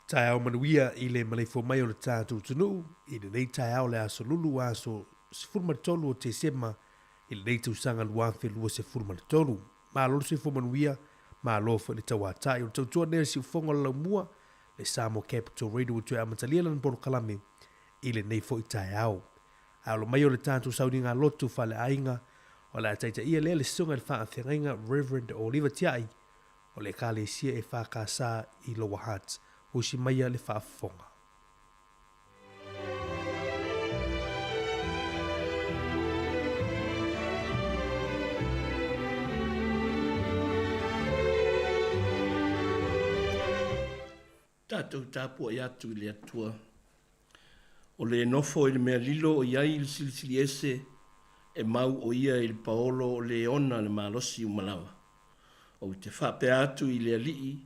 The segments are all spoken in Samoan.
Taeao manuia i le maleifua mai o le tatou atunuu i lenei taeao le aso Lulu aso 13 o Tesema i lenei tausaga 2023. Malo le soifua manuia, malo foi le tauatai. O le tautua lenei a le Siufofoga o le Laumua, le Samoa Capital Radio ua toe amatalia lana polokalame i lenei foi taeao. Ae alo mai o le tatou sauniga lotu faaleaiga o le a taitaia lea le Susuga i le Faafeagaiga Reverend Oliver Tiai o le Ekalesia EFKS i Lower Hutt. Usi maia le faafofoga. Tatou tapuai atu i le Atua. O le nofo i le mea lilo o i ai le Silisili Ese, e mau o ia i le paolo o le ona le malosi uma lava. Ou te faapea atu i le Alii,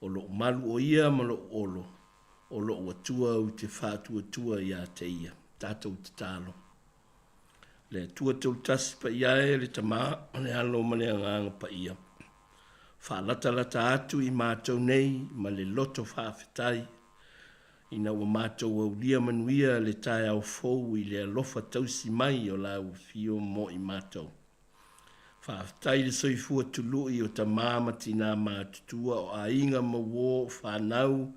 o lou malu o ia ma lou olo, o lou Atua ou te faatuatua ia te ia. Tatou tatalo. Le Atua Toatasi Paia e, le Tama, le Alo ma le Agaga Paia. Faalatalata atu i matou nei ma le loto faafetai, ina ua matou aulia manuia le taeao fou i le alofa tausi mai o Lau Afio mo i matou. Faafetai le soifua tului o tama ma tina matutua o aiga ma uo o fanau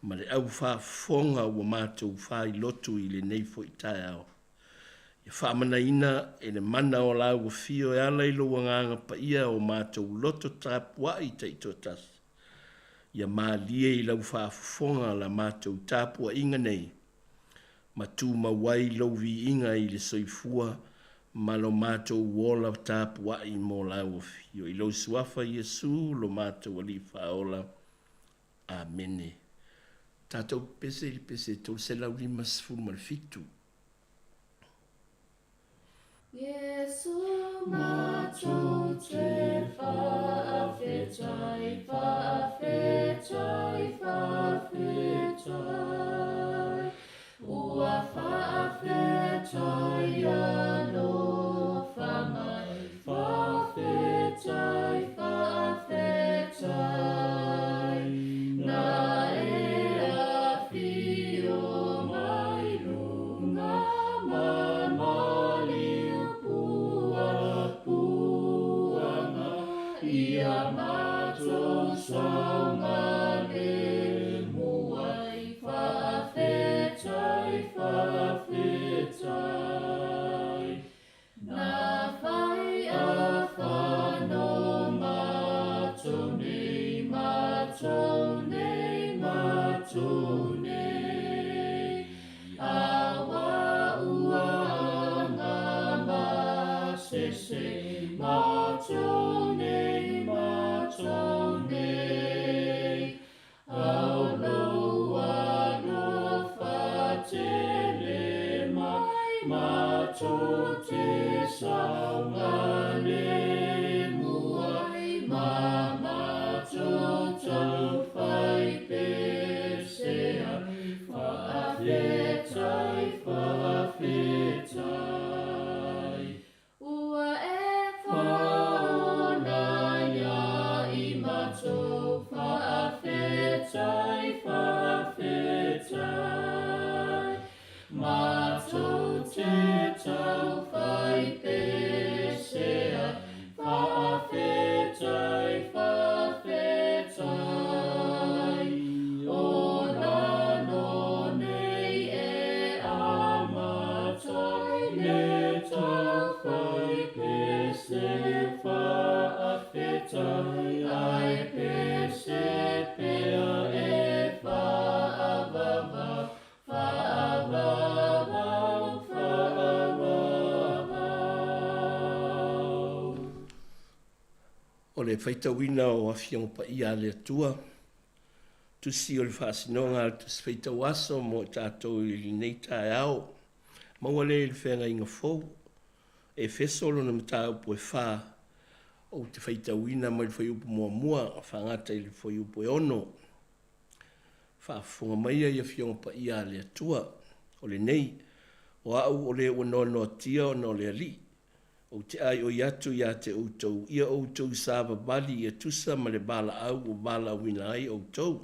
ma le au faafofoga ua matou failotu i lenei foi taeao. Ia faamanaina e le mana o Lau Afio e ala i Lou Agaga Paia o matou loto tapuai taitoatasi. Ia malie i Lau faafofoga la matou tapuaiga nei, ma tumau ai Lou viiga i le soifua ma lo matou ola tapuai mo Lau Afio. I Lou Suafa Iesu lo matou Alii Faaola. Amene. Tatou pese i le pese 357. Iesu matou te faafetai, faafetai, faafetai. Ua faafetai alofa mai, faafetai, faafetai. Na e afio mai luga ma maliu puapuaga ia matou saogalemu ai. Faafetai, faafetai. Na whai a whano matou nei, matou nei, matou nei. A wa ua anga masese, matou nei, matou nei. Au lou alofa tele mai matou te saogalemu ai ma matou tau fai pese ai. Faafetai, faafetai. Ua e whaona ia i matou, Faafetai, faafetai. Matou te tau whai pese ai, Faafetai, faafetai. Ola no nei e amata ai le tau whai pese faafetai ai pese pea e whaavavau, whaavavau, whaavavau. O le faitauina o Afioga Paia a le Atua, Tusi o le Faasinoga a le Tusi Faitau Aso mo i tatou i lenei taeao. Maua lea i le Feagaiga Fou, Efeso lona mataupu e fa, ou te faitauina mai le fuaiupu muamua faagata i le fuaiupu e ono. Faafofoga maia i Afioga Paia a le Atua, o lenei, o au o le ua noanoatia ona o le Alii, Ou te aioi atu ia te outou, ia outou savavali ia tusa ma le valaau ua valaauina ai outou.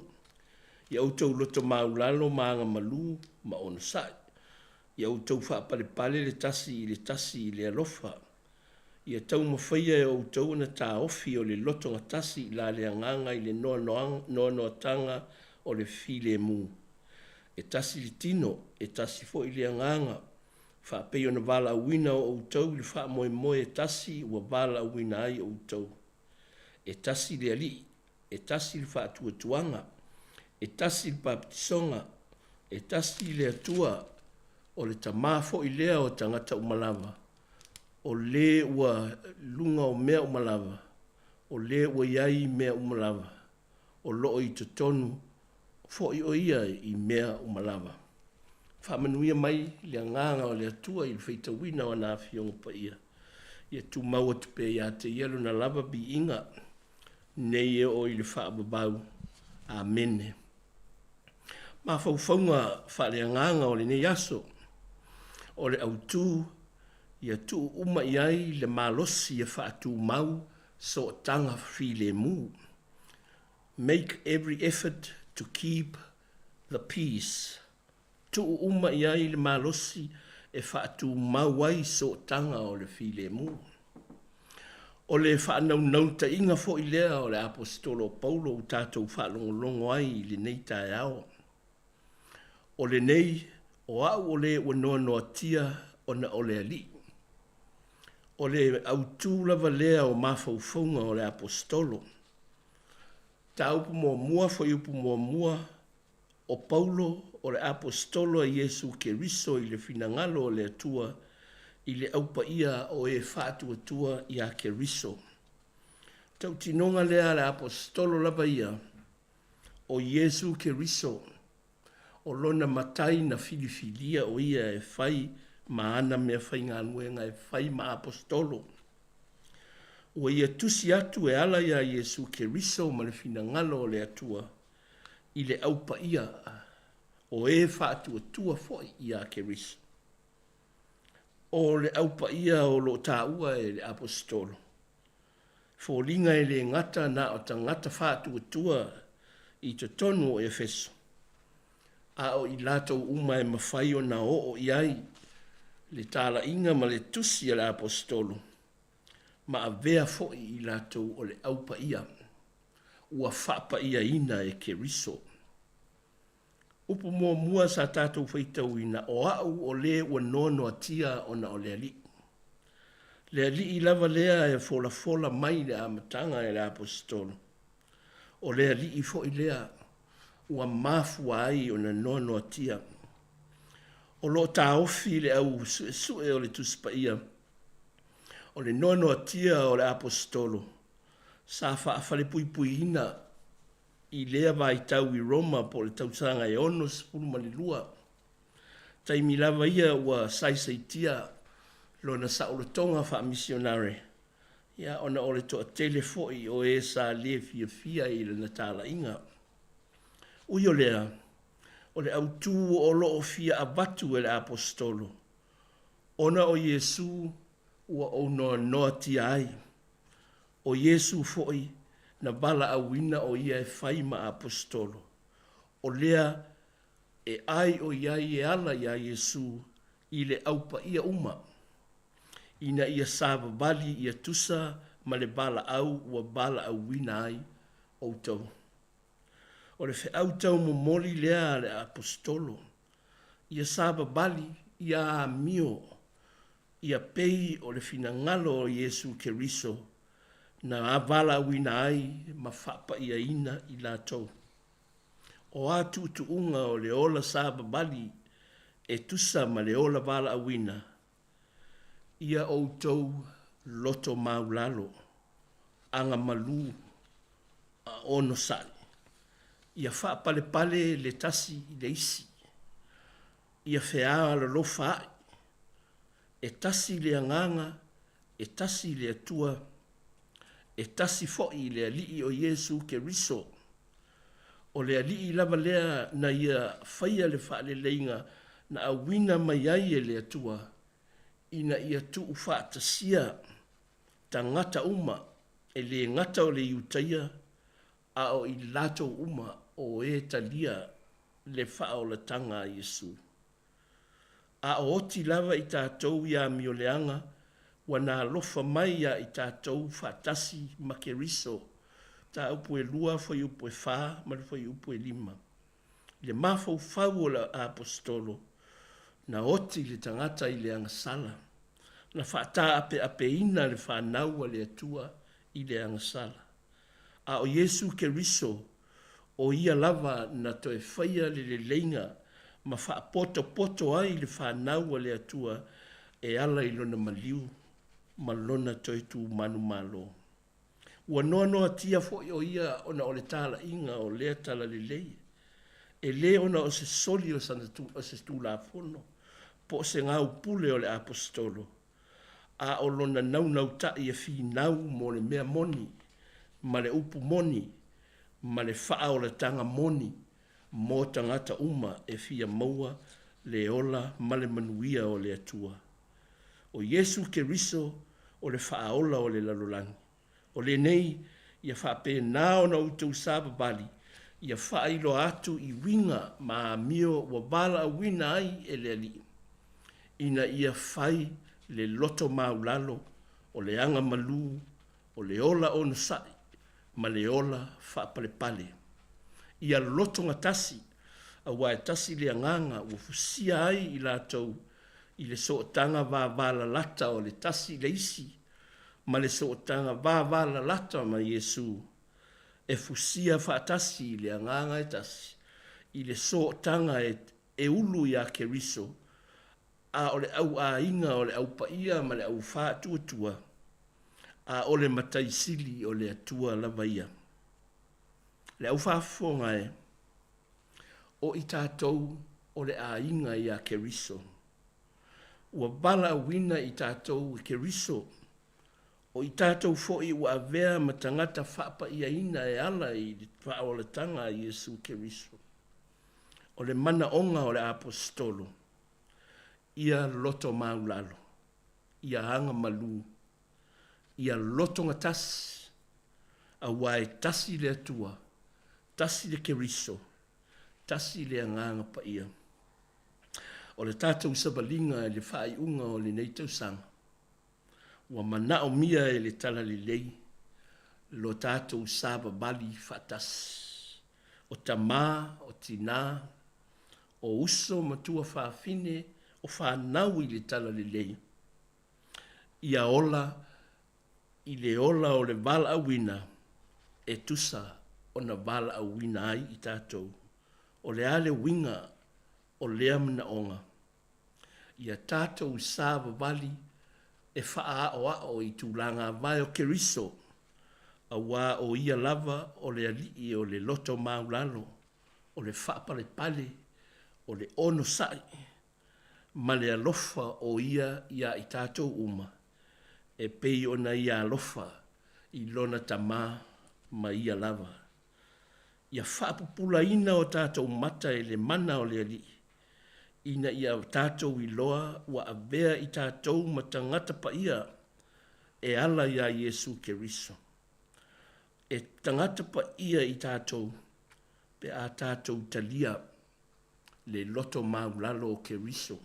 Ia outou loto maulalo ma agamalu ma onosai. Ia outou faapalepale le tasi i le tasi i le alofa. Ia taumafaia e outou ona taofi o le lotogatasi i la le Agaga i le noanoataga o le filemu. E tasi le tino, e tasi foi le Agaga, faapei ona valaauina o outou i le faamoemoe e tasi ua valaauina ai outou. E tasi le Alii, e tasi le faatuatuaga, e tasi le papatisoga, e tasi le Atua, o le Tama foi lea o tagata uma lava, o le ua luga o mea uma lava, o le ua i ai i mea uma lava, o lo o i totonu foi o ia i mea uma lava. Faamanuia mai le Agaga o le Atua i le faitauina o ana Afioga Paia, ia tumau atu pea ia te Ia Lona lava viiga, nei e oo i le faavavau. Amene. Mafaufauga faaleagaga o lenei aso, o le autu ia tuu uma i ai le malosi e faatumau sootaga filemu. Make every effort to keep the peace. Tuu uma i ai le malosi e faatumau ai sootaga o le filemu. O le faanaunautaiga foi lea o le Aposetolo o Paulo ua tatou faalogologo ai i lenei taeao. O lenei, o au o le ua noanoatia ona o le Alii. O le autu lava lea o mafaufauga o le Aposetolo. Mataupu muamua, fuaiupu muamua, O Paulo, o le Aposetolo a Iesu Keriso i le finagalo o le Atua, i le Au Paia o e faatuatua iā Keriso. Tautinoga lea a le Aposetolo lava ia, o Iesu Keriso, o lona Matai na filifilia o ia e fai ma ana meafaigaluega e fai ma Aposetolo. Ua ia tusi atu e ala iā Iesu Keriso ma le finagalo o le Atua, i le Au Paia, o e faatuatua foi iā Keriso. O le Au Paia o lo o taua e le Aposetolo, foliga e le gata na o tagata faatuatua i totonu o Efeso, a o i latou uma e mafai ona oo i ai le talaiga ma le tusi a le Aposetolo, ma avea foi i latou o le Au Paia, ua faapaiaina e Keriso. Upu muamua sa tatou faitauina, o au o le ua noanoatia ona o le Alii. Le Alii lava lea e folafola mai i le amataga e le Aposetolo. O le Alii foi lea ua mafua ai ona noanoatia. O lo o taofi le au suesue o le Tusi Paia, o le noanoatia o le Aposetolo sa faafalepuipuiina i lea vaitau i Roma po o le tausaga e 62. Taimi lava ia ua saisaitia lona saolotoga faamisionare, ia, ona o le toatele foi o e sa le fiafia i lana talaiga. Ui o lea, o le autu o lo o fia avatu e le Aposetolo, ona o Iesu ua ou noanoatia ai, O Iesu foi na valaauina o ia e fai ma Aposetolo, o lea e ai o iai e ala iā Iesu i le Au Paia uma, ina ia savavali ia tusa ma le valaau ua valaauina ai outou. O le feau taumomoli lea a le Aposetolo, ia savavali, ia amio, Ia pei o le finagalo o Iesu Keriso na valaauina ai ma faapaiaina i latou. O a tuutuuga o le ola savavali e tusa ma le ola valaauina, ia outou loto maulalo, agamalu, a onosai, ia faapalepale le tasi i le isi, ia fealolofa a'i, E tasi le Agaga, e tasi le Atua, e tasi foi le Alii o Iesu Keriso. O le Alii lava lea na ia faia le faaleleiga na auina mai ai e le Atua, ina ia tuufaatasia tagata uma, e le gata o le Iutaia, a o i latou uma. o e talia le faaolataga a Iesu. A o oti lava i tatou i amioleaga ua na alofa mai iā i tatou faatasi ma Keriso, Mataupu e 2, fuaiupu e 4 ma le fuaiupu e 5. I le mafaufau o le Aposetolo, na oti le tagata i le agasala, na faataapeapeina le fanau a le Atua i le agasala. A o Iesu Keriso, o Ia lava na toe faia le leleiga ma faapotopoto ai le fanau a le Atua e ala i Lona maliu ma Lona toe tumanumalo. Ua noanoatia foi o Ia ona o le talaiga o lea talalelei, e lē ona o se soli o sana o se Tulafono po o se gaupule o le Aposetolo, a o lona naunautaʻi e finau mo le mea moni ma le upu moni ma le faaolataga moni mo tagata uma e fia maua le ola ma le manuia o le Atua. O Iesu Keriso o le Faaola o le lalolagi. O lenei, ia faapena ona outou savavali, ia faailoa atu i uiga ma amio ua valaauina ai e le Alii, ina ia fai le loto maulalo o le aga malū, o le ola onosai ma le ola faapalepale. Ia lotogatasi, aua e tasi le agaga ua fusia ai i latou i le sootaga vavalalata o le tasi i le isi ma le sootaga vavalalata ma Iesu, e fusia faatasi i le agaga e tasi, i le sootaga e ulu iā Keriso, a o le au aiga o le Au Paia ma le Au Faatuatua, a o le Matai Sili o le Atua lava ia. Le au faafofoga e, o i tatou o le aiga iā Keriso. Ua valaauina i tatou e Keriso, o i tatou foi ua avea ma tagata faapaiaina e ala i le faaolataga a Iesu Keriso. O le manaoga o le Aposetolo, ia loto maulalo, ia aga malū, ia lotogatasi, auā e tasi le Atua, tasi le Keriso, tasi le Agaga Paia. O le tatou savaliga i le faaiuga o lenei tausaga, ua manaomia e le Talalelei lo tatou savavali faatasi, o tamā, o tinā, o uso ma tuafafine, o fanau i le Talalelei, ia ola i le ola o le valaauina e tusa ona valaauina ai i tatou. O le a le uiga o lea manaoga? Ia tatou savavali e faaaoao i tulaga vae o Keriso, auā o Ia lava o le Alii o le loto maulalo, o le faapalepale, o le onosai, ma le alofa o Ia iā i tatou uma, e pei ona Ia alofa i Lona Tama ma Ia lava. Ia faapupulaina o tatou mata e le mana o le Alii, ina ia tatou iloa ua avea i tatou ma tagata paia e ala iā Iesu Keriso. E tagata paia i tatou pe a tatou talia le loto maulalo o Keriso.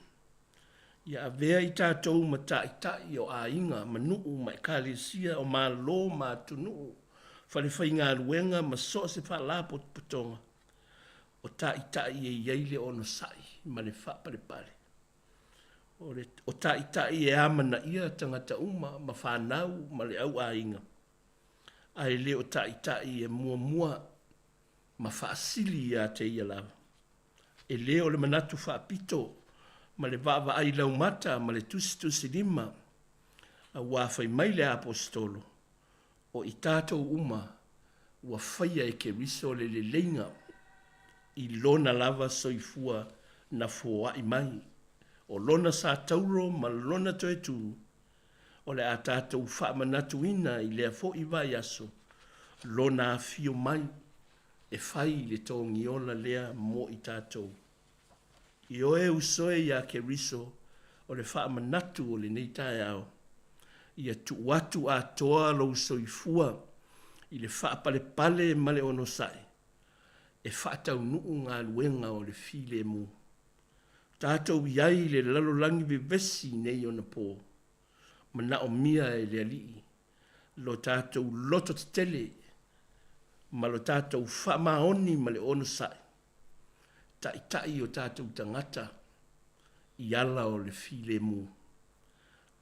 Ia avea i tatou ma ta'ita'i o aiga ma nuu ma ekalesia o malo ma atunuu, falefaigaluega ma so o se faalapotopotoga, o ta'ita'i e i ai le onosai ma le faapalepale. O le o ta'ita'i e amanaia tagata uma ma fanau ma le au aiga, ae le o ta'ita'i e muamua ma faasili iā te ia lava. E lē o le manatu faapito ma le vaavaai laumata ma le tusitusilima, auā fai mai le Aposetolo, O i tatou uma ua faia e Keriso le leleiga i Lona lava soifua na foaʻi mai, o Lona satauro ma Lona toe tū, o le a tatou faamanatuina i lea foi vaiaso Lona afio mai e fai le togiola lea mo i tatou. Ioe usoe iā Keriso o le faamanatu o lenei taeao, ia tuu atu atoa lou soifua i le faapalepale ma le onosai. e faataunuu galuega o le filemu. Tatou i ai i le lalolagi vevesi nei ona po, manaomia e le Alii lo tatou loto tetele ma lo tatou faamaoni ma le onosai, taitai o tatou tagata i ala o le filemu,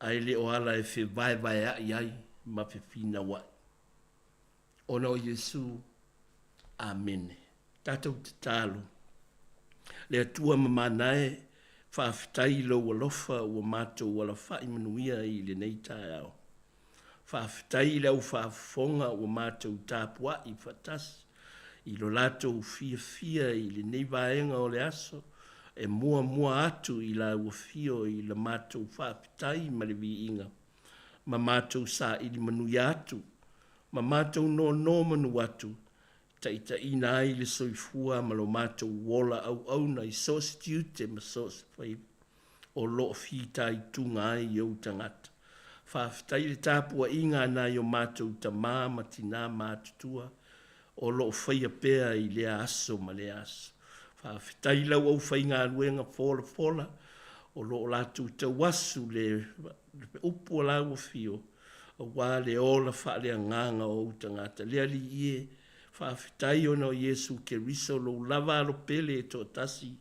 ae le o ala e fevaevaea'i ai ma fefinaua'i. Ona o Iesu. Amene. Tatou tatalo. Le Atua mamana e, faafetai i Lou alofa ua matou alafa'i manuia i lenei taeao. Faafetai i le au faafofoga ua matou tapua'i faatasi i lo latou fiafia i lenei vaega o le aso e muamua atu i la ua afio i la matou faafetai ma le viiga, ma matou saili manuia atu, ma matou nonomanu atu, taitaiina ai le soifua ma lo matou ola auauna i so o se tiute ma so o se faiva o lo o fitaituga ai i ou tagata. Faafetai i le tapuaiga a nai o matou tama ma tina matutua o lo o faia pea i lea aso ma lea aso. Faafetai i lau aufaigaluega folafola o lo o latou tauasu le upu a lau afio aua le ola faaleagaga o ou tagata. Le Alii e, faafetai ona o Iesu Keriso lou lava alo pele e toatasi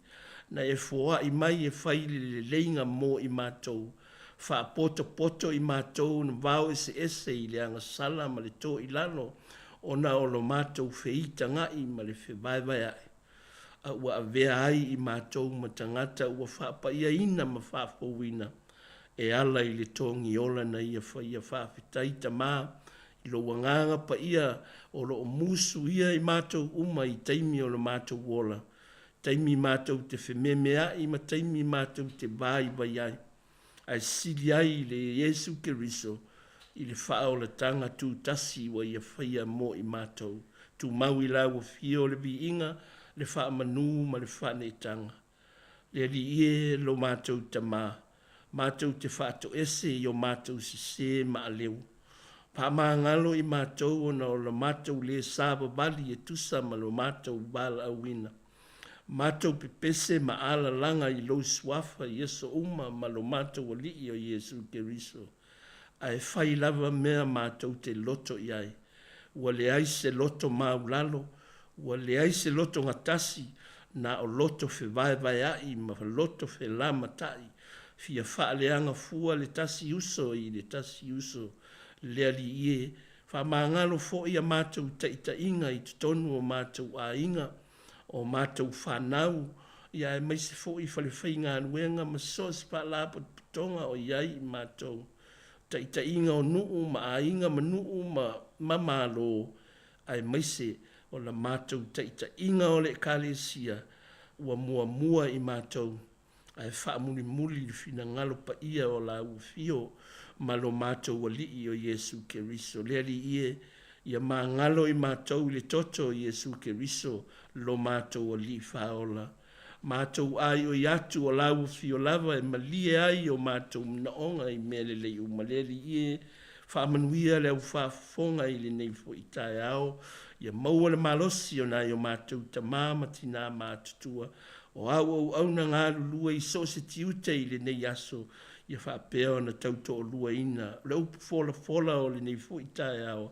na e foai mai e fai le leleiga mo i matou, faapotopoto i matou na vao eseese i le agasala ma le toilalo ona o lo matou feitaga'i ma le fevaevaea'i, a ua avea ai i matou ma tagata ua faapaiaina ma faafouina e ala i le togiola na ia faia. Faafetai Tama i lou agaga paia o lo o musuia i matou uma i taimi o lo matou ola, taimi matou te fememea'i ma taimi matou te vaivai ai, ae sili ai le Iesu Keriso i le faaolataga tutasi ua ia faia mo i matou. Tumau i lau afio le viiga, le faamanu ma le faaneetaga. Le Alii e, lo matou Tama, matou te faatoese i o matou sesē ma aleu. Faamagalo i matou ona o la matou lē savavali e tusa ma lo matou valaauina. Matou pepese ma alalaga i lou suafa i aso uma ma lo matou Alii o Iesu Keriso, ae fai lava mea matou te loto i ai. Ua leai se loto maulalo, ua leai se loto gatasi, na o loto fevaevaea'i ma loto felamata'i, fia faaleaga fua le tasi uso i le tasi uso. Le Alii e, faamagalo foi a matou taitaiga i totonu o matou aiga, o matou fanau, ia aemaise foi i falefaigaluega ma so o se faalapotopotoga o i ai i matou taitaiga o nuu ma aiga ma nuu ma malo, aemaise o la matou taitaiga o le Ekalesia ua muamua i matou, ae faamulimuli le finagalo paia o lau afio ma lo matou Alii o Iesu Keriso. Le Alii e, ia magalo i matou i le toto o Iesu Keriso lo matou Alii Faaola. Matou aioi atu o lau afio lava e malie ai o matou manaoga i mea lelei uma. Le Alii e, faamanuia le au faafofoga i lenei foi taeao, ia maua le malosi o nai o matou tama ma tina matutua, o au auauna galulue i so o se tiute i lenei aso, ia faapea ona tautoaluaina le upu folafola o lenei foi taeao,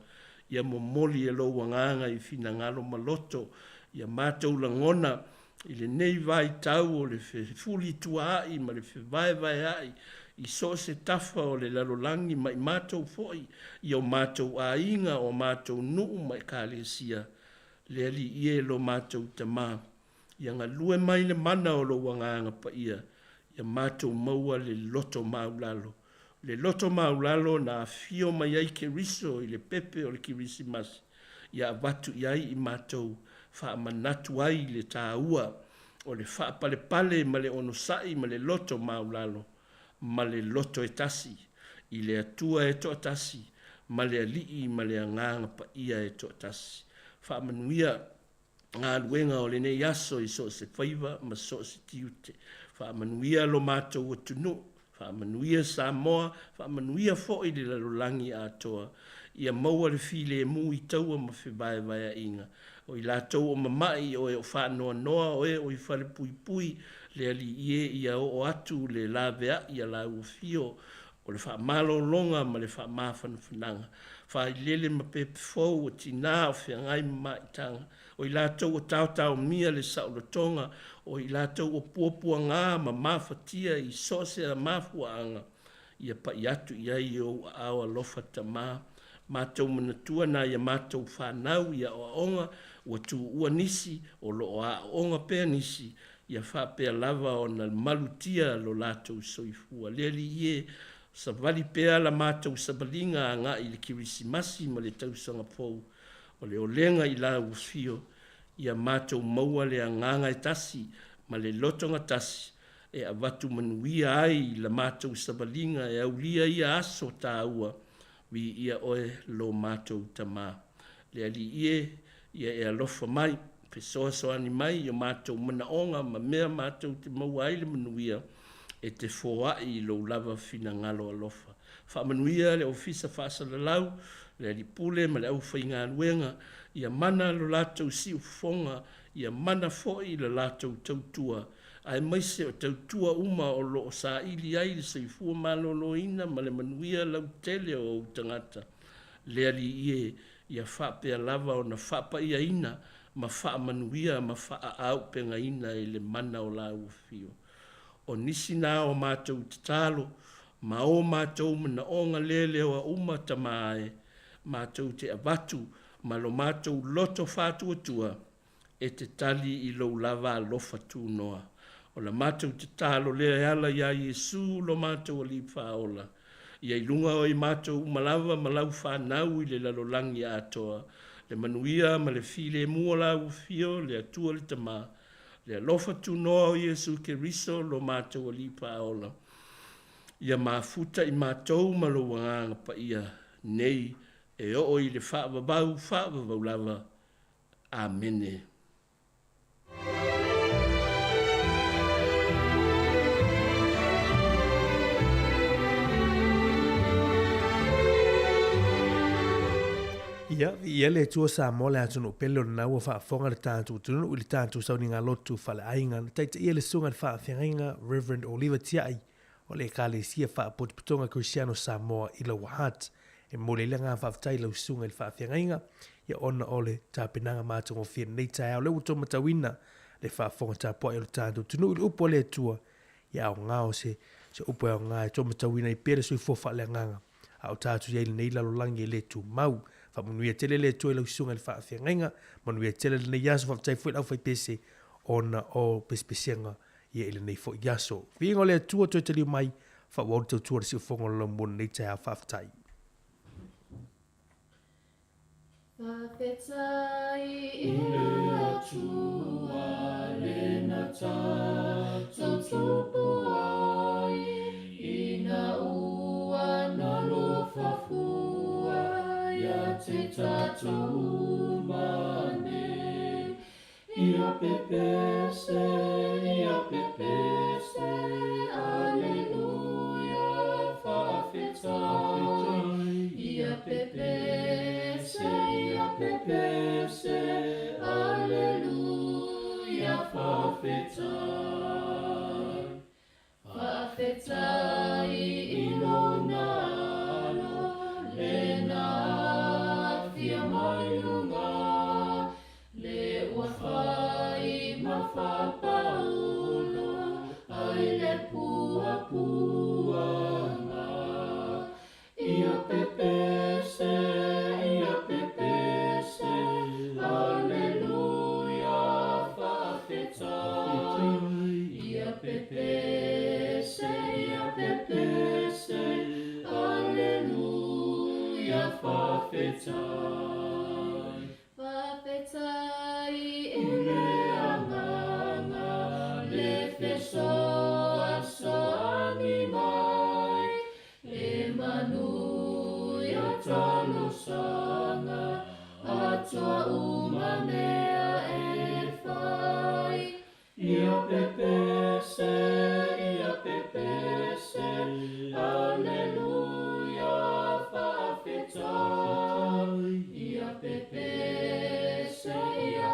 ia momoli e lou agaga i finagalo ma loto, ia matou lagona i lenei vaitau o le fefulituaa'i ma le fevaevaea'i i so o se tafa o le lalolagi ma i matou foi i o matou aiga, o matou nuu ma ekalesia. Le Alii e, lo matou Tama, ia galue mai le mana o lou agaga paia, ia matou maua le loto maulalo. Le loto maulalo na afio mai ai Keriso i le pepe o le Kerisimasi, ia avatu i ai i matou faamanatu ai le taua o le faapalepale ma le onosai ma le loto maulalo ma le loto e tasi i le Atua e toatasi ma le Alii ma le Agaga Paia e toatasi. Faamanuia galuega o lenei aso i so o se faiva ma so o se tiute. Faamanuia lo matou atunuu, faamanuia Samoa, faamanuia foi le lalolagi atoa, ia maua le filemu i taua ma fevaevaeaiga. O i latou o mama'i, o e o faanoanoa, o e o i falepuipui, le Alii e, ia oo atu le lavea'i a Lāua Afio o le faamalologa ma le faamafanafanaga. Faailele ma pepe fou o tinā o feagai ma maitaga, o i latou o taotaomia le saolotoga, o i latou o puapuagā ma mafatia i so o se mafuaaga, ia pa'i atu i ai i Ou aao alofa Tamā. Matou manatua nai a matou fanau i aoaoga ua tuua nisi, o lo o aooga pea nisi, ia faapea lava ona malutia lo latou soifua. Le Alii e, savali pea la matou savaliga agai i le Kerisimasi ma le Tausaga Fou, o le olega i Lau Afio, ia matou maua le agaga e tasi ma le lotogatasi e avatu manuia ai la matou savaliga e aulia ia aso taua, viia Oe lo matou Tamā. Le Alii e, ia e alofa mai, fesoasoani mai i o matou manaoga ma mea matou te maua ai le manuia, e te foai i Lou lava finagalo alofa. Faamanuia le Ofisa Faasalalau, le Alii Pule ma le aufaigaluega, ia mana lo latou siufofoga, ia mana foi le latou tautua, aemaise o tautua uma o lo o saili ai le soifua maloloina ma le manuia lautele o ou tagata. Le Alii e, ia faapea lava ona faapaiaina ma faamanuia ma faaauupegaina i le mana o Lāu Afio. O nisi na o matou tatalo ma o matou manaoga leleoa uma Tamā e, matou te avatu ma lo matou loto faatuatua e te tali i Lou lava alofa tunoa. O la matou tatalo lea e ala iā Iesu lo matou Alii Faaola, ia i luga o i matou uma lava ma lau fanau i le lalolagi atoa, le manuia ma le filemu o Lau Afio, le Atua le Tamā, le alofa tunoa o Iesu Keriso lo matou Alii Faaola, ia mafuta i matou ma Lou Agaga Paia, nei e oo i le faavavau faavavau lava. Amene. Ia, viia le Atua Samoa le atunuu pele o lena ua faafofoga le tatou atunuu i le tatou sauniga lotu faaleaiga na taitaia le Susuga i le Faafeagaiga Rev. Oliver Tiai o le Ekalesia Faapotopotoga Kerisiano Samoa i Lower Hutt. E momoli ai le agaga faafetai i lau susuga i le faafeagaiga, ia ona o le tapenaga matagofie i lenei taeao. Lea ua outou matauina le faafofoga tapuai o le tatou atunuu i le upu a le Atua, ia aoga o se, se upu e aoga e tou matauina ai pea le soifua faaleagaga a o tatou i ai i lenei lalolagi e le tumau. Faamanuia tele le Atua i lau susuga i le faafeagaiga, manuia tele lenei aso, faafetai foi i le aufaipese ona o pesepesega ia i lenei foi aso. Viiga o le Atua toe taliu mai, faaauau le tautua a le siufofoga o le laumua lenei taeao. Faafetai. Faafetai i le Atua lena tatou tupu ai, ina ua nalofa fua ia te tatou uma nei. Ia pepese, ia pepese, Aleluia, faafetai. Ia pepese, ia pepese, Aleluia, faafetai. Faafetai i Lona Alo, lena afia mai luga, le ua fai ma faapaulo ai le puapuaga. Ia pepese, ia pepese, Aleluia, faafetai. Ia pepese, ia pepese, Aleluia, faafetai. Faafetai i le Agaga, le fesoasoani mai, le manuia talosaga, atoa uma mea e fai. Ia pepese, ia pepese, Aleluia, faafetai. Ia pepese, ia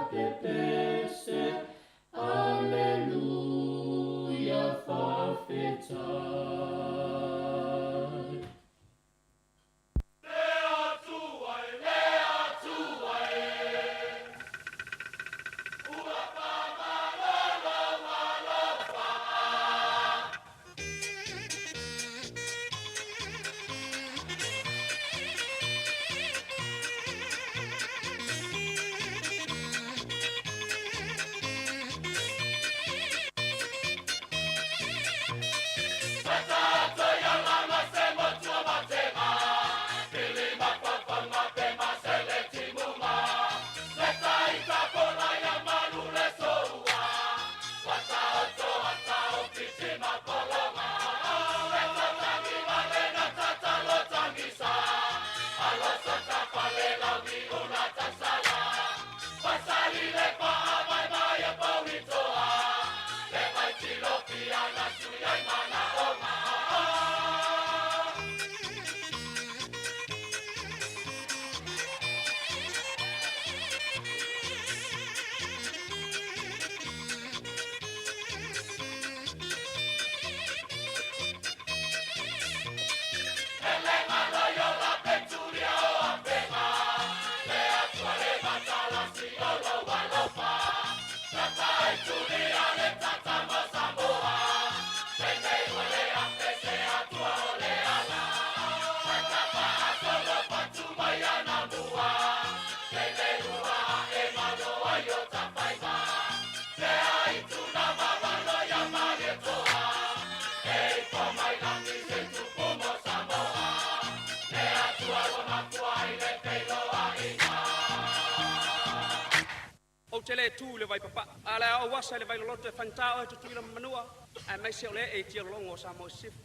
Ou te le tu i le Vaipapaa, a o le a ou asa i le Vailoloto e faigata oe Tutuila ma Manua, aemaise o le ee i tialologo o Samoa i Sisifo.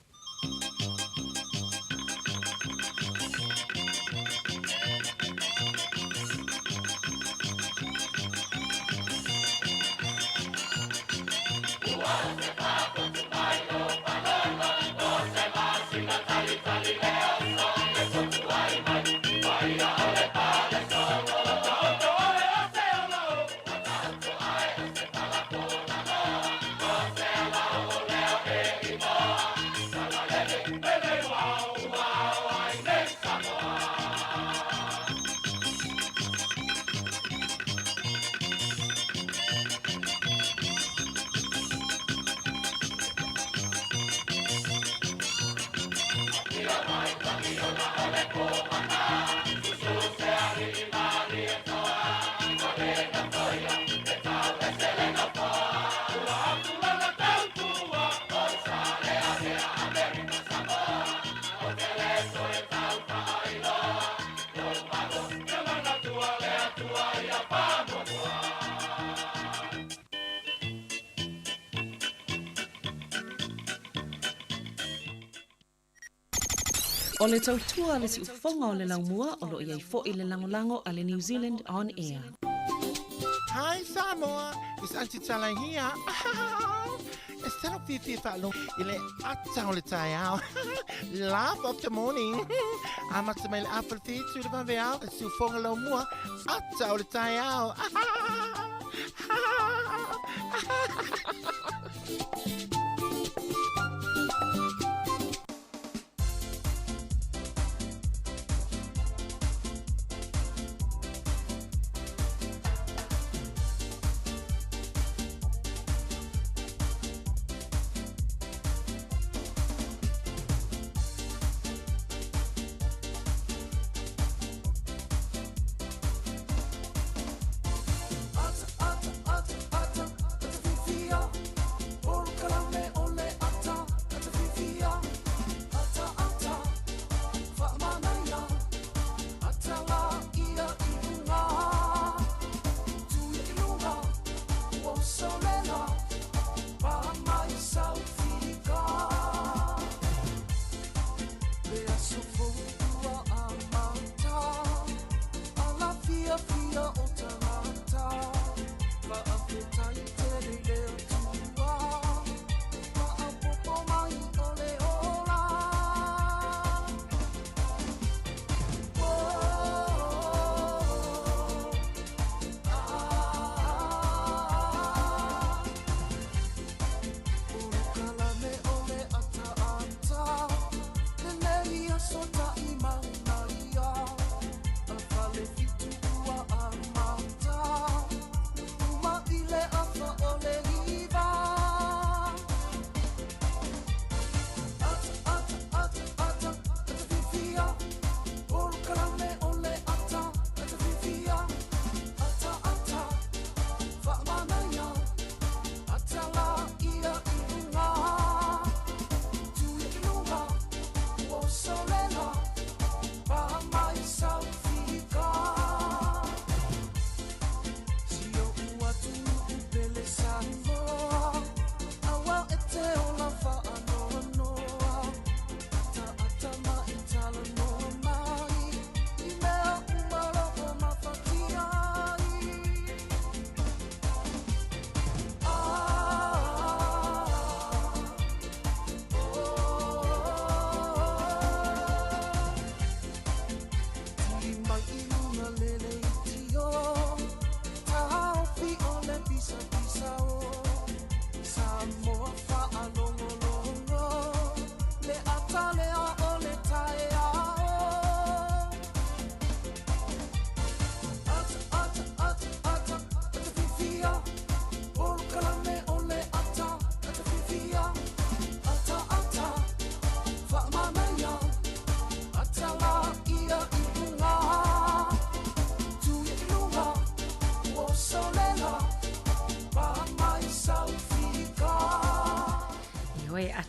O le tautua a le siufofoga o le laumua o lo o i ai foi le lagolago a le New Zealand On Air. Hi Samoa, it's Auntie Tala here. E talo fiafia faalogo i le ata o le taeao. Laugh of the morning. Amata mai le afa le fitu le vaveao, le siufoga laumua, ata o le taeao.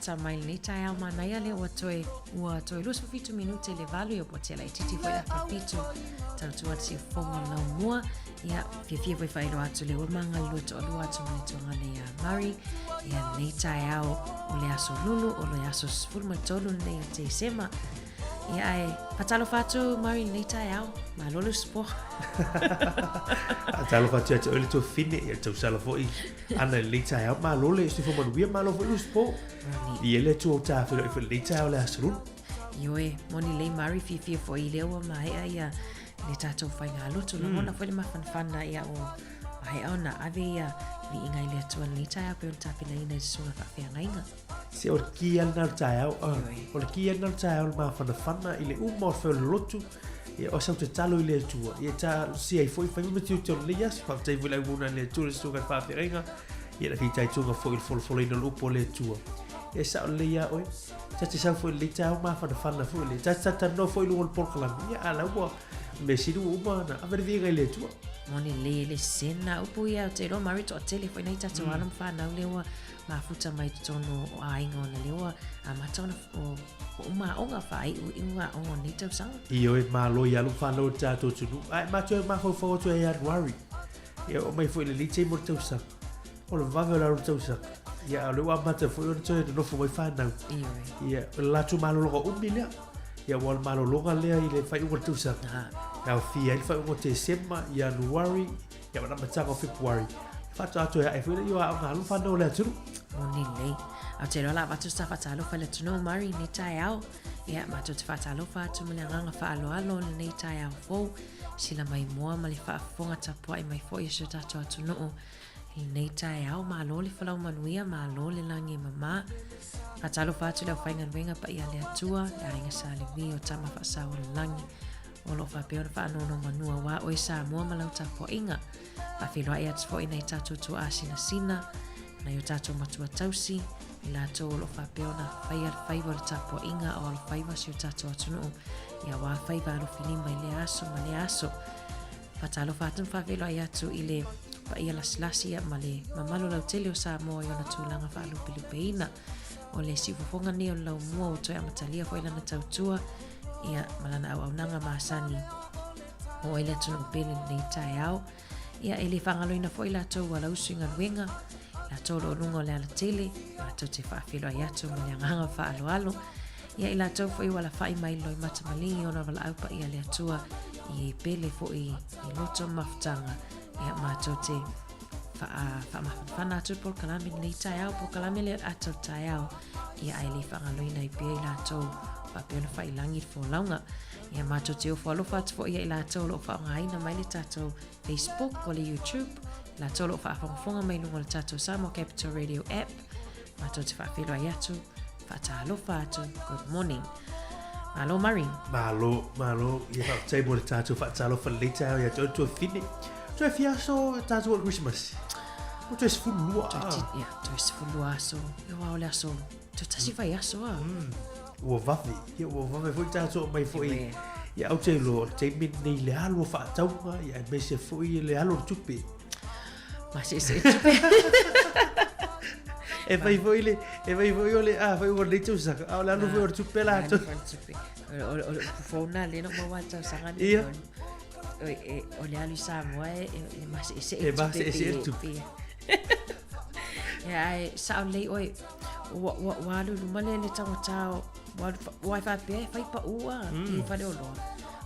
amata mai lenei taeao manaia lea ua toe ua toe 27 minute le valu ia ua tia laitiiti foi le afa fitu tautua le siufofoga o le laumua. Ia fiafia foi faailoa atu le ua magalulue toalua atu ma le tuagane ia Murray ia lenei taeao o le aso Lulu o le aso 13 lenei o Tesema. Ia ae faatalofa atu Murray i lenei taeao. Malo le usupo. Faatalofa atu ia te oe le tuafafine, ia le tausala foi ana i lenei taeao. Malo le soifua manuia, malo foi le usupo. Viia le Atua ua ta feiloai foi i lenei taeao o le aso Lulu. Ioe, moni lelei Murray, fiafia foi i lea ua maea ia le tatou faigalotu. Lagona foi le mafanafana ia ua maea ona ave ia viiga i le Atua i lenei taeao pei ona tapenaina i le susuga faafeagaiga. Se o le ki lava lena o le taeao, o le ki lava lena o le taeao o le mafanafana i le uma o le fai o le lotu, ia o sau tatalo i le Atua, ia talosia ai foi faiva ma tiute o lenei aso. Faafetai foi i le auauna a le Atua i le susuga i le faafeagaiga, ia le fitaituga foi i le folafolaina o le upu a le Atua. Ia e sao lelei ia oe, ta te sau foi i lenei taeao mafanafana foi le, ta te talatalanoa foi i luga o le polokalame, ia a la ua mea sili ua uma ona ave le viiga i le Atua. Moni lelei e le sese lena upu ia, ou te iloa Murray toatele foi nai tatou alo ma fanau lea ua mafuta mai totonu o aiga ona lea ua amata ona ua uma aoga faaiuiu aoga o lenei tausaga. Ioe, malo i alo ma fanau o le tatou atunuu. Ae matou e mafaufau atu ia Ianuari. Ia oo mai foi i lenei taimi o le tausaga. O le vave o le alu o le tausaga. Ia a o lea ua amata foi ona toe nonofo mai fanau. Ioe. Ia, o le latou malologa umi lea. Ia aua o le malologa lea i le faaiuga o le tausaga. E aofia ai le faaiuga o Tesema, Ianuari, Ia ma le amataga o Fepuari, e faatoa toe ae foi lea o aoga alo fanau o le atunuu. Moni lelei. Ae ou te iloa o le a avatu sa faatalofa i le atunuu Mari i lenei taeao. Ia, matou te faatalofa atu ma le agaga faaaloalo i lenei taeao fou. Sila maimoa ma le faafofoga tapuai mai foi a si o tatou atunuu i lenei taeao. Malo le folau manuia, malo le lagi e mama. Faatalofa atu i le aufaigaluega paia a le Atua, le Aiga Sa Levi o Tama Faasao o le Lagi. O lo o faapea ona faanonomanu aua oe Samoa ma lau tapuaiga. Faafeiloai atu foi i nai tatou tuaasinasina, nai o tatou matua tausi, i latou o lo o faapea ona faia le faiva o le tapuaiga a o alofaiva si o tatou atunuu i aua faiva alofilima i lea aso ma lea aso. Faatalofa atu ma faafeiloai atu i le paia lasilasi ma le mamalu lautele o Samoa i ona tulaga faalupelupeina. O le siufofoga nei o le laumua ua toe amatalia foi lana tautua ia, ma lana auaunaga masani o ai le atunuu pele lenei taeao. Ia, e le faagaloina foi latou ua lausu i galuega, latou o lo o luga o le alatele, matou te faafeiloai atu ma le agaga faaaloalo. Ia, i latou foi ua alafai mai le loimata maligi ona valaau paia le Atua i e pele foi i loto ma mafutaga. Ia, matou te faamafanafana atu le polokalame lenei taeao, polokalame lea o le ata o le taeao, ia ae le faagaloina ai pea i latou faapea ona faiilagi le folauga. Ia matou te ofo alofa atu foi ia i latou o lo o faaaogaina mai le tatou Facebook o le YouTube, i latou o lo o faafogafoga mai luga o le tatou Samoa Capital Radio app, matou te faafeiloai atu, faatalofa atu, good morning. Malo Murray. Malo, malo. Ia faafetai mo le tatou faatalofa lenei taeao ia te oe le tuafafine. Toe fia aso tatou o le Christmas. Ua toe 12 a. Ia, toe 12 aso. Ia aua o le aso, toe tasi vaiaso a. Ua vave. Ia ua vave foi tatou aumai foi. Ia ou te iloa o le taimi lenei le alu o faatauga, ia aemaise foi le alu o le tupe. Maseese tupe. E fai foi le, e fai foi o le, a fai o le tausaga, a o le alu foi o le tupe la atu. O le upu fou na lea na ou maua i le tausaga nei. Ia. O le alu i Samoa e maseese E maseese le tupe. Ia, ae sao lelei oe, ua alu i luma le taugata o, ua e faapea e fai pau a i faleoloa.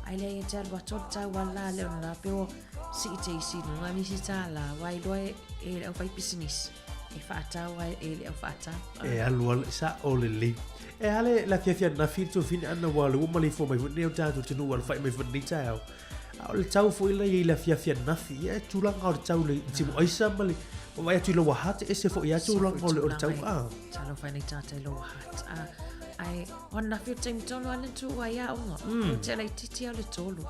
Ae leai e te alu atu o le tau a la lea o lena pe ua sii te isi i luga nisi tālā, aua iloa e le aufaipisinisi e faatau ai e le aufaatau. E alu alu, sao lelei. E a le le afiafi ananafi le tuafafine Ana ua le ua maleifua mai foi lenei o tatou atunuu ua alafai mai foi lenei taeao. A o le tau foi la i le afiafi ananafi, ia e tulaga o le tau le timu aisa ma le vaai atu i Lower Hutt, e ese foi lava tulaga o le tau. A. Talofa i nei tagata i Lower Hutt. A, ae o ananafi o le taimi tonu lava lea na tuu ai aoga. O te laitiiti lava o le 3.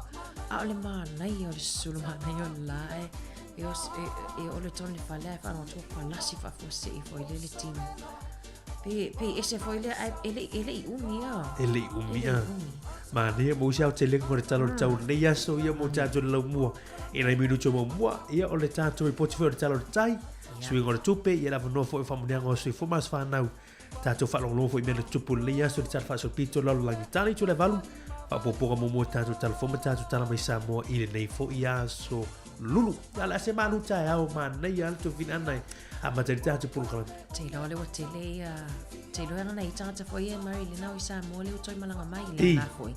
A o le manaia o le susulu manaia o le la e e os, e, e ole tonu le fale ae faalogo atu ua palasi faafuasei foi lea le timu. Pe, pe ese foi lea ae e le, e le i umi a. E le i umi a. Manaia mo isi aotelega o le tala o le tau o lenei aso ia mo tatou le laumua. I nai minuti o muamua, ia o le tatou ripoti foi o le tala o le tai, suiga o le tupe, ia le avanoa foi o faamanuiaga o soifua ma aso fanau. Tatou faalogologo foi i mea na tutupu i lenei aso i le Tala Faasolopito lalolagi. Tala i tula e valu, faaopoopoga muamua tatou talafou ma tatou tala mai Samoa i lenei foi aso Lulu. Ia o le a se malu taeao manaia lava le tofina ana e amata ai le tatou polokalame. Te iloa lea ua tele ia, te iloa ana nai tagata foi ia Murray lena o i Samoa lea ua toe malaga mai lea la foi.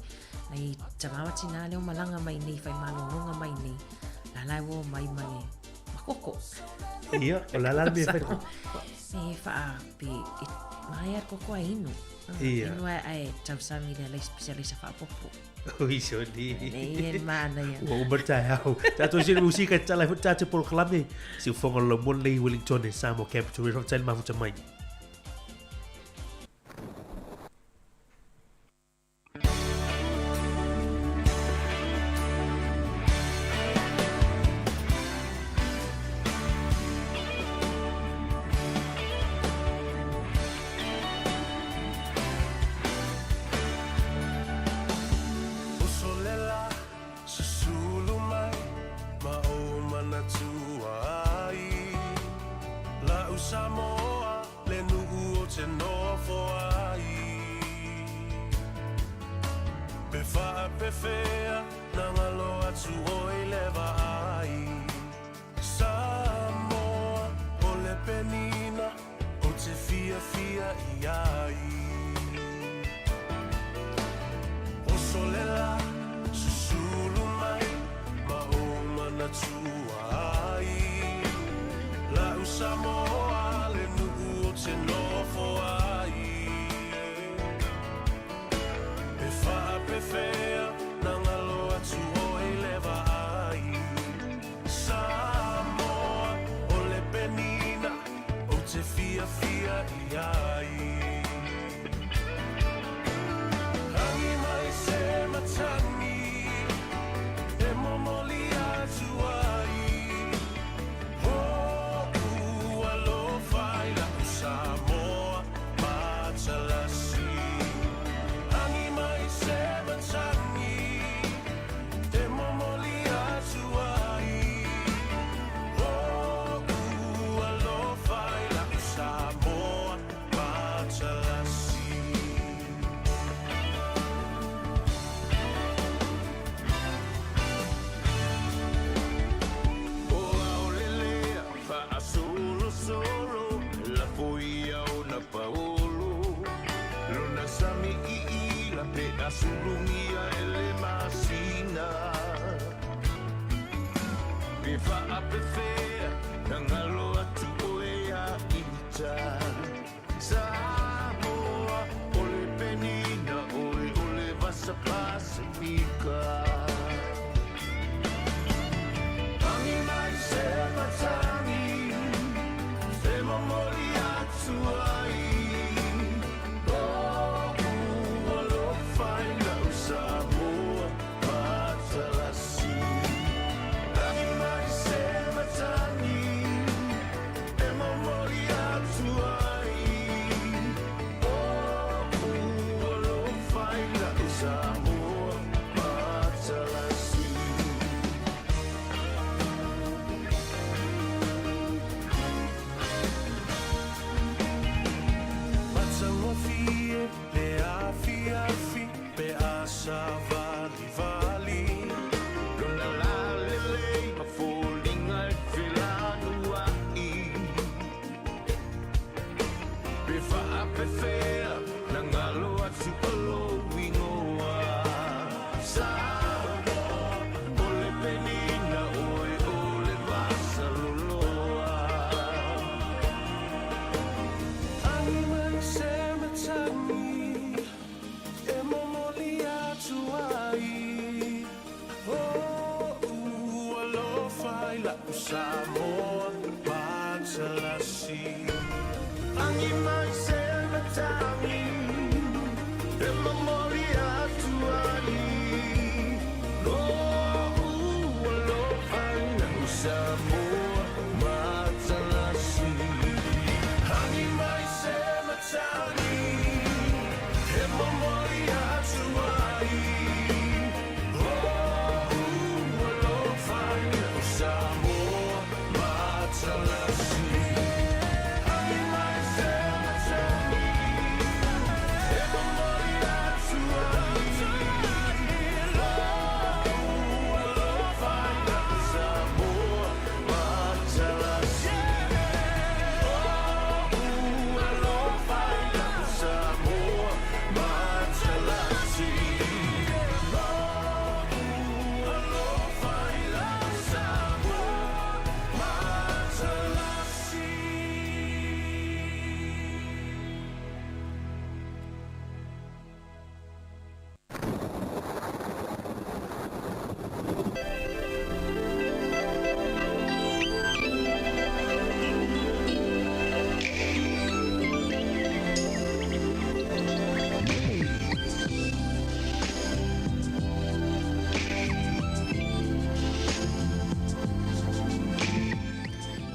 Nai tama ma tina lea ua malaga mai nei fai malologa mai nei. La la ua omai ma le ma koko. Ia, o la la le mea fai le koko. E wha, pe, e, mai a koko a inu. Ia. Inu a e tausami le alaisa, se alaisa whaapopo. Oi, soni. Nei e mānaia. Ua uma le taeao. Tatou sili musika e tatala ai foi le tatou polokalame. Siufoga o le laumua lenei i Wellington e Samoa Capital Radio. Faafetai le mafuta mai. Usolela susulu mai ma ou manatua ai La'u Samoa le nu'u o te nofo ai Pe faapefea na ngalo atu oi le vaai Samoa o le penina o te fiafia i ai. Oso le la, susulu mai ma ou manatua ai. La'u Samoa le nu'u o te nofo ai. E faapefea na ngalo atu oi le vaai. Samoa o le penina ou te fiafia i ai. Rangi mai se matagi e momoli atu ai. Ho'u alofa i la'u Samoa matalasi. Rangi mai se matagi E momoli atu ai Ho'u alofa i la'u Samoa matalasi. O aolelea faasolosolo lafo ia ona paolo lona sami iila pe asulugia e le masina pe faapefea na galo atu oe ia ita Samoa o le penina oe o le vasa Pasifika. Tangi mai se matagi e momoli atu ai O'u alofa i la'u Samoa matalasi. Tangi mai se matagi e momoli atu ai O'u alofa i la'u Samoa matalasi. Matagofie le afiafi pe a savalivali. Lona lalelei ma foliga e felanua'i pe faapefea na galo atu o lou igoa Samoa o le penina oe o le vasaloloa. Tangi mai se matagi e momoli atu ai O'u alofa i la'u Samoa matalasi. Tangi mai se matagi e momoli atu ai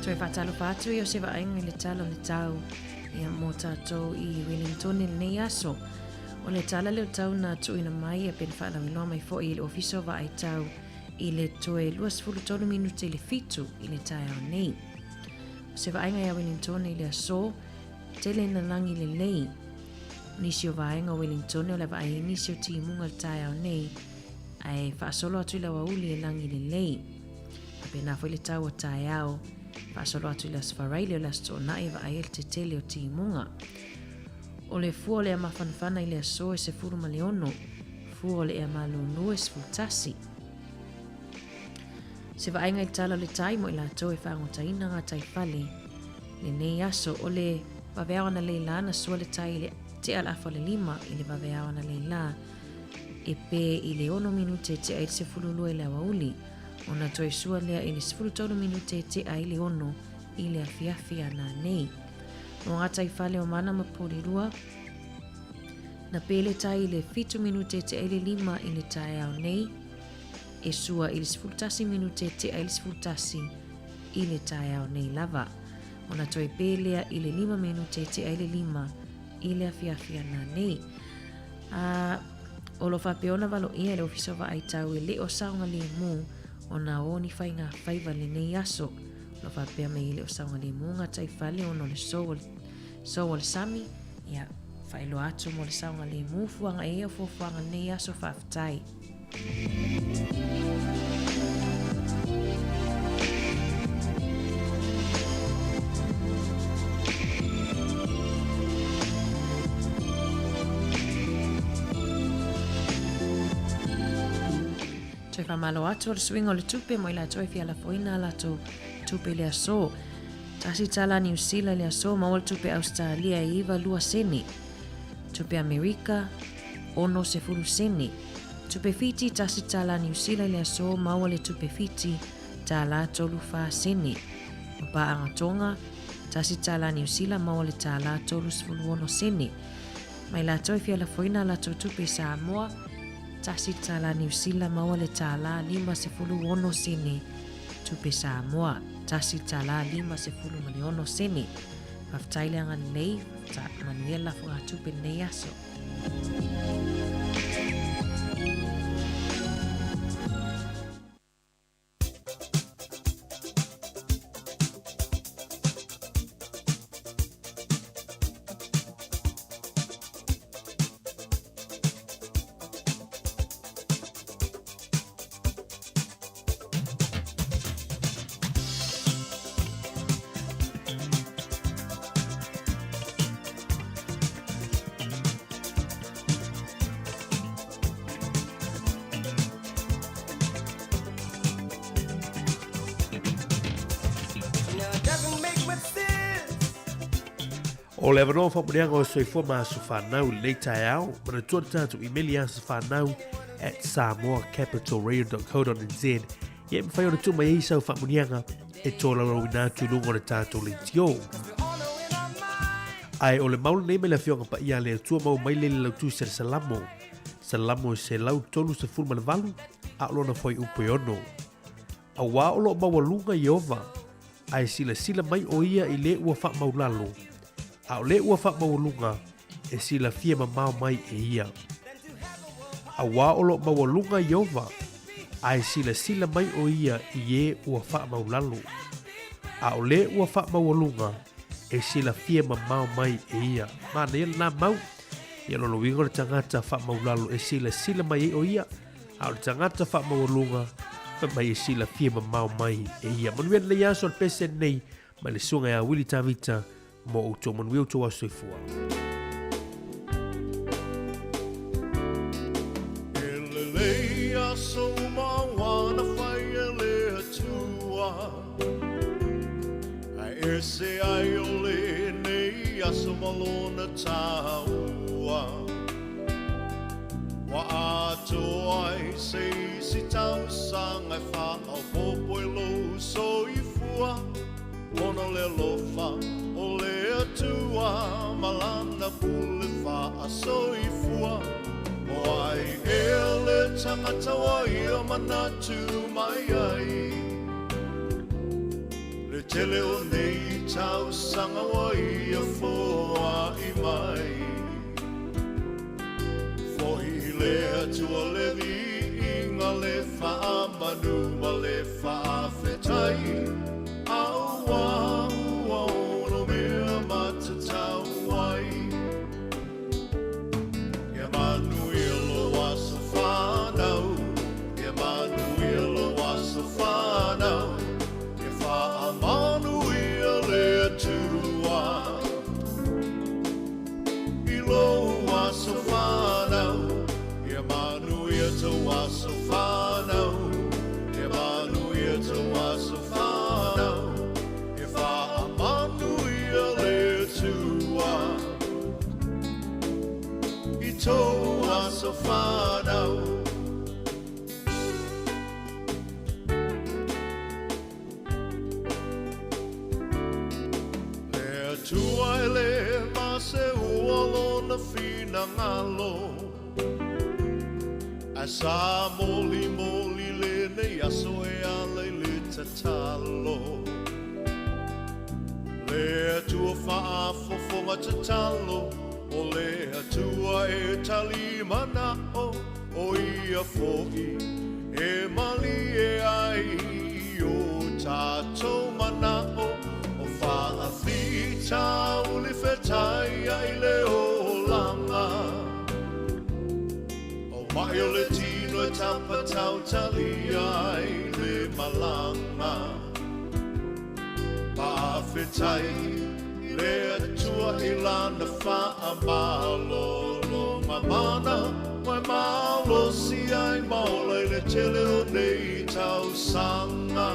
Toe faatalofa atu i o se vaaiga i le tala o le tau ia mō tātou i Wellington i lenei aso. O le tala leo tau na tuuina mai e pena whaalauiloa mai foi i le ofisa o vaai tau i le toe 23 minute i le 7 i le taeao nei. O se vaaiga ia Wellington i le aso, tele na langi lelei. Nisi o vaega o Wellington o le vaai ai nisi o timuga i le taeao nei, ae faasolo atu i le aoauli e langi lelei. Faapena foi le tau o taeao, faasolo atu i le Aso Faraile o le Aso Toonai e vaai ai le tetele o timuga. O le fua o le ea mafanafana i le aso e 16, fua o le ea malūlū e 11. Se vaaiga i le tala o le tai mo i latou e faagotaina ngā tai fale. Lenei aso, o le vaveao analeila na sua le tai i le tea le afa o le 5 i le vaveao analeila e pē i le 6 minute e tea i le 12 i le aoauli, ona toe sua lea i le 13 minute e tea i le 6 i le afiafi a nanei. Mo ngā tai fale o Mana ma Porirua, na pē le tai i le 7 minute e tea i le 5 i le taeao nei, e sua i le 11 minute e tea i le 11 i le taeao nei lava. Ona toe pē lea i le 5 minute e tea i le 5 i le afiafi a nanei. A, o lo faapea ona valoia e le Ofisa o Vaai Tau e le o saogalemu ona o ni faiga faiva lenei aso. O lo faapea mai e le o saogalemu ngā tai fale ona o le sou o le, sou o le sami, ia, faailoa atu mo le saogalemu fuaga e ia o fuafuaga lenei aso faafetai. Toe faamalo atu o le suiga o le tupe mo i latou e fia lafoina a latou tupe i le aso. Tasi tala Niu Sila i le aso, maua le tupe Ausetalia e 92 sene. Tupe Amerika, 60 sene. Tupe Fiti, tasi tala Niu Sila i le aso, maua le tupe Fiti, tala 34 sene. O paaga Tonga, tasi tala Niu Sila, maua le tala 36 sene. Mai latou e fia lafoina a latou tupe i Samoa, tasi tala Niu Sila, maua le tala 56 sene. Tupe Samoa, tasi tala 56 sene. Faafetai le agalelei, manuia le lafoga tupe lenei aso. O le avanoa faamuliaga o soifua ma aso fanau i lenei taeao, manatua le tatou imeli asofanau at samoacapitalradio.co.nz Ia e mawhai ona tuu mai ai sau faamuniaga e tolaulauina atu i luga o le tatou leitio. Ae o le mau lenei mai le Afioga Paia a le Atua maua mai lele lautusi a le Salamo. Salamo e 138, a o lona fuaiupu e 6. Auā o lo o maualuga Ieova, ae silasila mai ʻo ia i le ua faamaulalo, a o le ua faamaualuga e silafia mamao mai e ia. Auā o lo o maualuga Ieova, ae silasila mai ʻo ia i e ua faamaulalo, a o le ua faamaualuga e silafia mamao mai e ia. Manaia lena mau. Ia lona uiga o le tagata faamaulalo e silasila mai ai ʻo ia, a o le tagata faamaualuga fai mai e silafia mamao mai e ia. Manuia lenei aso o le pese lenei mai le suaga ia Willie Tavita mo outou. Manuia outou aso soifua. E lelei aso uma ua na fai e le Atua, Ae ese ai o lenei aso ma lona taua. Ua atoa ai se isi tausaga e faaopoopo i lou soifua, Ona o le alofa o le Atua ma Lana pule faasoifua. O ai ea le tagata ua ia manatu mai ai? Le tele o nei tausaga ua ia foai mai. Fo'i i le Atua le viiga, le faamanu ma le faafetai, auā ua ono mea matatau ai. Ia manuia lou aso fanau, ia manuia lou aso fanau, ia faamanuia le Atua i lou aso fanau, ia manuia tou aso fanau, ia manuia tou aso fanau, ia faamanuia le Atua i tou aso fanau. Le Atua e lē maseua lona finagalo, ae sa molimoli lenei aso e ala i le tatalo. Le Atua faafofoga tatalo, o le Atua e tali mana'o, o ia fo'i e malie ai i o tatou mana'o, o faafitauli fetaia'i le olaga. O ma'i o le tino e tapatautalia ai le malaga. Faafetai le Atua i lana faamalologa mana, ua e malosi ai ma ola i le tele o nei tausaga.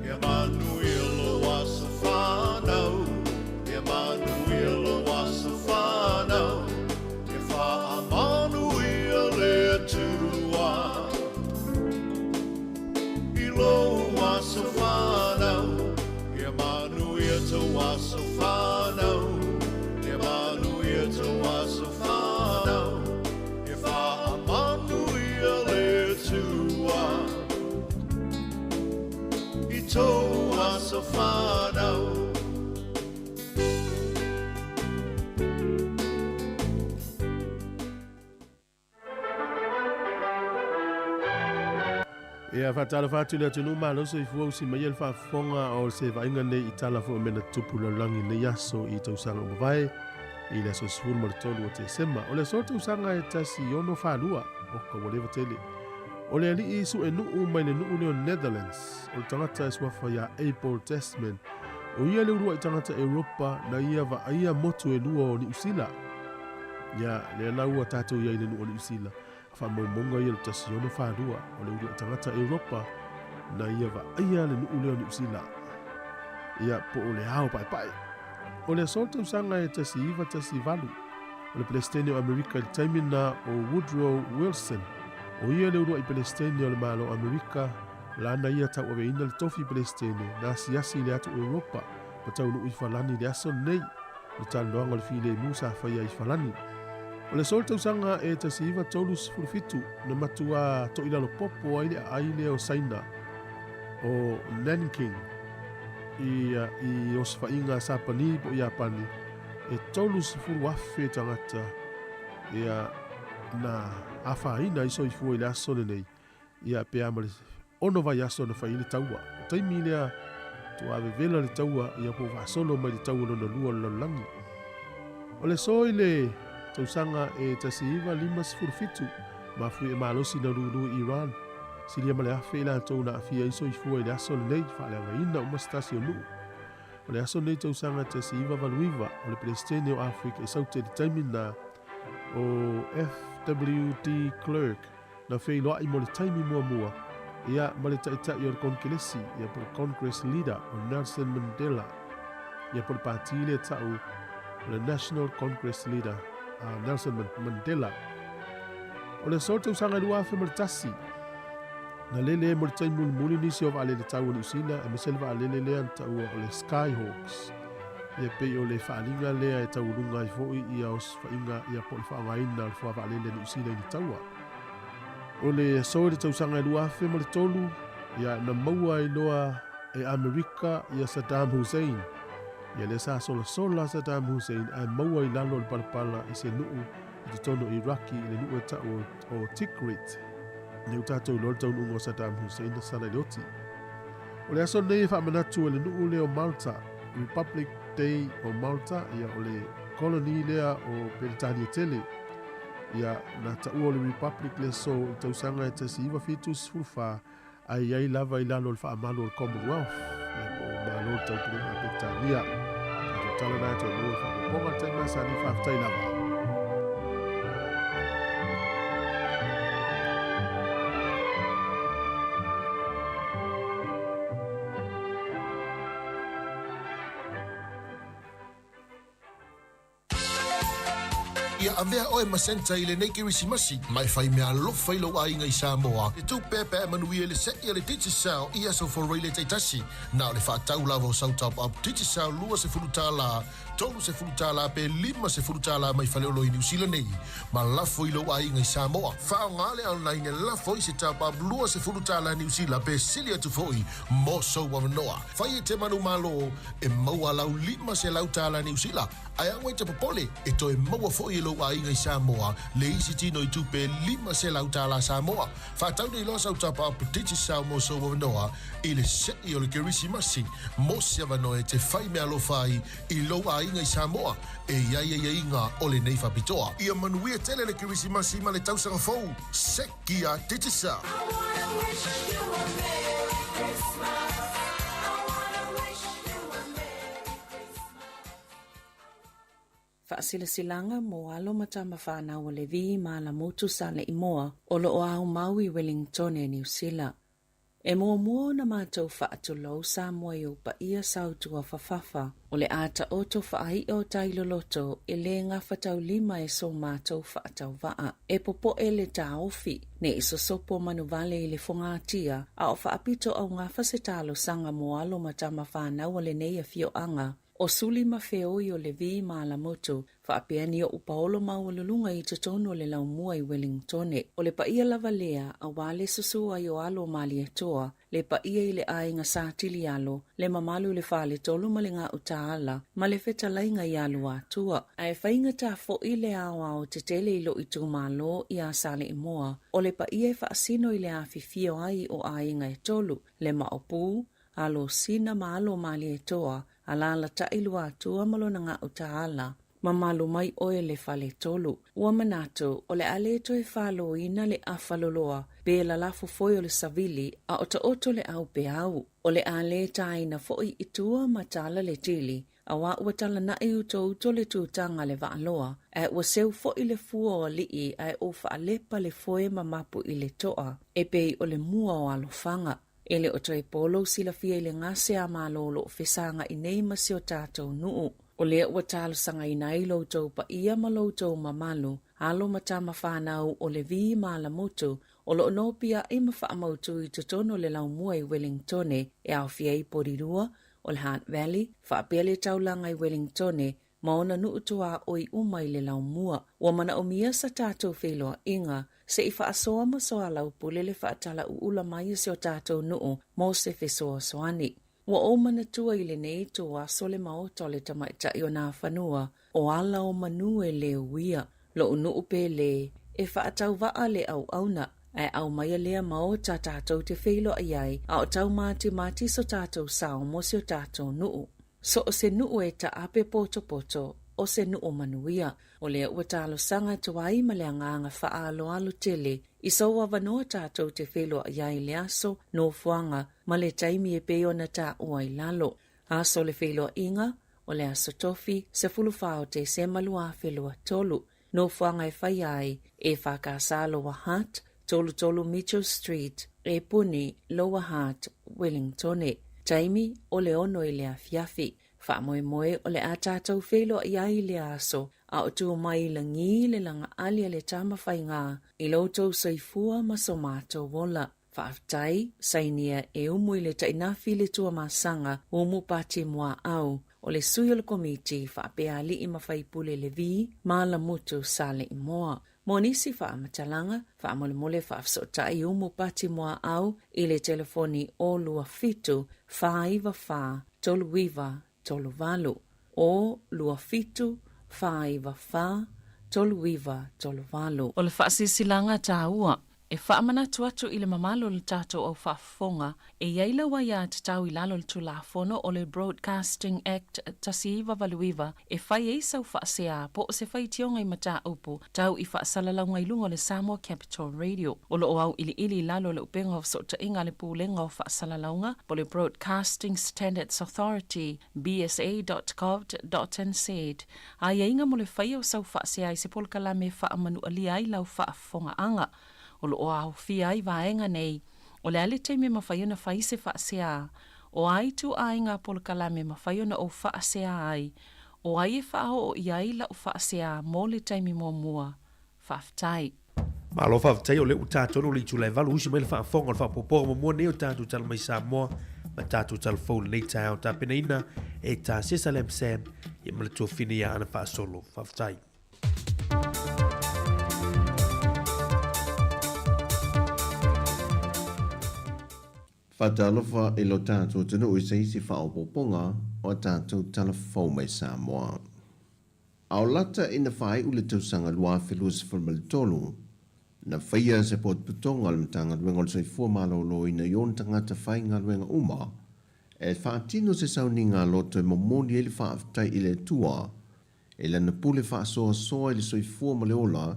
Ia manuia lou aso fanau, ia manuia lou aso fanau, ia faamanuia le Atua i lou aso fanau, ia manuia tou aso fanau, ia manuia tou aso fanau, ia faamanuia le Atua i tou aso fanau. Ia, faatalofa atu i le atunuu malo soifua usi mai le faafofoga o se vaaiga nei i tala foi o mea na tutupu i le lalolagi nei aso i tausaga ua mavae i le aso 13 o Tesema. O le aso tausaga e 1642, oka ua leva tele. O le alii suenuu mai le nuu lea o Netherlands, o le tagata e suafa iā Abel Tasman, o ia le uluai tagata Europa na ia vaaia motu e lua o Niusila. Ia, lea la ua tatou i ai i le nuu o Niusila. Faamaumauga ia o le 1642, o le uluai tagata Europa na ia vaaia le nuu lea o Niusila. Ia, po o le ao paepae. O le aso tausaga e 1918, o le Peresetene o Amerika i le taimi lena o Woodrow Wilson, o ia le uluai Peresetene o le Malo o Amerika, lana ia tauaveina le tofi Peresetene na asiasi i le atu Europa ma taunuu i Falani i le aso lenei, o le talanoaga o le filemu sa faia i Falani. O le aso o le tausaga e 1937 na matua toilalo popo ai le aai lea o Saina o Nanking i i osofaiga a Sapani po o Iapani e 30,000 tagata ia na afaina ai soifua i le aso lenei ia pe a ma le ono vaiaso na fai ai le taua. O taimi lea tua vevela le taua ia po o faasolo mai le taua lona lua o le lalolagi. O le aso i le tausaga e 1957, mafui e malosi na lulu i Iran, silia ma le 1,000 i latou na aafia ai soifua i le aso lenei, faaleagaina uma se tasi o nuu. O le aso lenei tausaga 1989, o le Peresetene o Afrika i Saute i le taimi lena, o FW De Klerk, na feiloai mo le taimi muamua, ia, ma le taitai o le Konekelesi, ia, po o le Congress Leader, o Nelson Mandela, ia, po o le pati lea ta'u o le National Congress Leader, a Nelson Mandela. O le aso o le tausaga e 2001, na lele ai mo le taimi mulimuli nisi o vaalele tau a Niu Sila, aemaise le vaalele lea na ta'ua o le Skyhawks, ia, pei o le faaaliga lea e taualuga ai foi ia osofaiga, ia, po o le faaaogaina o le fuavaalele a Niu Sila i le taua. O le aso i le tausaga e 2003, ia, na maua ai loa e Amerika ia Saddam Hussein. Ia lea sa solasola Saddam Hussein ae maua i lalo o le palapala i se nuu i totonu o Iraki i le nuu e ta'u o Tikrit. Lea ua tatou iloa le taunuuga o Saddam Hussein na sala i le oti. O le aso lenei e faamanatu e le nuu lea o Malta, Republic Day o Malta, ia o le colony lea o Peretania tele. Ia na taua o le Republic le aso i le tausaga e 1974 ae i ai lava i lalo o le faamalu o le Commonwealth, ia po o Malo o le Taupulega a Peretania. Tatou tala na e toe maua i le faaopoopoga i le taimi masani, faafetai lava. Ia avea oe ma Santa i lenei Kerisimasi, ma e fai meaalofa i lou aiga i Samoa. E tupe pe a manuia i le se'i a le Digicel i aso foreile taitasi. Na o le faatau lava o sau top up Digicel $20, $30 pe $50 mai Faleolo i Niu Sila nei, ma lafo i lou aiga i Samoa. Faaaoga le online e lafo ai se top up $20 Niu Sila pe sili atu foi mo sou avanoa. Fai e te manumalo e maua lau $500 Niu Sila. Ae aua e te popole, e toe maua foi e lou aiga i Samoa le isi tino i tupe $500 Samoa. Faatau nei loa sau top up Digicel mo sou avanoa i le se'i o le Kerisimasi mo se avanoa e te fai meaalofa ai i lou aiga i Samoa e i ai aiaiga o lenei faapitoa. Ia manuia tele le Kerisimasi ma le tausaga fou. Sekia Digicel! Faasilasilaga mo alo ma tama fanau a Levi ma Alamutu Saleimoa o lo o aumau i Wellingtone, Niu Sila. E muamua ona matou faatulou Samoa i ou paia sautua fafafa, o le a taoto faai'a o tai loloto e le gafataulima e so matou faatauvaa. E popo'e le taofi, ne i sosopo manuvale i le fogatia, a o faapito augafa se talosaga mo alo ma tama fanau a lenei afioaga, O Suli ma Feoi o Levi ma Alamutu, faapea ni oʻu paolo maualuluga i totonu o le laumua i Welingtone. O le paia lava lea, auā le susu ai o alo o Malietoa, le paia i le aiga Sa Tilialo, le mamalu i le faletolu ma le gautaala, ma le fetalaiga iā Luatua. Ae faigata foʻi le aoao tetele i loʻu itumalo iā Saleimoa, o le paia e faasino i le afifio ai o aiga e tolu, le Maopu, alo Sina ma alo Malietoa, alaalatai Luatua ma lona gautaala. Mamalu mai oe le faletolu. Ua manatu, o le a le toe faloina le afa loloa, pe lalafo foi o le savili, a o taoto le au peau. O le a le taina foi i tua ma tala le tili, auā ua talanai utouto le tutaga a le vaaloa, ae ua seu foi le fua o alii ae ua faalepa le foe ma mapu i le toa, e pei o le mua o alofaga. E le o toe po lou silafia i le gase a Malo o lo o fesagai nei ma si o tatou nuu. O lea ua talosagaina ai lo outou paia ma lo outou mamalu, alo ma tama fanau o Levi ma Alamutu, o lo o nopiai ma faamautu i totonu o le laumua i Wellingtone e aofia ai Porirua, o le Hutt Valley, faapea le taulaga i Wellingtone ma ona nuu tuaoi uma i le laumua. Ua manaomia sa tatou feiloaiga se i faasoa ma soalaupule le faatalauula mai o si o tatou nuu mo se fesoasoani. Ua ou manatua i lenei ituaso le maota o le tamaitai o Nafanua, o ala o manu e le uia, loʻu nuu pele, e faatauvaa le auauna, ae aumaia lea maota tatou te feiloai ai a o taumatimati so tatou sao mo si o tatou nuu. So o se nuu e taape potopoto, o se nuu manuia. O lea ua talosaga atu ai ma le agaga faaaloalo tele i sou avanoa tatou te feiloai ai i le aso, nofoaga, ma le taimi e pei ona taua i lalo. Aso o le feiloaiga, o le aso Tofi, 14 o Tesema 2023. Nofoaga e faia ai, EFKS Lower Hutt, 33 Mitchell Street, Epuni, Lower Hutt, Wellingtone. Taimi, o le 6 i le afiafi. Faamoemoe o le a tatou feiloai ai i lea aso, a o tu mai i lagi le lagaali a le tama faigā i lo outou soifua ma so matou ola. Faafetai, sainia e umu i le tainafi le Tuamasaga, Umu Pati Muaau, o le sui o le Komiti faapea Alii ma Faipule Levi ma Alamutu Saleimoa. Mo nisi faamatalaga, faamolemole faafesootai umu Pati Muaau i le telefoni o 27 494 39 38. O 27 494 3938. O le faasilasilaga taua e faamanatu atu i le mamalu o le tatou au faafofoga, e i ai lau aiatatau i lalo o le Tulafono o le Broadcasting Act 1989 e fai ai sau faasea po o se faitioga i mataupu tau i faasalalauga i luga o le Samoa Capital Radio. O lo o auiliili i lalo o le upega o fesootaiga a le Pulega o Faasalalauga po o le Broadcasting Standards Authority, bsa.govt.nz, aiaiga mo le faia o sau faasea i se polokalame e faamanualia ai lau faafofogaaga. O lo o aofia ai vaega nei, o le a le taimi e mafai ona fai se faasea, o a ituaiga polokalame e mafai ona ou faasea ai, o ai e faaoo i ai lau faasea mo le taimi muamua. Faafetai. Malo faafetai o lea ua ta tonu le itula e valu usi mai le faafofoga o le faaopoopoga muamua nei o tatou tala mai Samoa ma tatou tala fou lenei taeao tapenaina e Tasesa Lam Sam ia ma le tuafine ia Ana Faasolo. Faafetai. Faatalofa i lo tatou atunuu i se isi faaopoopoga o a tatou tala fou mai Samoa. A o lata ina faaiu le tausaga 2023, na faia se potopotoga a le Matagaluega o le Soifua Maloloina i ona tagata faigaluega uma e faatino se sauniga loto e momoli ai le faafetai i le Atua i lana pule faasoasoa i le soifua ma le ola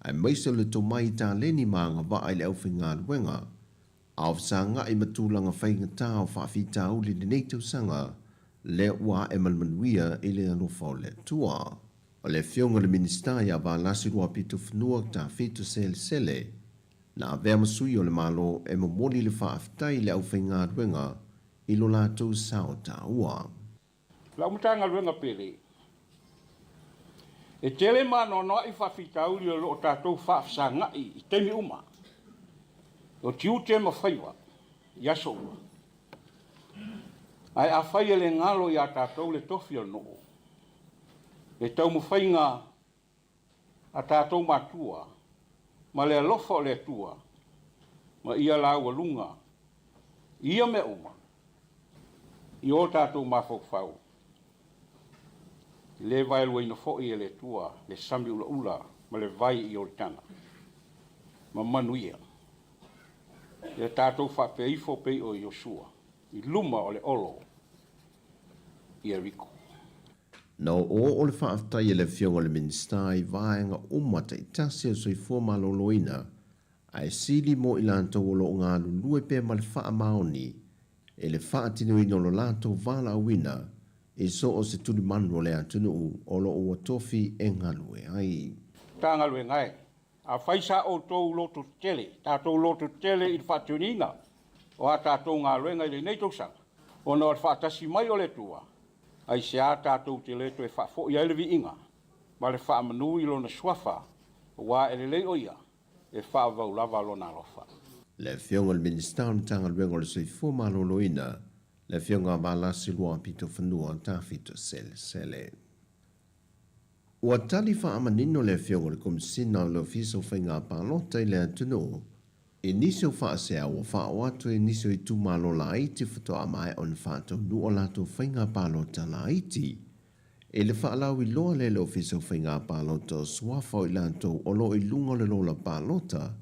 aemaise o le tomai taleni ma agavaa i le aufaigaluega a o fesagai ma tulaga faigata o faafitauli i lenei tausaga lea ua ae ma le manuia i le alofa o le Atua. O le Afioga i le Minisita ia Valasi Luapitofanua Tafito Selesele na avea ma sui o le Malo e momoli le faafetai i le aufaigaluega i lo latou sao taua. Lau Matagaluega pele, e tele ma anoanoai faafitauli o lo o tatou faafesagai i taimi uma, o tiute ma faiva i aso uma. Ae afai e le galo iā tatou le tofi o le nuu, le taumafaiga a tatou matua ma le alofa o le Atua ma ia laualuga i ia mea uma i o tatou mafaufau, e le vaeluaina foi e le Atua le sami ulaula ma le vai i Ioritana ma manuia. Ia tatou faapea ifo pei o Iosua i luma o le olo i Ieriko. Na oooo le faafetai a le Afioga i le Minisita i vaega uma taitasi o le soifua maloloina, ae sili mo i latou o lo o galulue pea ma le faamaoni i le faatinoina o lo latou valaauina i so o se tulimanu o le atunuu o lo o ua tofi e galue ai. Matagaluega e, afai sa outou lototetele, tatou lototetele i le faatinoina o a tatou galuega i lenei tausaga, ona o le faatasi mai o le Atua, aisea tatou te le toe faafoi ai le viiga ma le faamanu i Lona Suafa, aua e lelei o Ia e faavavau lava Lona alofa. Le Afioga i le Minisita o le Matagaluega o le Soifua Maloloina, le Afioga Valasi Luapitofanua Tafito Selesele. Ua tali faamanino le Afioga i le Komesina o le Ofisa o Faiga Palota i le atunuu i nisi o faasea ua faaoo atu e nisi o itumalo laiti faatoa maea ona faataunuu a latou faiga palota laiti. I le faalauiloa lea i le Ofisa o Faiga Palota o Suafa o i latou o lo o i luga o le lola palota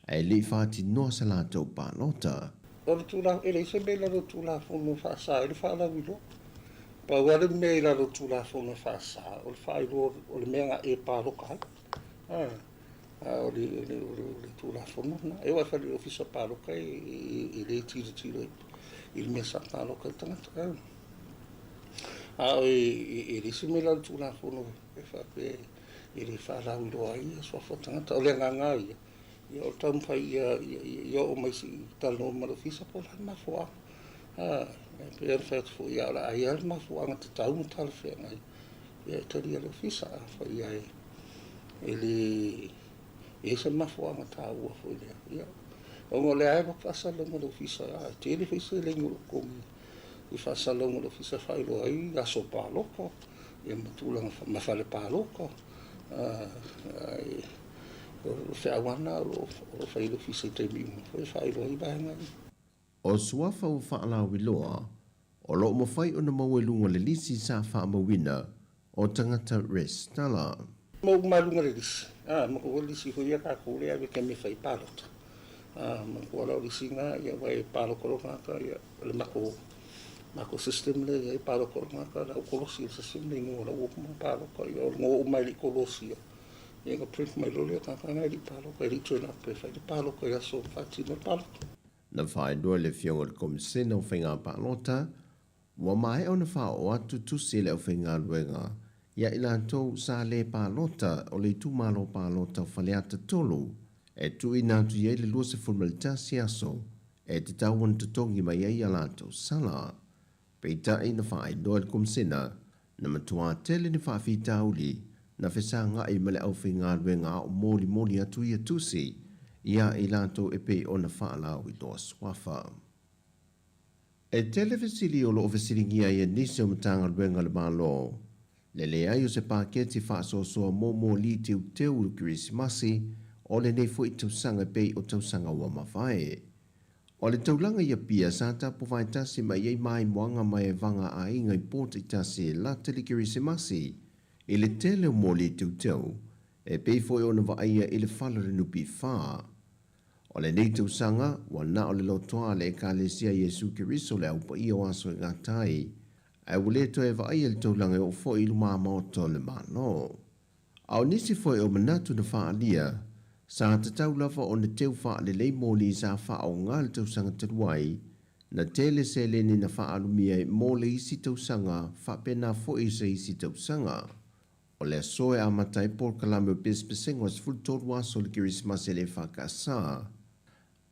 ae le i faatinoa sa latou palota. O le tulaga, e leai se mea i lalo o le Tulafono e faasa ai le faalauiloa. Pau lava le mea i lalo o le Tulafono e faasa, o le faailoa o le mea na e paloka ai. A o le, o le, o le, o le Tulafono lena. E oo lava i le Ofisa Palota e le tilotilo i le mea sa paloka ai le tagata. A o e leai se mea i lalo o le Tulafono e faapea e le faalauiloa ai ia suafa o tagata. O le agaga lava ia, ia o le taumafai ia, ia, ia oo mai se i talanoa ma le ofisa po o le a le mafuaaga. A, e pei ona fai atu foi, ia o le a i ai le mafuaaga tatau ma talafeagai, ia e talia e le ofisa. Afai e, e le i ai se mafuaaga taua foi lea, ia, ona o lea lava e faasalalauga le ofisa, a, e tele foi seleni o lo o totogi i faasalalauga a le ofisa e faailoa ai aso palota, ia ma tulaga ma fale palota. O le feau lava lena o lo o fai ai le Ofisa i taimi uma foi e faailoa ai vaega ia. O suafa ua faalauiloa, o lo o mafai ona maua i luga o le lisi sa faamauina o tagata resitala. Maua uma i luga o le lisi, a, ma koe lisi foi ia tatou lea ave taimi e fai palota. A, manatua la o lisi na, ia aua e palota loa tagata, ia o le matou, matou system lea e i ai, palota loa tagata, la ua kolosi e le system le igoa o la ua uma ona palota, ia o le igoa uma e le i kolosia, ia ona print mai loa lea o tagata na e le i palota, e le i turn up e fai le palota i aso e faatino ai le palota. Na faailoa e le Afioga i le Komisena o Faiga Palota, ua maea ona faaoo atu tusi e le aufaigaluega ia i latou sa le palota o le itumalo palota o Faleata 3 e tuuina atu i ai le 21 aso e tatau ona totogi mai ai a latou sala. Peitai na faailoa e le Komisena na matuā tele ni faafitauli na fesagai ma le aufaigaluega a o molimoli atu ia tusi ia i latou e pei ona faalauiloa suafa. E tele fesili o lo o fesiligia ai e nisi o Matagaluega a le Malo le leai o se paketi faasoasoa mo moli teuteu i le Kerisimasi o lenei foi tausaga e pei o tausaga ua mavae. O le taulaga i Apia sa tapu vaetasi mai ai maimoaga ma evaga aiga i po taitasi e lata i le Kerisimasi i le tele o moli teuteu e pei foi ona vaaia i le fale o le NPF. O lenei tausaga, ua na o le lotoa a le Ekalesia Iesu Keriso le Au Paia o Aso e gata ai, ae ua le toe vaaia le taulaga e oo foi i lumamaota o le Malo. A o nisi foi o manatu na faaalia, sa tatau lava ona teu faalelei moli sa faaaoga le tausaga talu ai, na tele seleni na faaalumia ai mo le isi tausaga faapena foi i se isi tausaga. O le aso e amata ai polokalame o pesepesega o 13 aso o le Kerisimasi a le EFKS.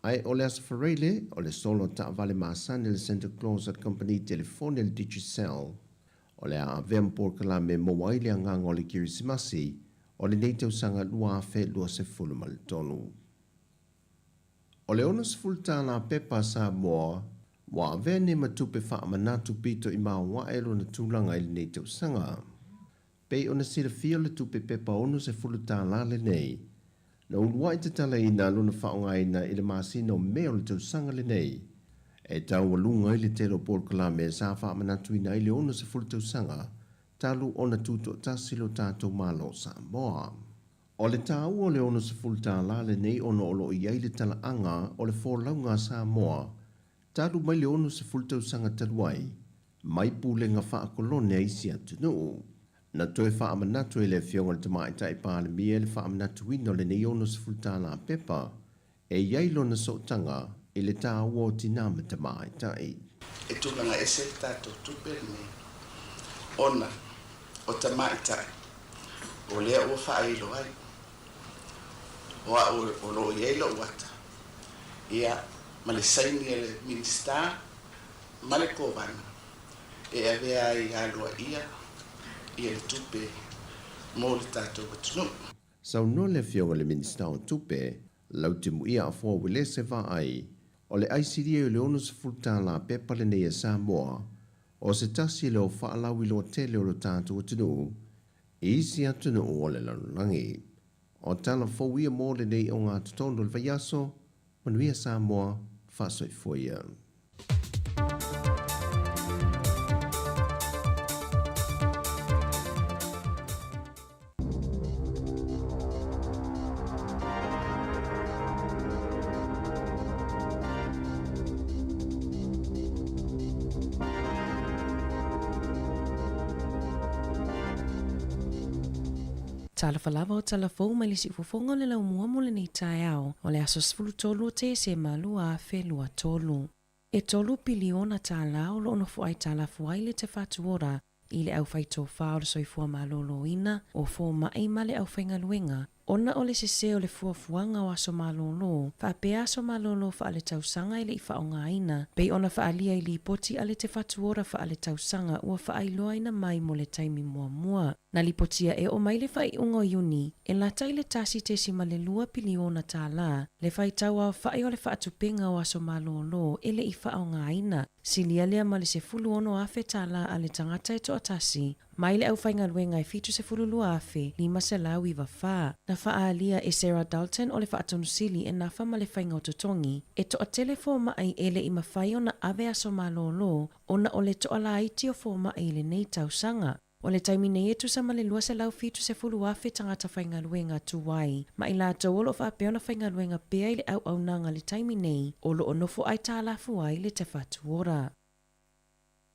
Ae o le Aso Faraile, o le solo taavale masani a le Santa Claus a le kamupani telefoni a le Digicel. O le a avea ma polokalame e maua ai le agaga o le Kerisimasi o lenei tausaga 2023. O le 60 tālā pepa a Samoa ua avea nei ma tupe faamanatu pito i maoae lona tulaga i lenei tausaga. Pei ona silafia o le tupe pepa 60 tālā lenei, na uluai tatalaina lona faaaogaina i le masina o Me o le tausaga lenei, e taualuga ai le tele o polokalame sa faamanatuina ai le 60 tausaga talu ona tutoatasi lo tatou Malo o Samoa. O le taua o le 60 tālā lenei ona o lo o i ai le talaaga o le folauga a Samoa talu mai le 60 tausaga talu ai, mai pulega faakolone a isi atunuu. Na toe faamanatu e le Afioga i le Tamaitai Palemia le faamanatuina o lenei 60 tālā pepa e i ai lona sootaga i le taua o tinā ma tamaitai. E tulaga ese le tatou tupe lenei ona o tamaitai o lea ua faailo ai o au o lo o i ai lou ata ia ma le saini a le Minisita ma le Kovana e avea ai aloaia ia le tupe mo le tatou atunuu. Saunoa le Afioga i le Minisita o Tupe, Lautimuia Afoa Uelese Vaai, o le aisilia i le 60 tālā pepa lenei a Samoa, o se tasi lea o faalauiloa tele o lo tatou atunuu i isi atunuu o le lalolagi. O tala fou ia mo lenei ogatotonu o le vaiaso, manuia Samoa, faasoifua ia. Talofa lava o tala fou mai le siufofoga o le laumua mo lenei taeao o le aso 13 o Tesema 2023. E $3 piliona o lo o nofo aitalafu ai le Te Whatu Ora i le aufaitofa o le soifua malōlōina, o fōmaʻi ma le aufaigaluega, ona o le sesē o le fuafuaga o aso malōlō, faapea aso malōlō faaletausaga e le i faaaogaina, pei ona faaalia i lipoti a le Te Whatu Ora faaletausaga ua faailoaina mai mo le taimi muamua. Na lipotia e oo mai le faaiuga o Iuni, e lata i le $1.2 piliona le faitau aofaʻi o le faatupega o aso malōlō e le i faaaogaina. Silia lea ma le $16,000 a le tagata e toatasi. mai le aufaigaluega e 72,594. Na faaalia e Sarah Dalton o le Faatonusili e nafa ma le faiga o totogi, e toatele fomai e le i mafai ona ave aso malolo ona o le toalaiti o fomai i lenei tausaga. O le taimi nei e tusa ma le 270,000 tagata faigaluega tuai ma i latou o lo o faapea ona faigaluega pea i le auaunaga i le taimi nei o lo o nofo aitalafu ai le Te Whatu Ora.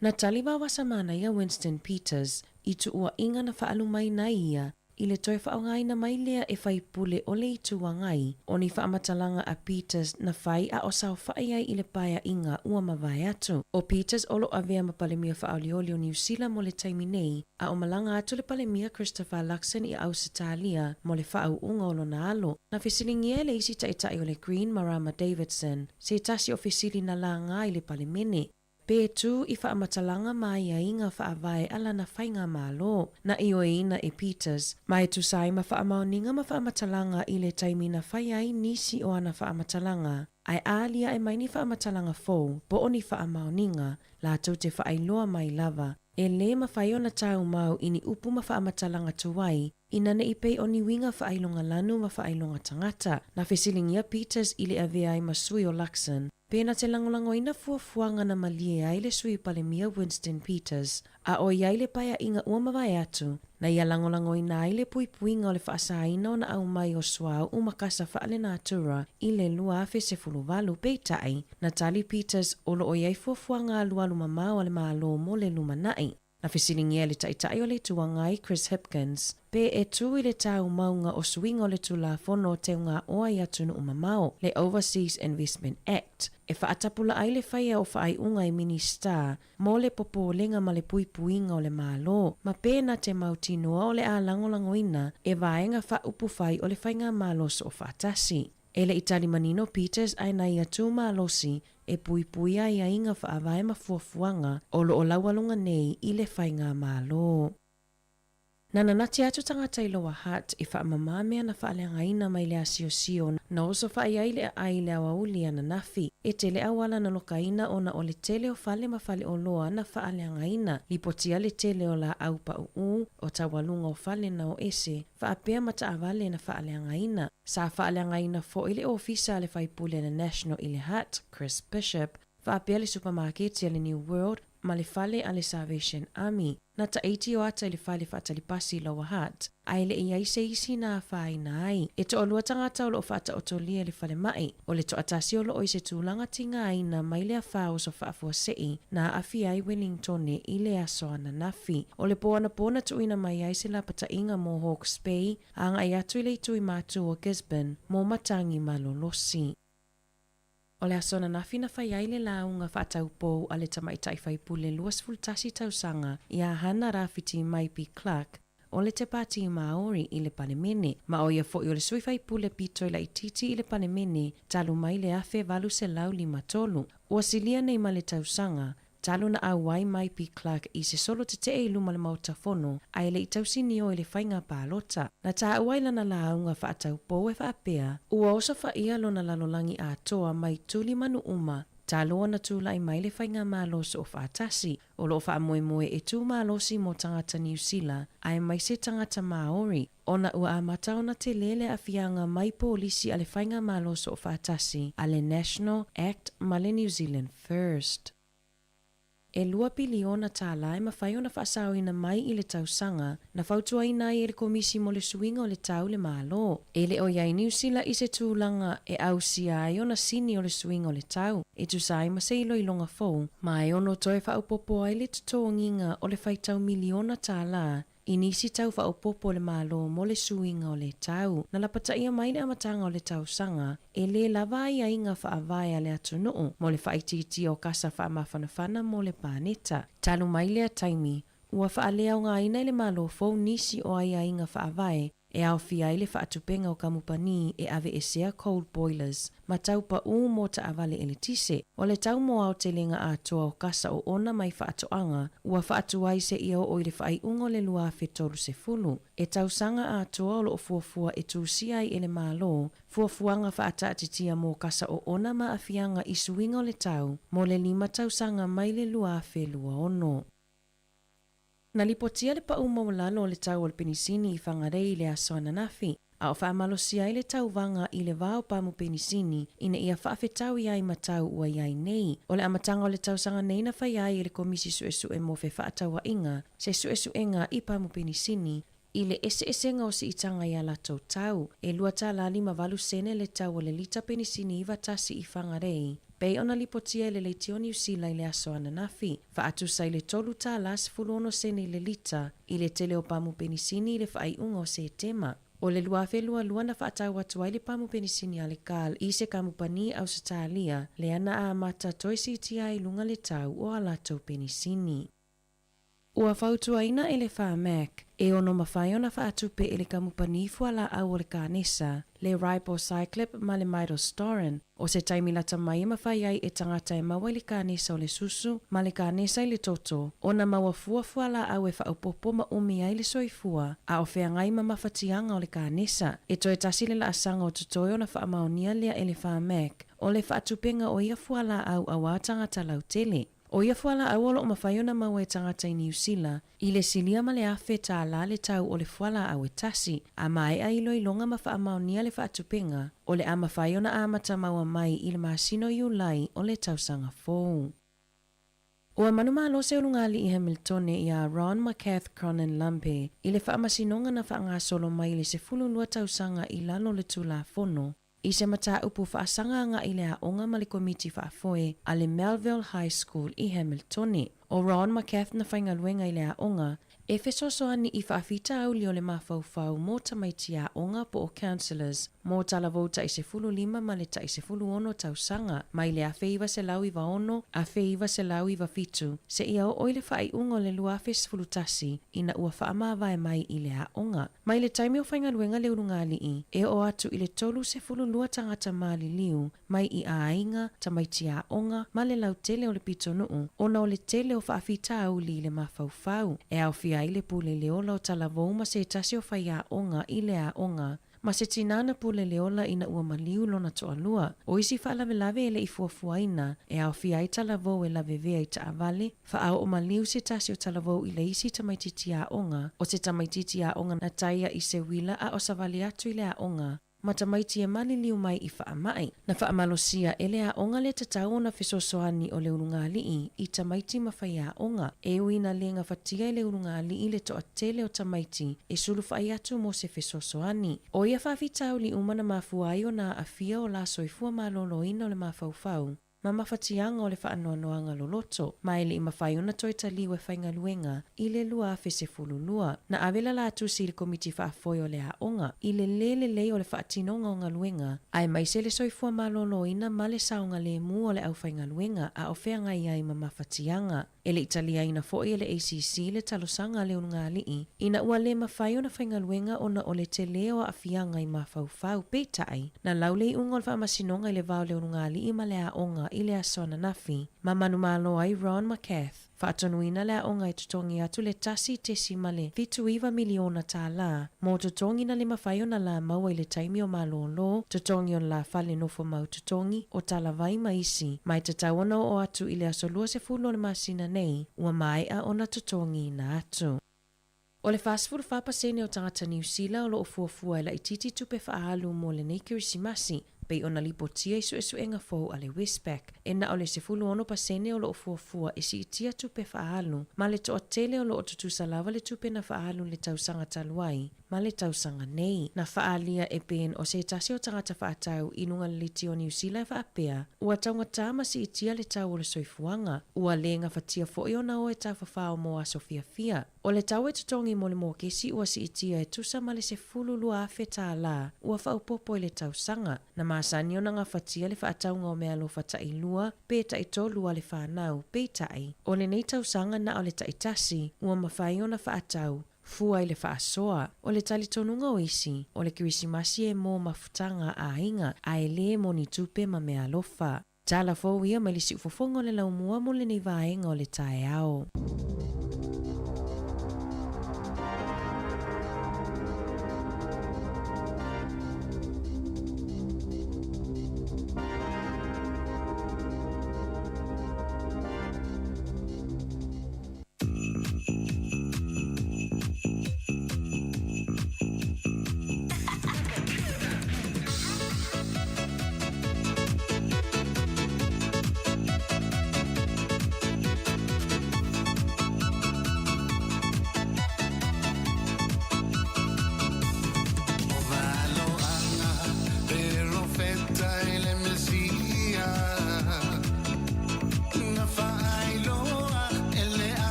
Na tali vavasa manaia Winston Peters i tuuaiga na faalumaina ai ia i le toe faaaogaina mai lea e faipule o le Itu Agai o ni faamatalaga a Peters na fai a o saofai ai i le paeaiga ua mavae atu. ʻO Peters o lo o avea ma Palemia Faaolioli o Niu Sila mo le taimi nei, a o malaga atu le Palemia Christopher Luxon i Ausetalia mo le faauuga o lona alo. Na fesiligia e le isi taitai o le Green Marama Davidson se tasi o fesili na laga i le Palemene. Pe tū i faamatalaga ma aiaiga faavae a lana faigamalo, na ioeina e Peters, ma e tusa ai ma faamaoniga ma faamatalaga i le taimi na fai ai nisi o ana faamatalaga, ae aliae mai ni faamatalaga fou po o ni faamaoniga latou te faailoa mai lava, e lē mafai ona taumau i ni upu ma faamatalaga tuai ina ne i pei o ni uiga faailoga lanu ma faailoga tagata. Na fesiligia Peters i le avea ai ma sui o Luxon, pe na te lagolagoina fuafuaga na malie ai le Sui Palemia Winston Peters, a o i ai le paeaiga ua mavae atu, na ia lagolagoina ai le puipuiga o le faasaina o na aumai o suauu ma kasa faalenatura i le 2018. Peitai, na tali Peters o lo o i ai fuafuaga alualu mamao a le Malo mo le lumanai. Na fesiligia e le Taitai o le Itu Agai, Chris Hipkins, pe e tū i le tāumauga o suiga o le Tulafono o Teugaoa i atunuu mamao, le Overseas Investment Act, e faatapula ai le faia o faaiuga e Minisita mō le popolega ma le puipuiga o le Malo, ma pe na te mautinoa o le a lagolagoina e vaega faaupufai o le Faigamalo Soofaatasi. E le i tali manino Peters ae na ia tū malosi e puipui aiaiga faavae ma fuafuaga o lo o laualuga nei i le faigamalo. Na nanati atu tagata i Lower Hutt i faamamā mea na faaleagaina mai le asiosio na osofaʻi ai le aʻai i le aoauli ananafi. E tele auala na lokaina ona o le tele o fale ma faleoloa na faaleagaina. Lipotia le tele o laau paʻuʻū o taualuga o fale na o ese faapea ma taavale na faaleagaina. Sa faaleagaina foi le ofisa a le faipule a le National i le Hutt, Chris Bishop, faapea le supamaketi a le New World ma le fale a le Salvation Army. Na taiti o ata i le fale faatalipasi i Lower Hutt, ae le i ai se isi na afaina ai. E toalua tagata o lo o faataotolia i le falemai, o le toatasi o lo o i se tulaga tigaina mai le afā oso faafuasei na aafia ai Wellingtone i le aso ananafi. O le pō anapō na tuuina mai ai se lapataiga mo Hawke's Bay, Agai atu i le itu i Matu o Gisborne mō Matangi Malolosi. O le aso ananafi na fai ai le lauga faataupou a le tamaitai faipule 21 tausaga iā Hana Rawhiti Maipi Clark o le Te Pāti Māori i le Palemene, ma o ia foi o le sui faipule pito i laitiiti i le Palemene talu mai le 1853. Ua silia nei ma le tausaga Talu na auai mai P. Clark i se solo tetee i luma le Maota Fono, ae le i tausinio i le faiga palota. Na taua i lana lauga faataupou e faapea, Ua osofaia lona lalolagi atoa mai tuli manu uma, talu ona tulai mai le faigamalo soofaatasi, o lo o faamoemoe e tū malosi mo tagata Niu Sila, aemaise tagata Māori, ona ua amata ona tele le aafiaga mai polisi a le Faigamalo Soofaatasi a le National Act ma le New Zealand First. E $2 piliona e mafai ona faasaoina mai i le tausaga na fautuaina ai e le Komisi mo le Suiga o le Tau le Malo. E le o i ai Niu Sila i se tulaga e ausia ai ona sini o le suiga o le tau, e tusa ai ma se iloiloga fou, ma e ono toe faaopoopo ai le totogiga o le faitau miliona tālā I nisi tau faaopoopo o le Malo mo le suiga o le tau, na lapataia mai le amataga o le tausaga, e lē lava aiaiga faavae a le atunuu mo le faaitiitia o kasa faamafanafana mo le paneta. Talu mai lea taimi, ua faaleaogaina e le Malo fou nisi o aiaiga faavae e aofia ai le faatupega o kamupani e aveesea coal boilers ma tau paʻū mo taavale eletise. O le tau mo aotelega atoa o kasa oona mai faatoaga ua faatuai seia oo i le faaiuga o le 2030. E tausaga atoa o lo o fuafua e tusia ai e le Malo fuafuaga faataatitia mo kasa oona ma aafiaga i suiga o le tau mo le lima tausaga mai le 2026. Na lipotia le pau maualalo o le tau o le penisini i Whangarei i le aso ananafi, a o faamalosia ai le tauvaga i le va o pamu penisini ina ia faafetaui ai ma tau ua i ai nei. O le amataga o le tausaga nei na faia ai e le Komisi Suesue mo Fefaatauaiga se suesuega i pamu penisini i le eseesega o siitaga i a latou tau. E $2.58 sene le tau o le lita penisini 91 i Whangarei, pei ona lipotia e le Leitio Niu Sila i le aso ananafi. Faatusa i le $3.16 i le lita i le tele o pamu penisini i le faaiuga o Setema. O le 2022 na faatau atu ai le pamu penisini a le CAL i se kamupani Ausetalia, lea na amata toe siitia ai i luga le tau o a latou penisini. Ua fautuaina e le Pharmac, e ono mafai ona faatupe e le kamupani fualaau o le kanesa, le ribociclib ma le midostaurin, o se taimi lata mai e mafai ai e tagata e maua i le kanesa o le susu ma le kanesa i le toto, ona maua fua fualaau e faaopoopo ma umi ai le soifua, a o feagai ma mafatiaga o le kanesa. E toe tasi le laasaga o totoe ona faamaonia lea e le Pharmac, o le faatupega o ia fualaau auā tagata lautele. O ia fualaau o lo o mafai ona maua e tagata i Niu Sila i le silia ma le $1,000 le tau o le fualaau e tasi. A maea iloiloga ma faamaonia le faatupega, o le a mafai ona amata maua mai i le masina o Iulai o le tausaga fou. Ua manumalo se ulugalii Hamiltone iā Ron ma Kath Cronin Lampe i le faamasinoga na faagasolo mai i le 12 tausaga i lalo o le Tulafono i se mataupu faasaga agai i le aoga ma le komiti faafoe a le Melville High School i Hamiltone. ʻO Ron ma Kath na faigaluega i le aoga e fesoasoani i faafitauli o le mafaufau mo tamaiti aoga po o counsellors mo talavou tai 15 ma le tai 16 tausaga mai le 1996, 1997 seia oo i le faaiuga o le 2011 ina ua faamavae mai i le aoga. Mai le taimi o faigaluega le ulugalii, e oo atu i le 32 tagata maliliu mai i aiga, tamaiti aoga, ma le lautele o le pitonuu, ona o le tele o faafitauli i le mafaufau, e aofia ai le pule le ola o talavou ma se tasi o faiaoga i le aoga, ma se tinā na pule le ola ina ua maliu lona toalua. O isi faalavelave e le i fuafuaina, e aofia ai talavou e lavevea i taavale, Faaoo maliu se tasi o talavou i le isi tamaitiiti aoga, o se tamaitiiti aoga na taia i se uila a o savali atu i le aoga, ma tamaiti e maliliu mai i faamai. Na faamalosia e le aoga le tatau ona fesoasoani o le ulugalii i tamaiti ma faiaoga. E ui na le gafatia e le ulugalii le toatele o tamaiti e sulufai atu mo se fesoasoani. O ia faafitauli uma na mafua ai ona aafia o la soifua malōlōina o le mafaufau. ma mafatiaga o le faanoanoaga loloto, ma e le i mafai ona toe taliu e faigaluega i le 2012. Na ave la la tusi i le Komiti Faafoe o le Aoga i le lē lelei o le faatinoga o galuega, aemaise le soifua malōlōina ma le saogalēmū o le aufaigaluega a o feagai ai ma mafatiaga. E le i taliaina foi e le ACC le talosaga a le ulugalii ina ua le mafai ona faigaluega ona o le telē o aafiaga i mafaufau. Peitai, na lau le iuga o le faamasinoga i le va o le ulugalii ma le aoga i le aso ananafi, ma manumalo ai Ron ma Kath. Faatonuina le aoga e totogi atu le $1.79 miliona mo totogi na le mafai ona la maua i le taimi o malōlō, totogi o le la fale nofo mau totogi, o talavai ma isi, ma e tatau ona oo atu i le aso 20 o le masina nei, ua maea ona totogiina atu. O le 44% o tagata Niu Sila o lo o fuafua e laitiiti tupe faaalu mo lenei Kerisimasi, pei ona lipotia i suesuega fou a le Westpac, e na o le 16% o lo o fuafua e siitia tupe faaalu, ma le toatele o lo o tutusa lava le tupe na faaalu i le tausaga talu ai ma le tausaga nei. Na faaalia e Ben o se tasi o tagata faatau i luga le leitio Niu Sila e faapea, Ua taugata ma siitia le tau o le soifuaga, ua le gafatia foi ona o e tafafao mo aso fiafia. O le tau e totogi mo le mokesi ua siitia e tusa ma le $12,000 ua faaopoopo i le tausaga. Na masani ona gafatia le faatauga o meaalofa tailua pe taitolu a le fanau, peitai, o lenei tausaga na o le taitasi ua mafai ona faatau fua i le faasoa. O le talitonuga o isi, o le Kerisimasi e mo mafutaga a aiga, a e lē mo ni tupe ma meaalofa. Tala fou ia mai le siufofoga o le laumua mo lenei vaega o le taeao.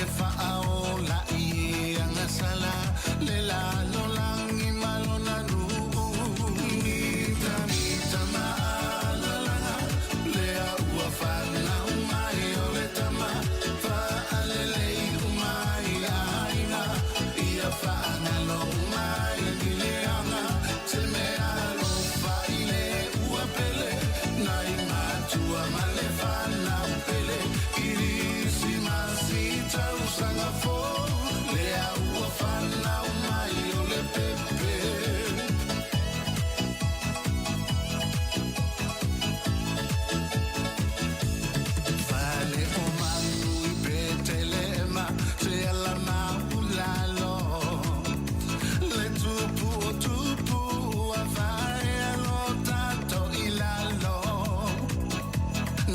le faaola i e agasala le lalolagi ma lona nuu. Mitamita maalalaga lea ua fanau mai o le tama faalelei uma i aiga ia faagalo uma i ni leaga se mea alofa i le ua pele nai matua ma le fanau pele Kirisimasi tausaga fou lea ua fanau mai o le pepe. Fale o manu i Petelema se ala maulalo le tupu o tupu ua vaea lo tatou i lalo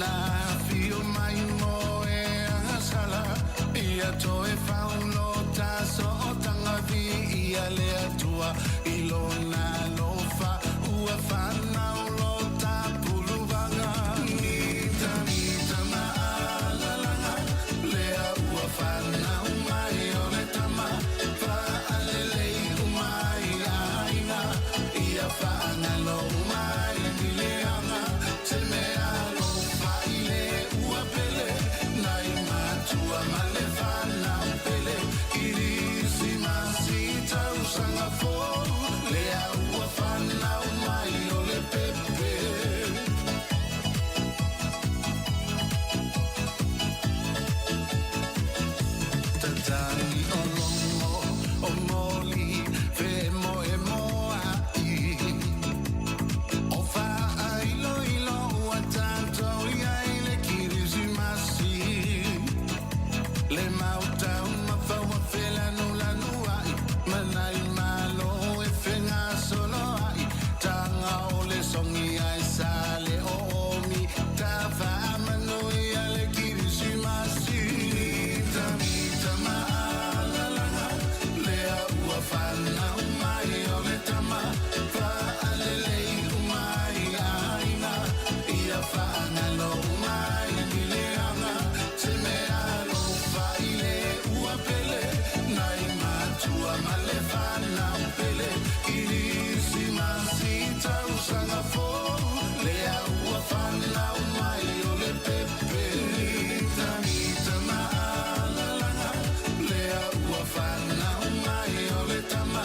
na afio mai mo e agasala ia toe faulo tasootaga viia le Atua i lona alofa ua fanau lo tapuluvaga mitamita maalalaga lea ua fanau mai o le tama faalelei uma i aiga ia faagalo uma i ni leaga se mea alofa i le ua pele nai matua ma le fanau pele Kirisimasi tausaga fou lea ua fanau mai o le pepe. Tatagi o logo o moli femoemoa'i o faailoilo ua tatou i ai le Kirisimasi le mautaumafa ua felanulanua'i ma nai malo e fegasoloa'i taga o le sogi ae sa le oomi tafaamanuia le Kirisimasi mitamita maalalaga lea ua fanau mai o le tama faalelei uma i aiga ia faagalo uma i ni leaga se mea alofa i le ua pele nai matua ma le fanau pele Kirisimasi tausaga fou lea ua fanau mai o le pepe mitamita maalalaga lea ua fanau mai o le tama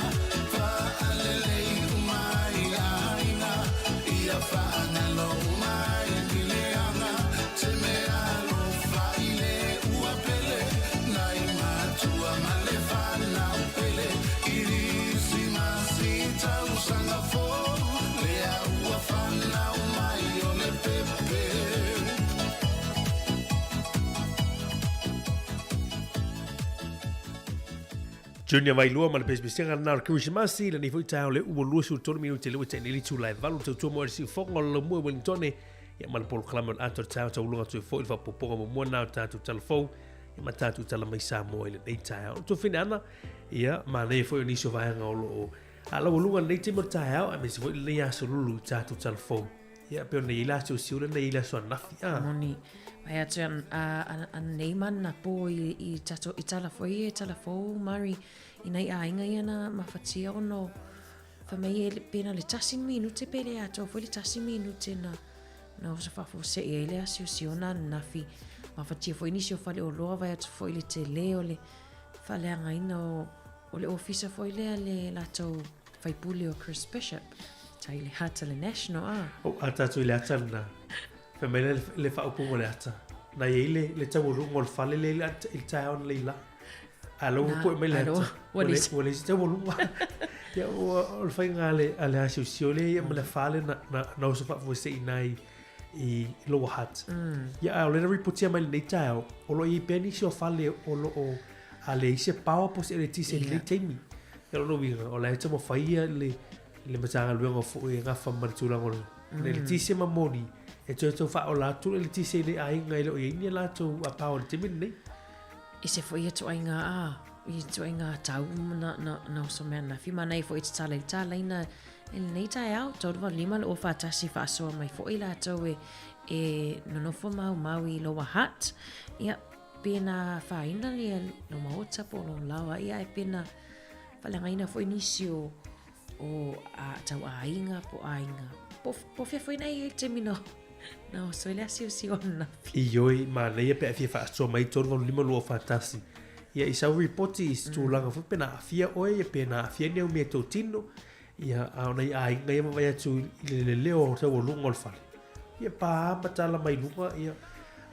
faalelei uma i aiga ia faagalo uma i ni leaga se mea alofa i le ua pele nai matua ma le fanau pele Kirisimasi tausaga fou lea ua fanau mai o le pepe. Junior Vailua ma le pesepesega lena o le Kerisimasi, lenei foi taeao le ua 23 minute le ua tainei le itula e valu tautua mo le siufoga o le laumua i Wellingtone ia ma le polokalame o le ata o le taeao tauluga atu ai foi le faapopoga muamua lena o le tatou tala fou ia ma tatou tala mai Samoa i lenei taeao. O le tuafine ana ia manaia foi o nisi o vaega o lo o a laualuga lenei taimi o le taeao aemaise foi lenei aso lulu i tatou tala fou. Ia pei ona i ai le aso siula na i ai le aso ananafi. Ah. Moni. Mai atu ananei ma anapo i, i, tato, i tala foi e tala fou Mari i nai aiga ia na mafatia ono fa mai e pena le tasi minute pe le atoa foi le tasi minute na na oso faafuasei ai le asiosio na ananafi mafatia foi nisi o faleoloa vai atu foi le tele o le faaleagaina o, o le ofisa foi lea le latou faipule o Chris Bishop tai le hata le National a. O a tātou i le ata lena. Fai mai le, le faaupuga o le ata. Na i ai le, le taualuga o le fale le i le taeao na leila. A lau ua mai le ata. Ua le ua le taualuga. Ia o o le faiga a le a le asiosio le ia ma le fale na na na oso faafuasei i i Lower Hutt. Ia a o le na ripotia mai lenei taeao, o lo o i ai pea nisi o fale o lo o a leai se power po o se eletise i lenei taimi. Ia o lona uiga, o la e taumafai ia le le Matagaluega foi e gafa ma le tulaga o le eletise ma moni e toe tau faaola atu le eletise i le aiga e le o i ai ni a latou power i le taimi lenei. Ese foi ia ituaiga a, i ituaiga tau na, na, na oso mea ananafi. Manaia foi te tala i talaina i lenei taeao, 385 le 241 faasoa mai foi latou e, e nonofo maumau i Lower Hutt. Ia, Pe na afaina le lou maota po o lou laoa, ia ae pe na faaleagaina foi nisi o o a tau aiga po o aiga. Po po fea foi na i ai le taimi na na oso ai le asiasi o ananafi. Ioe, manaia pe a fia faasoa mai 3 8 5 2 4 1. Ia i sau ripoti i se tulaga foi pe na aafia oe ia pe na aafia ni au mea tou tino, ia a o nai aiga ia vaavaai atu i le leleo o taualuga o le fale. Ia pā ma tala mai luga, ia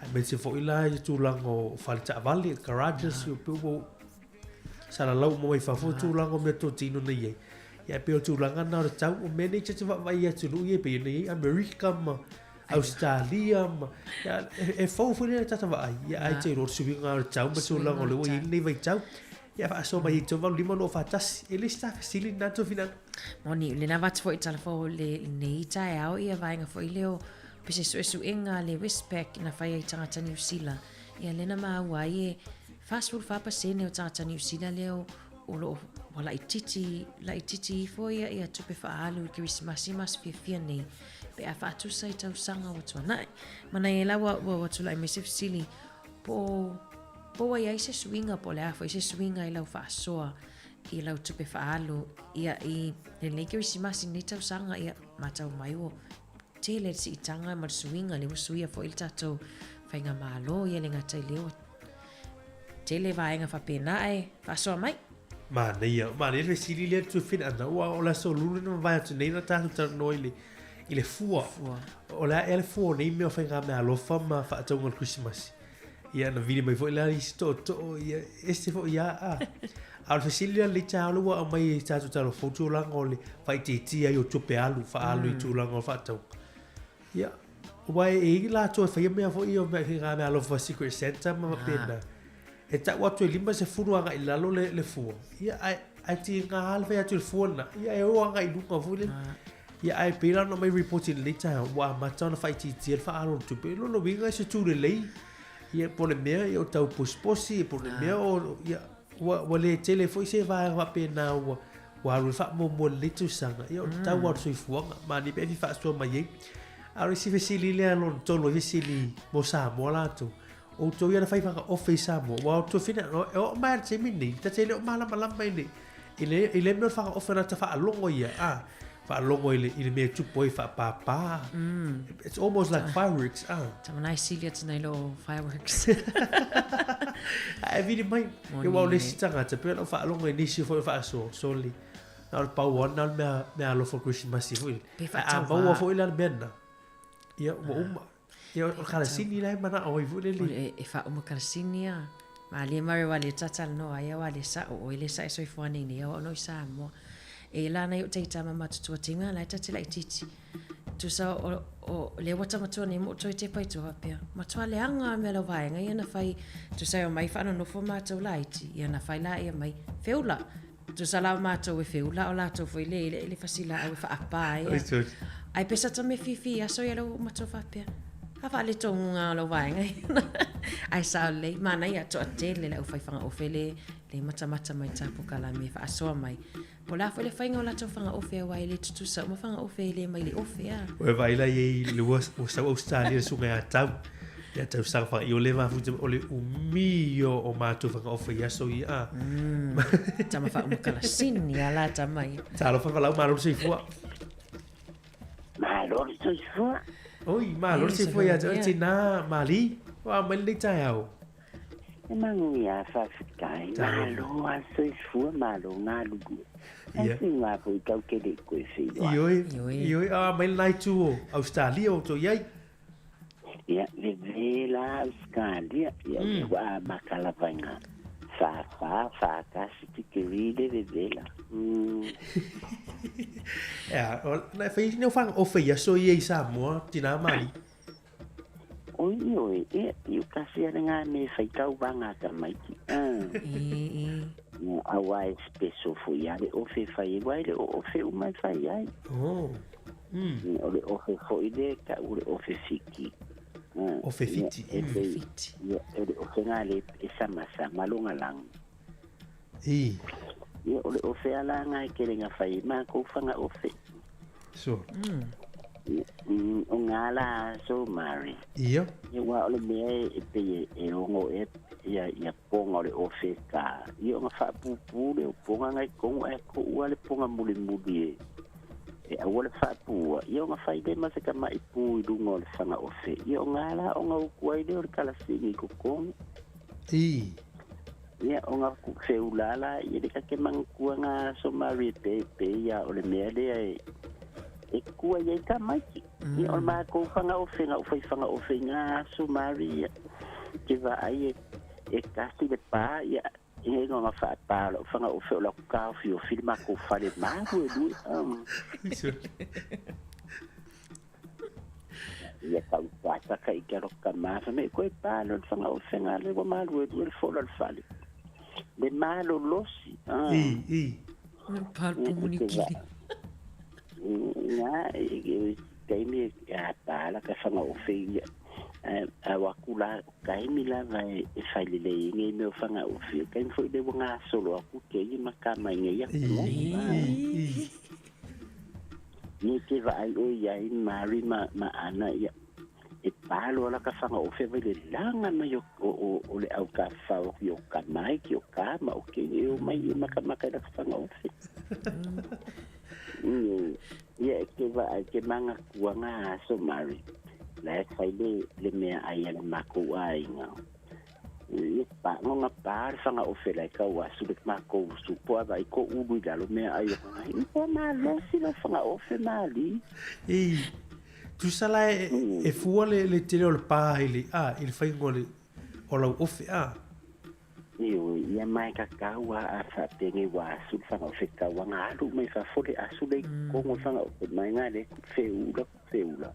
aemaise foi la i tulaga o fale taavale, garages, ia pe ua salalau uma mai fafo tulaga o mea totino na i ai. Ia e pei o tulaga na o le tau, o mea nei ta te vaavaai i atunuu ia pei ona i ai Amerika ma Ausetalia ma, ia, e fou foi lea tata vaai, ia ae te iloa o le suiga o le tau ma tulaga o lea ua i ai lenei vaitau. Ia faasoa mai i 3 8 5 2 4 1, e le se fesili lena Tofilaga. Moni, lena avatu foi i tala fou o lenei taeao ia vaega foi lea o pei se suesuega a le Westpac na fai ai i tagata Niu Sila. Ia lea na maua ai e 44% o tagata Niu Sila lea o lo o ua laitiiti, laitiiti ifo ia ia tupe faaalu i le Kerisimasi ma aso fiafia nei pe a faatusa i tausaga ua tuanai. Manaia la ua, ua, ua tulai mai se fesili po o, po ua i ai se suiga po o le a foi se suiga i lau faasoa i lau tupe faaalu ia i lenei Kerisimasi lenei tausaga ia matau mai ua tele le siitaga ma le suiga lea ua suia foi le tatou faigamalo ia le gata i lea ua tele vaega faapena ae faasoa mai. Manaia, manaia le fesili lea Tufina ana, ua o le aso lulu na mavae atu nei na tatou talanoa i le, i le fua. Fua. O le a ea le fua o nei mea o faigameaalofa ma faatauga o le Kerisimasi. Ia na vili mai foi la isi tootoo, ia ese foi ia a. A o le fesili lea lenei taeao lea ua aumai e tatou talofa fou tulaga o le faaitiitia ai o tupe alu, faaalu i tulaga o faatauga. Ia, aua e i ai latou e faia mea foi ia o mea faigameaalofa Secret Santa ma faapena. E tau atu e 50 agai i lalo le, le fua. Ia, ae, ae tiga lava le fai atu i le fua lena. Ia, e o agai i luga foi lele. Ia, ae pei la ona aumai report i lenei taeao, ua amata ona faaitiitia le faaalu o le tupe. O lona uiga e se tū lelei, ia, po o le mea ia, o tau posiposi, po o le mea o, ia, ua, ua le tele foi se vaega faapena ua, ua alu ai le faamuamua i lenei tausaga. Ia, o le tau lava o le soifuaga. Manaia pe a fia faasoa mai ai. A o le isi fesili lea lona tolu ai fesili mo Samoa latou. Outou ia na fai whakaofe i Samoa. Ua o Tufina, e oo mai le taimi nei, ta te le o malamalama i le, i le, i le mea o le whakaofe na ta whaalogo ia, a, whaalogo i le, i le mea e tupu ai whaapāpā. It's almost like fireworks, a. Tama nai sili atu nei lo fireworks. Ae vili mai, e ua o le isi tagata, pei ona ou faalogo i nisi foi o faasoa, soli, na o le pau lava lena o le mea, mea alofa o Kerisimasi foi. Pe Ae a maua foi la le mea lena, ia ua uma. Ia, o le kalasini la e manao ai foi lele. E, e faauma kalasini a. Malie mare wa le talanoa ai aua le sa'o ʻoe le sa e soifua nei nei aua ono i Samoa. E la nai o teita ma matutua tinga la e tate laitiiti. Tusa o, o lea ua tamatua nei mo toe tepa i tua faapea. Matua leaga a mea lau vaega ia na fai tusa e omai faanonofo matou laiti ia na fai laia mai feula. Tusa la o matou e feula o latou foi le i le fasi laau e faapa ai a. Ai pesa ta me fifi i aso ia lau matua faapea. A faaletonga o lau vaega ia. Ai sao lelei, manaia toatele le aufai fagaofe le le matamata mai tapo kalame e faasoa mai. Po o le a foi le faiga o latou fagaofe aua e le tutusa uma fagaofe e le mai le ofe a. Ua vaai la i ai le ua ua sau Ausetalia le susuga ia Tau. Ia tausaga whakaiole mafuta o le umi ia o mātou whakaofa i aso ia a. Tama whauma kalasini a la tama ia. Talofa walau malo le soifua. Malo le soifua. Oi, malo le soifua ia te oe tina Mali. Wa mai lenei taeao. E manuia faafetai. Malo a soifua malo galulue. Ia. Ai ngā foi tau ke le koe whenua. Ioe, ioe, a mai lenai tu o Australia o tō iai. Ia, vevela Australia, ia mm. ua amata lava i ngā whāwhā, whākasi tikeri le vevela. Mm. Ia, o, na whai nei whanga o whai aso ia i Samoa, tina mali. Oi, oi, ia, i o kasi ana ngā me whai tau wanga tamaiti. Ah. I, i. Aua e special fo ia le ofe whai e wai le o ofe umai whai ai. Oh. Mm. O le ofe foi le ta'u o le ofe fiti. Ofe fiti. Ia, e fiti. Ia, o le ofe ngā le e samasama longa lagi. I. Ia, o le ofe ala ngā e kele ngā whai e mākou whanga ofe. So. Mm. O ngā la aso Mari. Ia. Ia ua o le mea e pei e ogo ea ia ia poga o le ofe ka. Ia o nga faapupu le o poga ngai kongo e ko ua le poga mulimuli e. E aua le faapua. Ia o nga fai le ma se ka mai pu i lunga o le fanga ofe. Ia o ngā la o nga uku ai le o le kalasini i kokongo. I. Ia o nga feula la ia le kake mangkua ngā aso Mari e pe pe ia o le mea lea e e kua ia i tamaiti. Ia o le mākou whanga ofe, ngā ufai whanga ofe i ngā aso Mari ia. Ke wa ai e kasi le pā ia e ngai ngā whaapā o lau whanga ofe o lau kāofi o whiri mākou whare māhu e lui. Ia kau pātaka i ke roka māwha me koe pā lo le whanga ofe ngā lewa mālu e lue le fola le fale. Le mālo losi. I, i. Pā le pumunikili. Ngā, e taimi e a pāla ka whanga ofe ia. A waku la, kaimi lava e whailele i ngei meo whanga ofe. Kaimi foi le ngā solo aku ke i maka mai ngei aku. I, i. Ni te vaai o ia i Mari ma, ma ana ia. E pālo ala ka whanga ofe vai le langa mai o, o, o, o le au ka whao ki o ka mai, ki o ka ma o ke e o mai e maka maka i la ka whanga ofe. Ia e ke vaai ke manga kua ngā aso Mari. La e whai le, le mea ai a le mākou āinga. Ia pa, ngonga pā le whanga ofe lai kau asu le mākou supo a vai ko ulu i lalo mea ai o ngā. I kua mālosi la whanga ofe māli. I, tusa la e, e fua le, le tele o le pā i le, a, i le whainga o le, o lau ofe, a. Io, ia mai ka kau a a whaapenge wa asu le whanga ofe kau a ngā alu mai whafole asu le kongo whanga ofe mai ngā le ku wheula, ku wheula.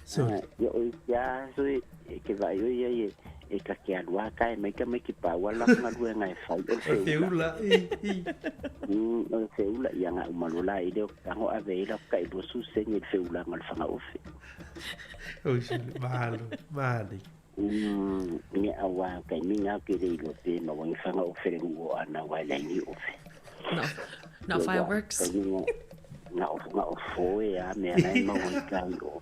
So. Ia o ia aso e, e ke vai o ia e, e ka ke alua ka e mai ka mai ki pā ua lako ngā lua ngā e whai o le wheula. Wheula, i, i. O le wheula, ia ngā umalo la i leo kango a veila ka i lua susenge le wheula ngā le whanga ofe. Oi, sule, mahalo, mahali. Nge awa kai minga ke le ilo te ma wangi whanga ofe le ngu o ana wai lai ni ofe. No, no fireworks. Kai minga ngā o ngā o foe a mea nai mawangi kai o.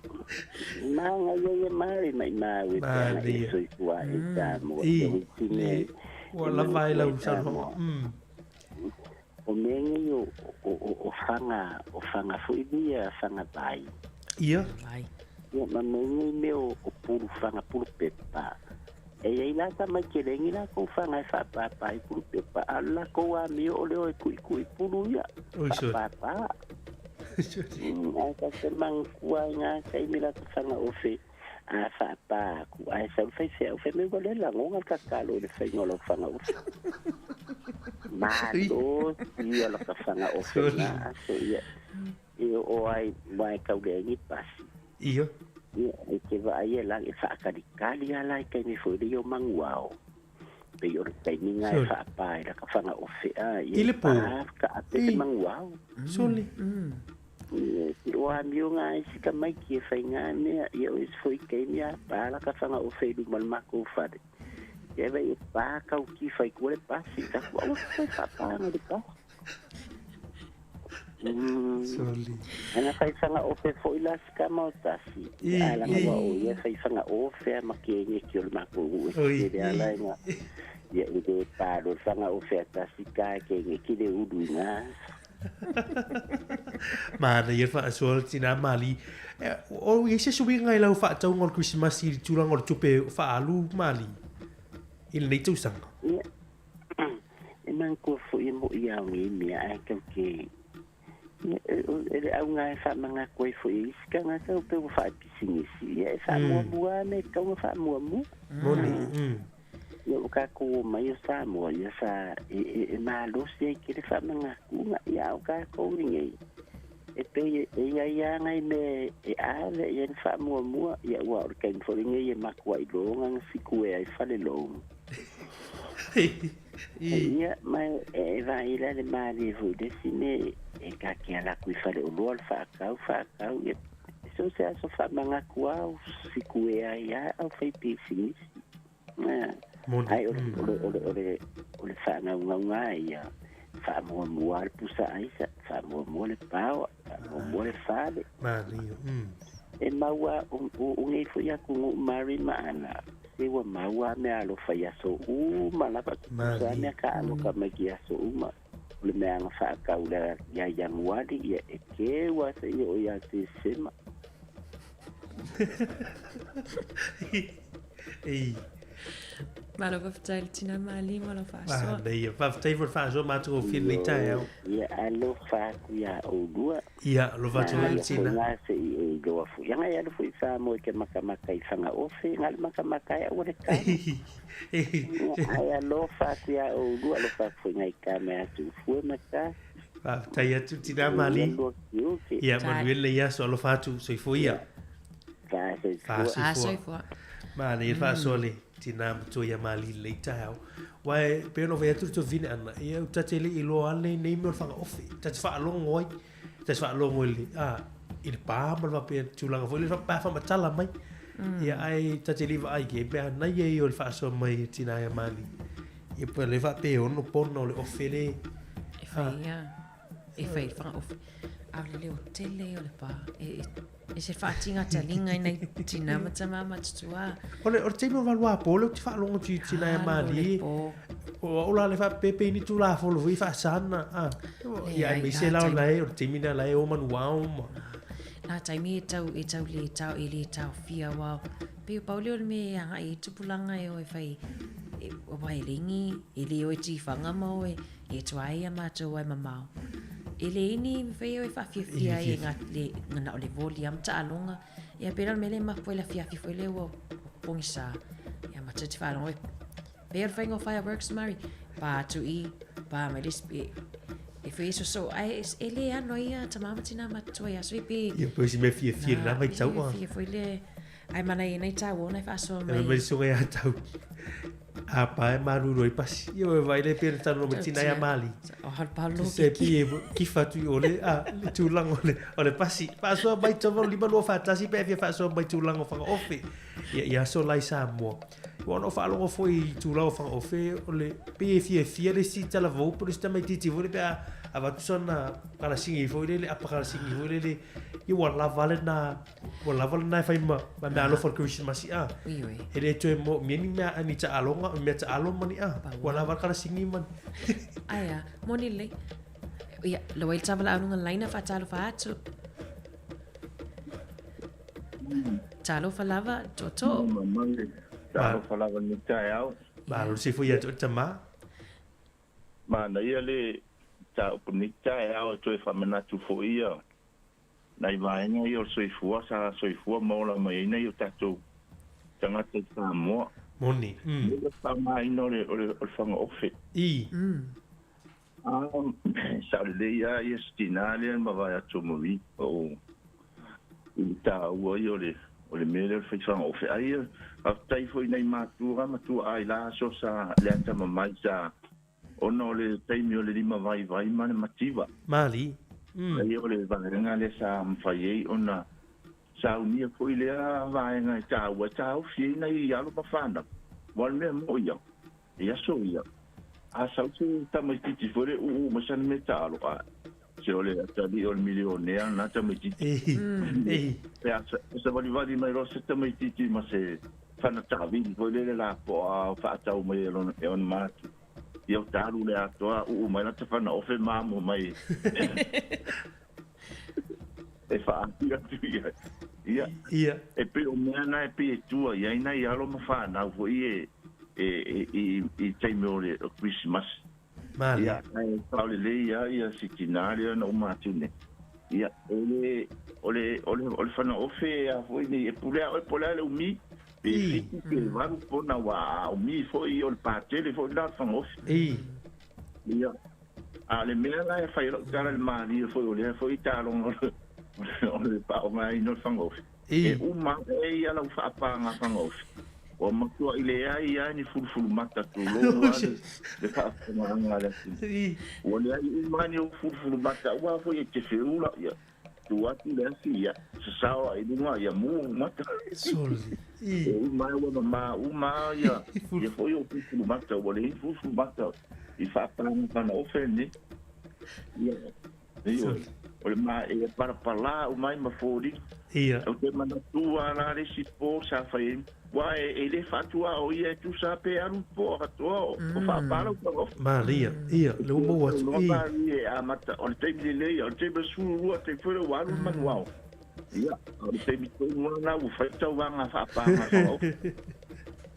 Mā ngā ia ia māri mai māui te ana e soifua e tā mua. I, Te witi me ua lava ai lau saunoaga. O mea ngei o, o, o, o whanga, o whanga fui ia whanga vai. Ia. Vai. Ia, ma mea ngei mea o, o pulu whanga, pulu pepa. E ei la ta mai ke lengi la kou whanga e whapapa i pulu pepa. A la kou a mio o leo e kui kui pulu ia. Oi, sorry. Whapapa. Ai ka te mangkua i ngā kaimi la te whanga ofe. A whapapa aku. Ai sa whai whia ofe me wale la ngonga ka kalo le whainga o lau whanga ofe. Malo ia la ka whanga ofe ngā aso ia. E o ai mai kau le ngi pasi. Ia. Ia, e te vaai e lang e whaakalikali a lai kai me fo le o manguao. Pe o le taiminga e whaapa e la ka whanga ofe a. I le pō. Ka ape te manguao. Sole. Ia, te oa mio ngā e sika mai ki e whai ngā mea, ia o e fo i kei mea pā la ka whanga ofe i luma le mākou whare. Ia vai e pā kau ki whai kua le pasi, ka kua ua whai whapā ngā le pasi. Sole. Ana whai whanga ofe fo i la sika mau tasi. I, A langa i. wa o ia whai whanga ofe a maki e nge ki o le mākou ue Oi, ki te ala i. i ngā. Ia i le pā lo whanga ofe a tasi ka ke nge ki le ulu i ngā. Mana ia whaasoa tina mali. O i se suinga i lau whaataunga o le Christmas i le tūranga o le tupe whaalu mali. I lenei tausanga. Ia, e mangkua fo i mo i au ngi mea ai kau ke. Ia, e le au ngā e whaamanga koe fo i isi ka ngā kau pe ua whaapisinisi. Ia, e whaamuamua me kau ngā whaamuamua. Moni. Ia, o ka kō mai o Samoa, ia sa e mālosi ai ke le whaamanga kunga, ia au ka kō ngei. E pe e ia ia ngai me e ale ia le whaamuamua, ia ua o le kaimi fo ngei e makua i longa ngā siku e ai whale longa. Ia, mai e vai la le māli e fo le sine e ka ke ala kui whale o loa le whaakau, whaakau, ia so se aso whaamanga kua au siku e ai a au whai pisinisi. Moni. Ai, o le o le whaangaungaunga ia whaamuamua le pusa aisa, whaamuamua le pāoa, Muamua le fale. Manaia. E maua o nei foi atunu'u mari ma ana se ua maua meaalofa i aso uma lava tutusa mea taaloga mai ki aso uma. O le mea agafaʻatau ia Ianuali ia e keu a seʻia o iā Tesema. Ei. Malo faafetai le tina Mali ma lau faasoa. Manaia. Faafetai foi le faasoa ma atugofie lenei taeao. Ia alofa atu iā oulua. Ia, alofa atu foi le tina. Manaia foi se i e iloa foi. Aga e alu foi i Samoa e te makamaka i Fagaofe, na o le makamaka ai aua le talo. Ia, ae alofa atu iā oulua, alofa atu foi nai tama ia Tuifua ma Tasi. Faafetai atu tina Mali. Ia, manuia lenei aso, alofa atu, soifua ia. Faasoifua. Faasoifua. Manaia le faasoa le tina matua ia Mali i lenei taeao. Aua e pei ona fai atu le tuafafine Ana, ia ta te le i iloa lava lenei mea o le fagaofe. Ta te faalogo ai, ta te faalogo i le, a, i le pa ma le faapea tulaga foi lele pe a faamatala mai. Ia ae ta te le i vaai i ai pe a naia ia o le faasoa mai e tina ia Mali. Ia pe le faapea e ono pona o le ofe le. E fai ia, e fai le fagaofe. A o le leo tele o le pa, e, e se faatigatagiga i nai tina ma tama matutua. O le, o le taimi o valuapo lea ou te faalogo atu i tina ia Mali. O au la le faapepe i ni tulafono foi faasana. A, ia aemaise la ona e, o le taimi lena la e o manuao ma. Nā taimi e tau, e tau le tau, e le taofia wao. Pei o pau lea o le mea e agai ai tupulaga e o e fai, e, aua e le ni, e le o e tiwhanga ma oe, e tua ai a mātou ai mamao. E le ini mawhai e o e whaafiafia ai e ngā, le, ngā na o le voli a mataaloga. Ia pera o le mea le mapu ai le afiafi foi lea ua pogisa. Ia matou te whaalogo e pei o le whainga o fireworks Mari. Pā atu i, pā mai le isi, e, e whai e soso, ai e le ano ia tamā ma tina matutua ia sui pe. Ia pei se mea fiafia lena vaitau a. Fiafia foi le, ai mana i nei tau ona e whaasoa mai. E mai sunga ia tau. A pa e malulu ai pasi. Ia e vai le pei na talanoa ma tina ia Mali. O hal palo Se pi e kifa atu i o le, a, le tulaga o le, o le pasi. Faasoa mai 3 8 5 2 4 1 pe e fia faasoa mai tulaga o fagaofe. Ia, ia aso la i Samoa. Ua ona ou faalogo foi i tulaga o fagaofe, o le, pei e fiafia le isi talavou po o le isi tamaitiiti foi lea pe a avatu sana kalasigi foi lele, apa kalasigi foi lele, ia ua lava lena, ua lava lena e fai ma, ma meaalofa o le Kerisimasi a. Ioe. E le toe moomia ni mea, ni taaloga, mea taalo ma ni a. Ua lava le kalasigi ma ni. Ae a, moni lelei. Ia, lau ai le tavalaau luga laina faatalofa atu. Talofa lava, tootoo. Talofa lava i lenei taeao. Malo le soifua ia te oe tama. Manaia le mataupu i lenei taeao e toe faamanatu foi ia nai vaega ia o le soifua sa soifua ma ola mai ai nai o tatou tagata i Samoa. Moni. Mo le faaaogaina o le o le fagaofe. I. Sao lelei lava ia si tina lea na mavae atu o Marie o i le taua ia o le o le mea lea o le fai fagaofe. Ai faafetai foi i nai matua ma tuaa i la aso sa le atamamai sa ona o le taimi o le limavaivai ma le mativa. Mali. Ai o le vaega lea sa mafai ai ona saunia foi lea vaega e taua e taofi ai nai alo ma fanau. Aua o le mea moʻi ia, i aso ia, a sau se tamaitiiti foi lea uu mai sana mea taalo, a se o le atalii o le milionea lena tamaitiiti. Pe a savalivali mai loa se tamaitiiti ma se fana taavili foi lele lapoa faatau mai e lona e ona matua. Ia o talu le atoa uu mai lata fana ofe ma amo mai e faaapi atu i ai. Ia, Ia. e pei o mea na e pei e tua i ai nai alo ma whanau foi e, e, e, i, i taimi o le o Christmas. Mali. Ia, ae sao lelei lava ia si tina lea na uma atu nei. Ia, o le, o le, o le, o le fana ofe a foi nei, e pule a oe po o le a le umi, pe 7 pe 8 pona ua a umi foi o le patele foi lena o le fana ofe. Ia, a o le mea la e fai ai lau tala i le malie foi o lea foi taaloga o le faaaogaina o le fana ofe, e uma ae ia lau faapaga fana ofe. Ua matuai leai lava ni fulufulumata tulou lava le faafofogaaga a le atunuu. Ua leai uma lava ni ou fulufulumata aua foi e te feula, ia tu atu le asi, ia sasao ae i luga, ia mu mata. E uma lava ua mamā uma lava ia ia foi ou fulufulumata, ua leai ni fulufulumata i faapagafana ofe lenei. Ia, ioe. O le ma e palapalā uma ai ma foliga. Ia. Ou te manatua la le isi po sa fai ai, aua e le faatuaoia e tusa pe alu le po atoa o faapā lau fagaofe. Malia, ia, le ua maua atu, i. Malie e amata, o le taimi lelei, o le taimi o le 12, taimi foi lea ua alu le manuao. Ia, o le taimi tonu lava lena ua fai tauvaga faapāga fagaofe.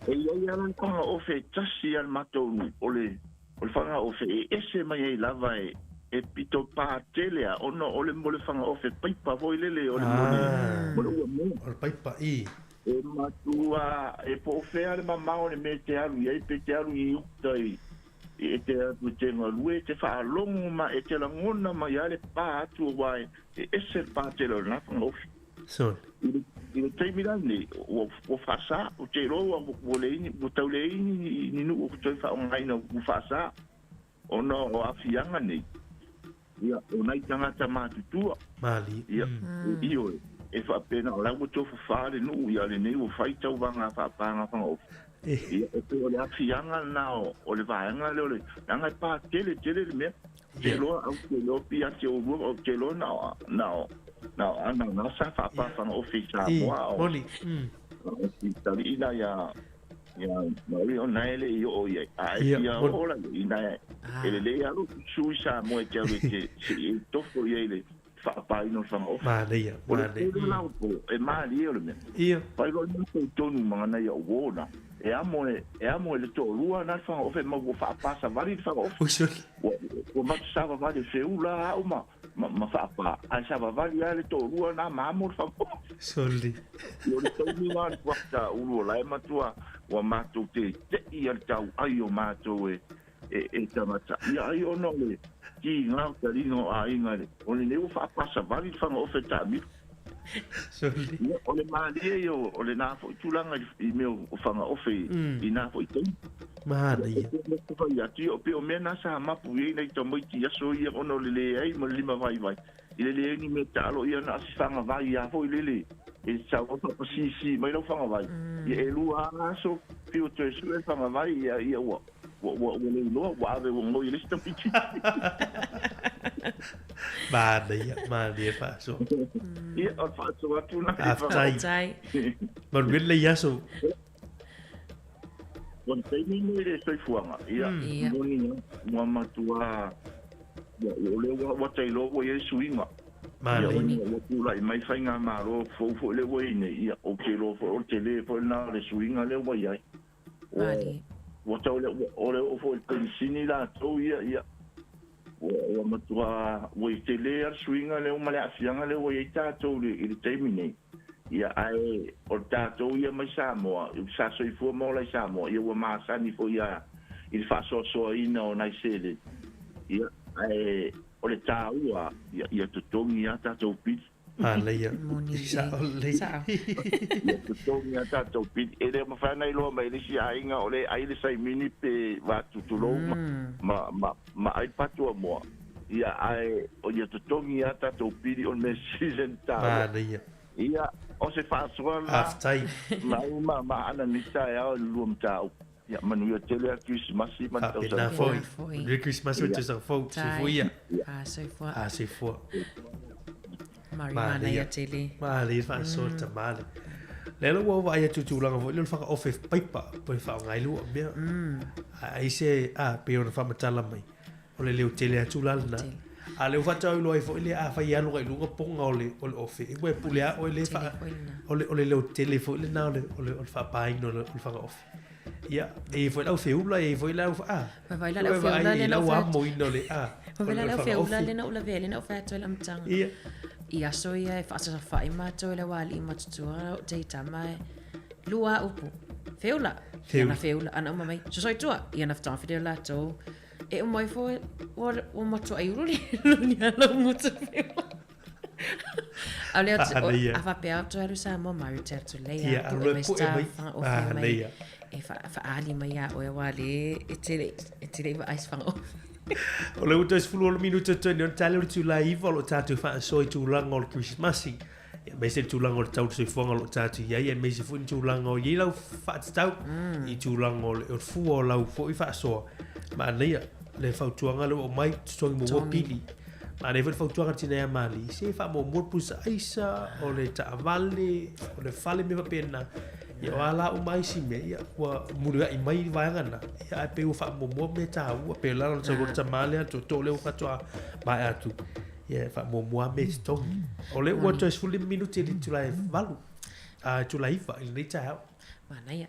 E i ai lava le fagaofe e tasi a le matou nuu, o le O le fagaofe e ese mai ai lava e e pito pā tele a ona o le mo le fagaofe paipa foi lele o le mo le mo le ua mea. O le paipa i. E matua e po o fea le mamao o le mea e te alu i ai pe te alu i uta i e te atu e te galue e te faalogo ma e te lagona mai a le pā atu aua e ese le pā tele o lena fagaofe. Sorry. I le taimi la lenei, ua faasa, ou te iloa ua leai ni, ua tau leai ni nuu o toe faaaogaina ua faasa, ona o aafiaga nei, ia, o nai tagata matutua. Malie. Ia, ioe, e faapena, o la ua tofafa le nuu, ia lenei ua fai tauvaga faapāga fagaofi. Ia, e pei o le aafiaga lena o le vaega lea o le, leaga e pā tele tele le mea. Te iloa, ou te iloa pi ia te oulua, ou te iloa na o, na o, na o ana na sa faapafagaofi i Samoa, o, Moni. o si tali'i la ia, ia Maori ona e le i oo i ai. A e fia oo la i ina e lelei lava lou susu i Samoa e te alu e te, se i e tofo i ai le faapaina o le fagaofi. Manaia, O le manaia. tele la o po, e malie o le mea. Fai loa le matou tonu ma ngana ia uō na. E amo e, e amo e le toalua na le fagaofe ma ua faapasavali le fagaofe. Ua, ua matou savavali e feula au ma, ma, ma faapa, ae savavali lava le toalua na ma amo le fagaofe. Soli. O le taimi la o le fuata ulu o la e matua, ua matou teite'i a le tau'ai o matou e, e, e tagata. Ia ai ona o le tiga o taliga o aiga i le, o lenei ua faapasavali le fagaofe taamilo. Soli. Ia, o le malie ia o lena foi tulaga i mea o fagaofe i na foi taimi. Manaia. Ia, e fai atu, ia, pei o mea na sa mapu i ai nai tamaiti i aso ia ona o le leai ma le limavaivai. I le leai ni mea taalo, ia na o si fagavai lava foi lele e sau ai faapasisi mai lau fagavai. Ia, e lua lava aso fiu toe sue le fagavai, ia, ia ua, Ua, ua, ua le iloa, ua ave ua ngoi e le isi tamaitiiti. Manaia, manaia faasoa. Ia, o le faasoa atu lena. Faafetai. Faafetai. Manuia lenei aso. O le taimi lenei i le soifuaga, ia, Ia. moni lava, ua matua, ia, o lea ua, ua ta iloa ua i ai le suiga. Ia, Manaia. ua tulai mai faigamalo fou foi lea ua i ai nei, ia, ou te iloa foi o le tele foi lena o le suiga lea ua i ai. Ua, ua tau le, o le oo foi i le penisini latou ia, ia, ua, ua matua, ua i tele lava le suiga lea ma le aafiaga lea ua i ai tatou i le, i le taimi nei. Ia, ae o le tatou ia mai Samoa, sa soifua ma ola i Samoa, ia ua masani foi ia i le faasoasoaina o nai seleni. Ia, ae o le taua, ia, ia totogi lava tatou pili. Manaia. Moni. Sao lelei. Sao. Ia totogi a tatou pili. E le mafai ona iloa mai e le isi aiga o lea e ai le saimini pe vaatu tulou ma, ma, ma, ma ai le patuamoa. Ia, ae o ia totogi a tatou pili o le mea season taua. Manaia. Ia, o se faasoa lena. Faafetai. Mai ma, ma ana ni taeao i le lua mataupu. Ia, manuia tele a Kerisimasi ma le Faapena tausaga foi. fou. Manuia Kerisimasi ma le tausaga fou. Soifua ia. Soifua. Ah, soifua. Mari manaia tele. Manaia faasoa le tama le. Lea la ua ou vaai atu i tulaga foi lea o le fagaofe paipa po o le faaaoga ai le ua mea. Ai se, a, pei ona faamatala mai, o le leo tele atu la lena. A o lea ua faatauiloa ai foi lea, afai e alu agai i luga poga o le, o le ofe, ua e pule lava oe le faa, o le, o le leo tele foi lena o le, o le, o le faapāina o le, o le fagaofe. Ia, e i ai foi le au feula, e i ai foi le au, a, Vaai la le au feula i lea na lau ou fai atu. amoina o le, a, o Vaai la le le au feula fagaofe. lea na ou lavea ai lea na ou fai atu ai le amataga. Ia. I aso ia e faasasafai matou i le uaali'i matutua o teitama e lua a upu. Feula. Feula. Ia na feula. Ana uma mai. Sosoi tua. Ia na whataawhiti o latou. E uma ifo ua, ua matua ai ulu li ni ala mutu feula. A lea Ah, o, a whapea o toeru Samoa Maru te atu lea. Ia, Pu'e alu e mai pu'e sta mai. whangaofe Ah, mai. leia. E wha, whaali mai a oe wā le, e te le, e te le iwa ais whangaofe. O le ua toe 16 minute toe nei ona tali o le itula iva o lo o tatou faasoa i tulaga o le Kerisimasi. Aemaise le tulaga o le tau o le soifuaga o lo o tatou i ai, aemaise foi ni tulaga o i ai lau faatatau i tulaga o le o le fua o lau foi faasoa. Manaia le fautuaga lea ua aumai, totogi muamua Totogi. pili. Manaia foi le fautuaga a le tina ia Mali, se faamuamua le pusa aisa, o le taavale, o le fale, mea faapena. Ia o a la uma isi mea, ia ua muliai mai le vaega lena, ia ae pei ua faamuamua mea taua. Pei o le ala o le sau o le tama lea, le tootoo lea ua faatoa maea atu, ia e faamuamua lava mea i totogi. O lea ua toe 15 minute i le itula e 8, a itula e 9 i lenei taeao. Manaia.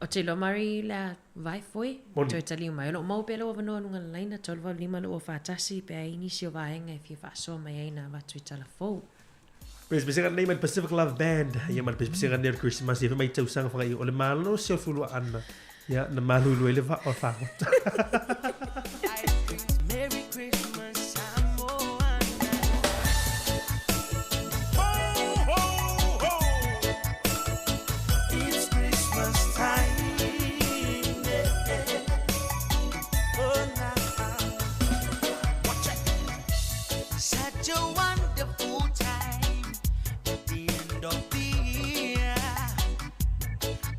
Ou te iloa Mari le a vae foe, toe taliu mai. O lo o maua pea lou avanoa i luga o le laina, 385 241, pe a i ai nisi o vaega e fia faasoa mai ai na avatu i tala fou. Pesepesega lenei mai le Pacific Love Band, ia ma le pesepesega lenei o le Kerisimasi, e fai mai tausaga whakaio, o le malosi o le fulu ana, ia, na maluilua ai le vaa o le fagota. Merry Christmas Samoana. Ho, ho, ho. It's Christmas time. Yeah. Oh, now. Watch it. Such a wonderful time at the end of the year.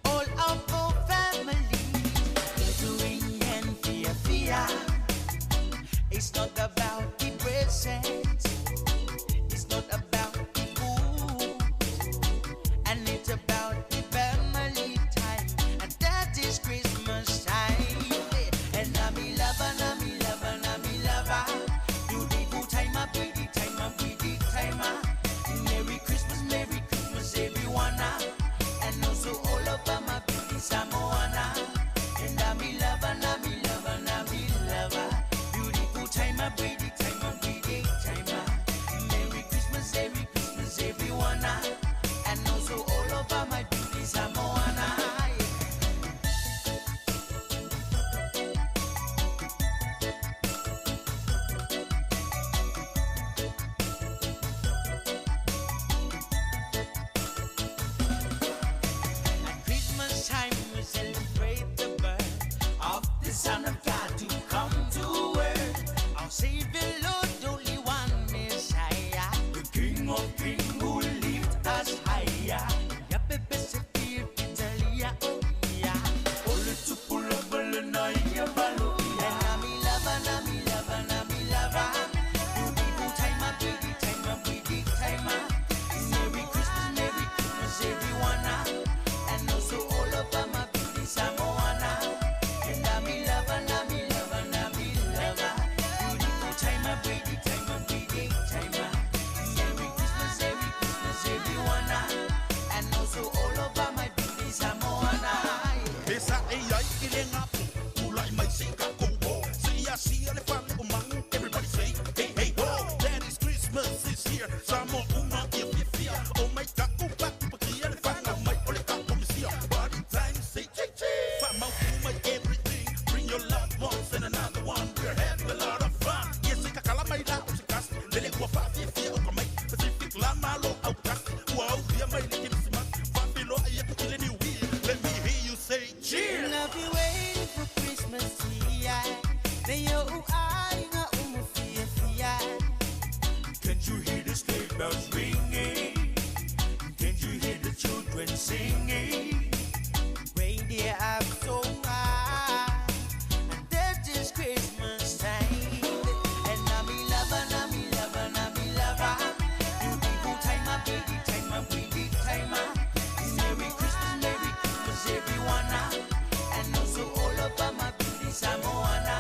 All of our family gathering and fear, fear. It's not about the presents. It's not about the food. And it's about the family time. And that is Christmas time. And I'm a lover, I'm a lover, I'm a lover. Beautiful time, a pretty time, a pretty time. Merry Christmas, Merry Christmas, everyone. And also all of my beauty Samoana. And I'm a lover, I'm a lover, I'm a lover. Beautiful time, a pretty time, a pretty time. Merry Christmas, Merry Christmas, everyone. And also all of my beauty Samoana. At Christmas time we celebrate the birth of the Son of God to come to earth. Our Savior Lord, only one Messiah, the King of Kings who lift us higher. Ya pepe se fia fitalia oh yeah. Ole tupula balena ya balo. And I'm in love, and I'm in love, and I'm in love. Beautiful time, a pretty time, a pretty time. Merry Christmas, Merry Christmas, everyone. And also all of my beauty Samoana. And I'm in love, and I'm in love, and I'm in love. Beautiful time, a pretty time, a pretty time. Merry Christmas, Merry Christmas, everyone. And also all of my beauty Samoana. E sa e ai i le ngapu, ulai mai se ka kou o. Se ia sia le fale o mangu, everybody say, hey, hey, ho. Daddy's Christmas is here, Samoa uma ia fia fia. O mai ka upa upa kia le whanga mai o le ka komisia. Party time, say ching ching. Whamau mai everything, bring your loved ones and another one. We're having a lot of fun. Ia se kakala mai la o se kasi, lele ua whaafia fia o ka mai. Pacific la malo au kasi, ua au fia mai le kerisimasi. Whawhilo ai aku i le New Year. Let me hear you say cheers. And I've been waiting for Christmas yeah. They oh I nga umu fia fia. Can't you hear the sleigh bells ringing? Can't you hear the children singing? Reindeer up so high, and that is Christmas time. And I'm in love, and I'm in love, and I'm in love. Beautiful time, a pretty time, a pretty time. Merry Christmas, Merry Christmas, everyone. And also all of my beauty Samoana.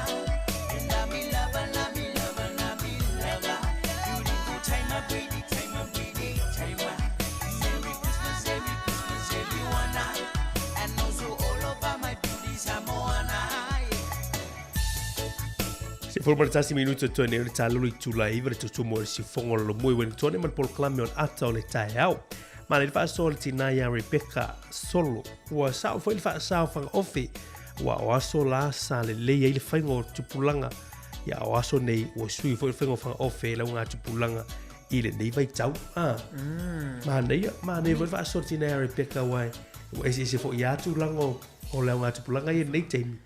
And I'm in love, and I'm in love, and I'm in love. Beautiful time, a pretty time, a pretty time. Merry Christmas, Merry Christmas, everyone. And also all of my beauty Samoana. Se 11 minuti o toe nei o le talolo i tula iva le tutumu o le sifogo o le lomoi Wellingtone ma le polokalame o le ata o le taeao. Manaia le faasoa o le tina ia Rebecca Solo. Ua sao foi le faasao fagaofe ua o aso la sa lelei ai le faiga o tupulaga. Ia o aso nei ua sui foi le faiga o fagaofe e lauga tupulaga i lenei vaitau. Ah. Manaia, manaia foi le faasoa o le tina ia Rebecca ua ua eseese foi lava tulaga o le auga tupulaga i lenei taimi.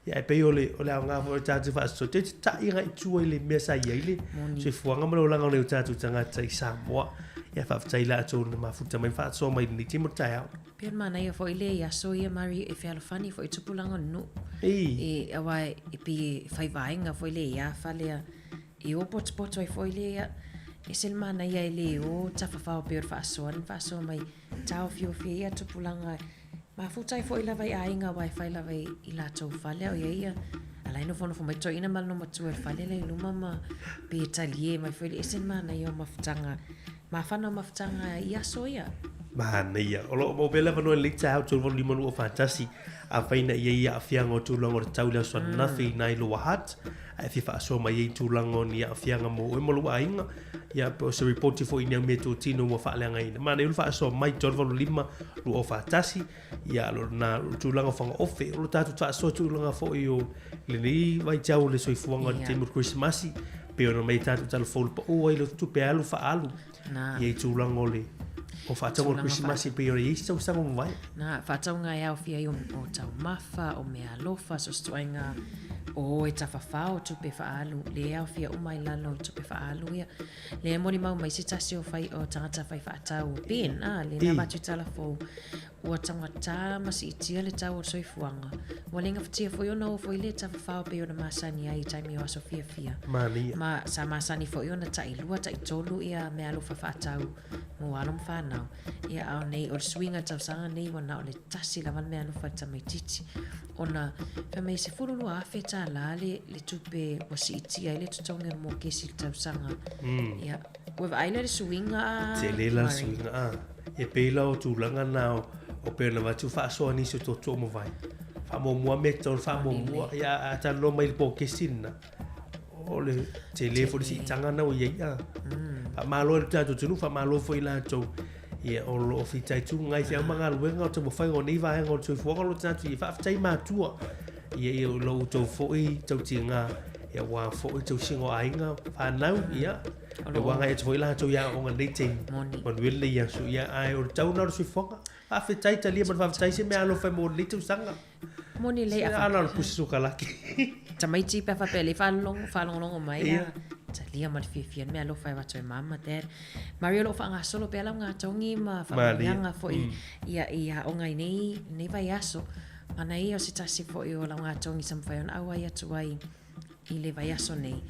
Ia e pei o le o le aoga foi o le tatou faasoa, toe tatai agai i tua i le mea sa i ai le soifuaga ma le olaga o nai o tatou tagata i Samoa. Ia faafetai latou na mafuta mai ma faasoa mai i lenei taimi o le taeao. Pei o le manaia foi lea i aso ia Mari e fealofani foi i tupulaga o le nuu. E aua e pei e fai vaega foi lea i afa lea. E o potopoto ai foi lea, ia, ese le manaia e le o tafafao pei o le faasoa na faasoa mai taofiofi ai ia tupulaga mafuta ai foi lava i aiga aua e fai lava i, i latou fale a o i ai ia a la e nofonofo mai toeaina ma le matua i le fale la i luma ma pe talie mai foi le ese le manaia o mafutaga mafana o mafutaga i aso ia. Manaia. O lo o maua pea le avanoa i lenei taeao 385 241 Afai na i ai aafiaga o tulaga o le tau i le aso ananafi i nā i Lower Hutt, a e fia faasoa mai ai i tulaga o ni aafiaga mo oe ma lou aiga, ia, pe o se ripoti foi i ni au meatotino ua faaleagaina. Manaia o le faasoa mai 385 241, ia, lo na lo tulaga o fagaofe, o lo tatou faasoa tulaga foi o lenei vaitau o le soifuaga o le taimi o le Kerisimasi, pei ona mai tatou tala fou le pau ai le tupe alu faaalu. Na. Ia i tulaga o le o faatauga o le Kerisimasi pei ona i ai isi tausaga ua mavae. Na, faatauga e aofia ai o, o taumafa, o meaalofa, so o se ituaiga o e tafafao tupe faaalu, lea e aofia uma ai lalo i tupe faaalu ia. Lea e molimau mai se tasi o, fai, o tagata fai faatau o Ben, a, lea na avatu i tala fou, Ua taugata ma siitia le tau o le soifuaga. Ua le gafatia foi ona o foi le tafafao pei ona masani ai i taimi o aso fiafia. Manaia. Ma sa masani foi ona tailua, taitolu ia meaalofa faatau mo alo ma fanau. Ia a o nei, o le suiga i le tausaga nei ua na o le tasi lava le meaalofa i le tamaitiiti. Ona fai mai e $12,000 tālā le, le tupe ua siitia ai le totogi o le mokesi i le tausaga. Ia, Ua vaai la le suiga a Tele la le suiga a. E pei la o tulaga na o, o pei ona avatu faasoa nisi o tootoo mavae. Faamuamua mea e tatau ona faamuamua. Ia a talanoa mai i le polokesi lena, o le tele foi le siitaga na ua i ai a. Faamalo i le tatou atunuu, faamalo foi i latou ia o lo o fitaituga ai feau ma galuega o taumafaiga o nei vaega o le soifuaga o lo o tatou i ai. Faafetai matua. Ia ia o lo outou foi tautiga ia aua foi tausiga o aiga, fanau, ia e ua agai atu foi latou i aoaoga i lenei taimi. Manuia lenei aso. Ia ae o le tau lena o le soifuaga. Faafetai talia ma le faafetai se mea alofa e mo lenei tausaga. Moni lelei a Ala o le pusi sokalaki. Tamaiti pe a faapea lelei faalologo faalogologo mai ia talia ma le fiafia le mea alofa e avatu e mama dad. Mario o lo o faagasolo pea lau gatogi ma faamanuiaga foi ia i aoga i nei nei vaiaso. Manaia o se tasi foi o laugatogi sa mafai ona auai atu ai i le vaiaso nei.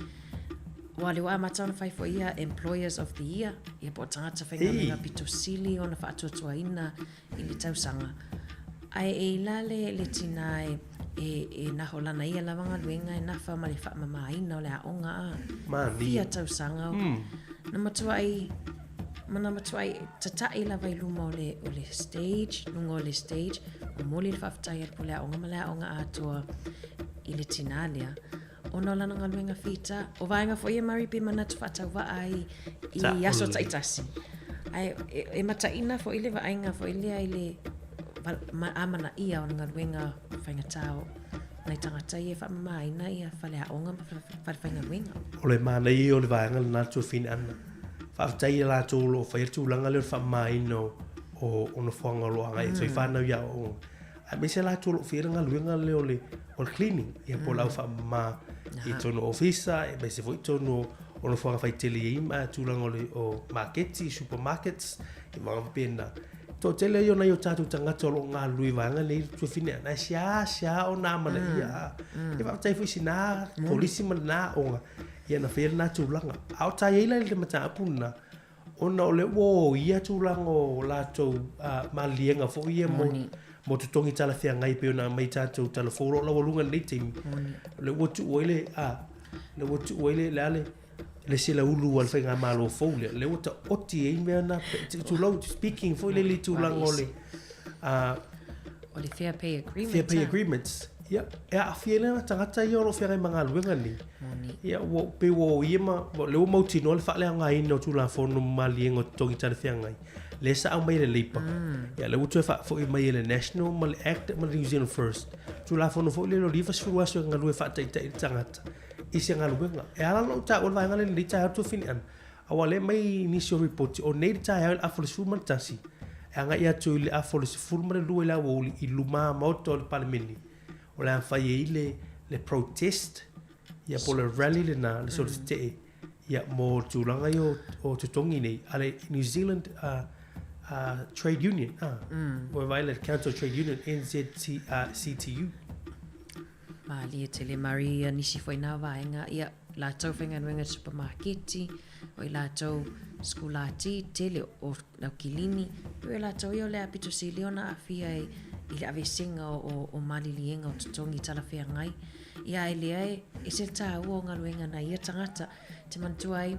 Ua o lea ua amata ona fai foi ia Employers of the Year, ia po o tagata faigaluega pito sili ona faatuatuaina i le tausaga. Ae e i la le, le tinā e, e, e naho lana ia lava galuega e nafa ma le faamamaina o le aoga a. Mania. Fia tausaga. Na matuai Ma na matuai tata'i lava i luma o le, o le stage, luga o le stage, momoli le faafetai a le pule aoga ma le aoga atoa i le tinā lea, ona o lana galuega fita. O vaega foi ia Murray pe manatu faatauvaa ai i aso taitasi. Ae e, e mataina foi le vaaiga foi lea i le amanaia o le galuega faigata o nai tagata ia e faamamaina ia faleaoga ma falefaigaluega. O le manaia ia o le vaega lena Tuafine Anna. Faafetai ia latou o lo o faia le tulaga lea o le faamamaina o o nofoaga o lo o agai atu ai fanau i aoaoga. Aemaise latou o lo o faia le galuega lea o le o le cleaning, ia po o le au faamama i totonu o ofisa, aemaise foi totonu o nofoaga faitele i ai ma tulaga o le o maketi, supermarkets, i vaega faapena. Toatele ia o nai o tatou tagata o lo o galulue i vaega nei tuafine ana, e seasea ona amanaia. E faafetai foi i sina kolisi ma lena aoga, ia na faia lena tulaga. A o ta i ai la i le mataupu lena, ona o lea ua oia tulaga o latou maliliega foi ia mo, mo totogi talafeagai pei ona aumai tatou talafou o lo o laualuga i lenei taimi. O lea ua tuu ai le, lea ua tuu ai le, le a le, le selaulu a le faigamalo fou lea, lea ua taoti ai mea na, tulou, speaking foi lele i tulaga o le, o le fair pay agreement. Fair pay agreements. Ia, e aafia ai lena tagata ia o lo o feagai ma galuega nei. Moni. Ia, ua pei ua oia ma, lea ua mautinoa le faaleaogaina o Tulafono ma maliega o totogi talafeagai. Lea sa aumai e le Labour. Ia, lea ua toe faafoi mai e le National ma le Act ma le New Zealand First. Tulafono foi lea o le 90 aso e galue faataitai le tagata i se galuega. E ala ona ou taua le vaega lea i lenei taeao Tuafine Anna, Aua lea mai nisi o ripoti, o nei le taeao i le afa o le 11, e agai atu i le afa o le 12 i le aoauli i luma maota o le Palemene, o le a fai ai le, le protest, ia po o le rally lena, le solo tetee, ia mo le tulaga ia o, o totogi nei, a le New Zealand uh, uh, Trade Union, ah, mm. ua vaai le Council Trade Union, NZCTU. Malie tele Murray, ia nisi foi nā vaega, ia. latou faigaluega i le supamaketi, o i latou sikulati, tele o le au kilini, pei o i latou ia o le a pito sili ona aafia i le aveesega o maliliega o totogi talafeagai. Ia ae lea e ese le taua o galuega nai ia tagata. Te manatua ai,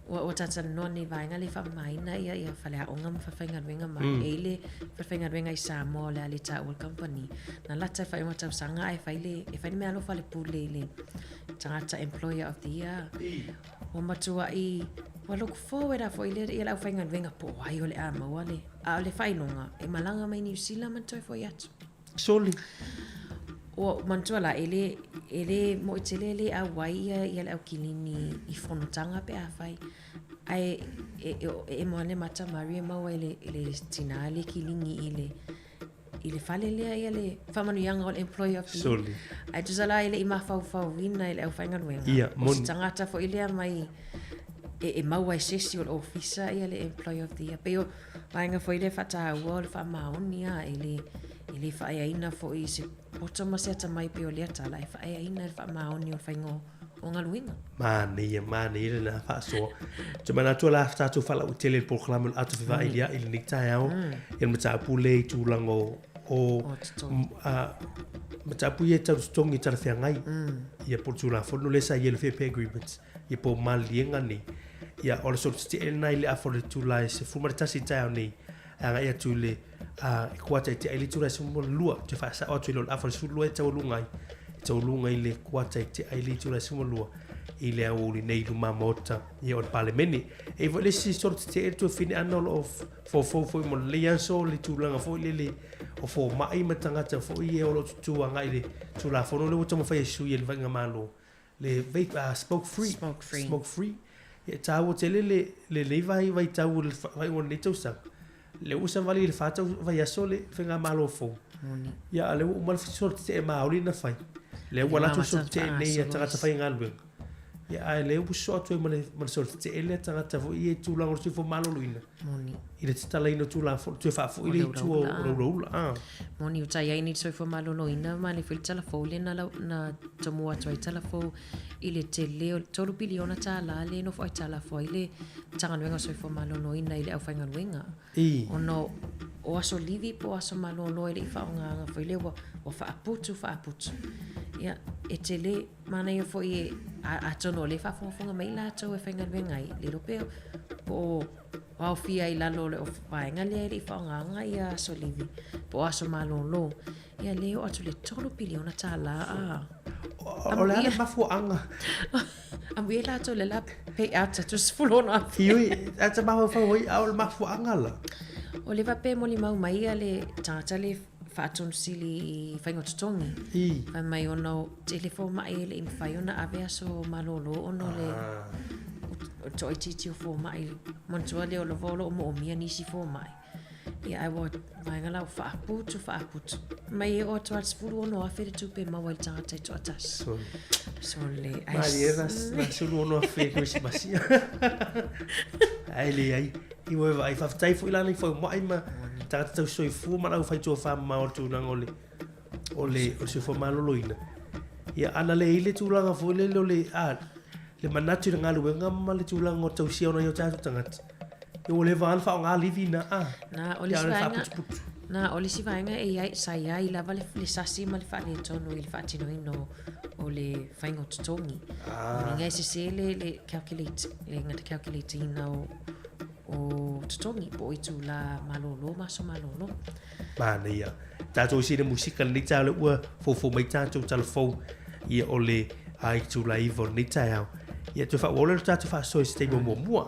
ua talatalanoa nei vaega lea e faamamaina ia ia faleaoga ma falefaigaluega ma e i ai le falefaigaluega i Samoa o le a le taua le kamupani. Na lata i le faaiuga tausaga ae fai le e fai le meaalofa a le pule i le tagata employer of the year. Ua matuai ua look forward lava foi lea ia le aufaigaluega po o ai o le a maua le a o le faailoga e malaga mai Niu Sila ma toe foi atu. Soli. Ua manatua la, e le, e le mo'i tele e le auai ia, ia le aukilini i fonotaga pe afai. Ae e, e, e emo ane mata Mari e maua i le, i le tinā le kilini i le, i le fale lea ia le faamanuiaga o le employee of the year. Soli. Ae tusa la e le i mafaufauina e le aufaigaluega. Ia, O se moni. tagata foi lea mai e, e maua e se isi o le ofisa ia le employee of the year. Pei o vaega foi lea faataua o le faamaoni a e le, e le faaeaina foi i se poto ma se atamai pei o lea tala e faaeaina i le faamaoni o le faiga o, o galuega. Manaia, manaia lena faasoa. Ou te manatu o le a tatou faalauaitele i le polokalame o le ato fevailia'i i lenei taeao i le mataupu lea i tulaga o, o, a, mataupu ia tau totogi e talafeagai. Ia po o le Tulafono lea sa i ai le Fair Pay Agreement, ia po o maliliega nei. Ia, o le solo tetee lena i le afa o le itula e 11 i le taeao nei, e agai atu i le a, e kuata i te ai le itula e 12, ou te faasao atu i le afa o le 12 e taualuga ai, e taualuga i le kuata i te ai le itula e 12 i le aoauli nei i luma maota ia o le Palemene. E i ai foi le isi solo tetee le tuafine ana o lo o foufou foi mo lenei aso le tulaga foi lele o fomai ma tagata foi ia o lo o tutū agai i le Tulafono lea ua taumafai e sui e le Faigamalo le vape, smoke free. Smoke free. Smoke free. Ia, e tāua tele le, lenei vai, vaitau o le faaiuga o lenei tausaga. Lea ua savali i le 4 tau, vaiaso le faigamalo fou. Moni. Ia, a lea ua uma le solo tetee maoli na fai. Lea ua alu atu le solo tetee nei a tagata faigaluega. Ia, ae lea ua sosoo atu ai ma le, ma le solo tetee lea tagata foi ia i tulaga o le soifua maloloina. Moni. I le tatalaina o Tulafono, toe faafoi le itu o le ulaula. Ah. Moni, ua tai ai nei le soifua maloloina ma le foi le tala fou lea na, lau, na tomua atu ai tala fou i le tele o le $3 piliona tālā lea e nofo ai talafo ai le Matagaluega o Soifua Maloloina i le aufaigaluega. I. Ona o aso livi po o aso malolo e le i faaaogaina foi lea ua, ua faaputu faaputu. Ia, e tele, manaia foi e, a, atonu o lea e faafogafoga mai latou e faigaluega ai, le iloa pe po o o aofia i lalo o le vaega lea e le i faaaogaina ia aso livi po o aso malolo. Ia lea e oo atu i le $3 piliona a. O le a le mafuaaga? Amuia latou le la pay out atu $16,000. Ioe, a te mafaufau ai, a o le mafuaaga la? O le faapea e molimau mai ia le tagata le faatonu sili i faiga o totogi. I. Fai mai ona o tele fomai e le i mafai ona ave aso malolo ona o le o toaitiiti o fomai. Manatua lea o lava o lo o moomia nisi fomai. Ia ae ua vaega la ua faaputu faaputu. Mai e oo atu lava i le $16,000 le tupe e maua i le tagata e toatasi. Sole. Sole. Malie na $16,000 Kerisimasi. Ae leai. I ua e vaai, faafetai foi la nei fomai ma tagata tausisoifua ma le aufai toafamamao o le tulaga o le o le o le soifua maloloina. Ia ana le i le tulaga foi lele o le a le manatu i le galuega ma le tulaga o le tausia o nai o tatou tagata. Ia ua leva lava ona faaaoga livi na a. Na, o le isi vaega, na, o le isi vaega e i ai, sa i ai lava le, le sasi ma le faaletonu i le faatinoina o, o le faiga o totogi. Ah. O lona uiga e sese le, le calculate, le calculate ina o, o totogi po o itulā malolo ma aso malolo. Manaia. Tatou isi le musika lenei taeao lea ua foufou mai tatou talafou ia o le a itula 9 o lenei taeao. Ia toe faaauau lea o le tatou faasoa i se taimi o muamua.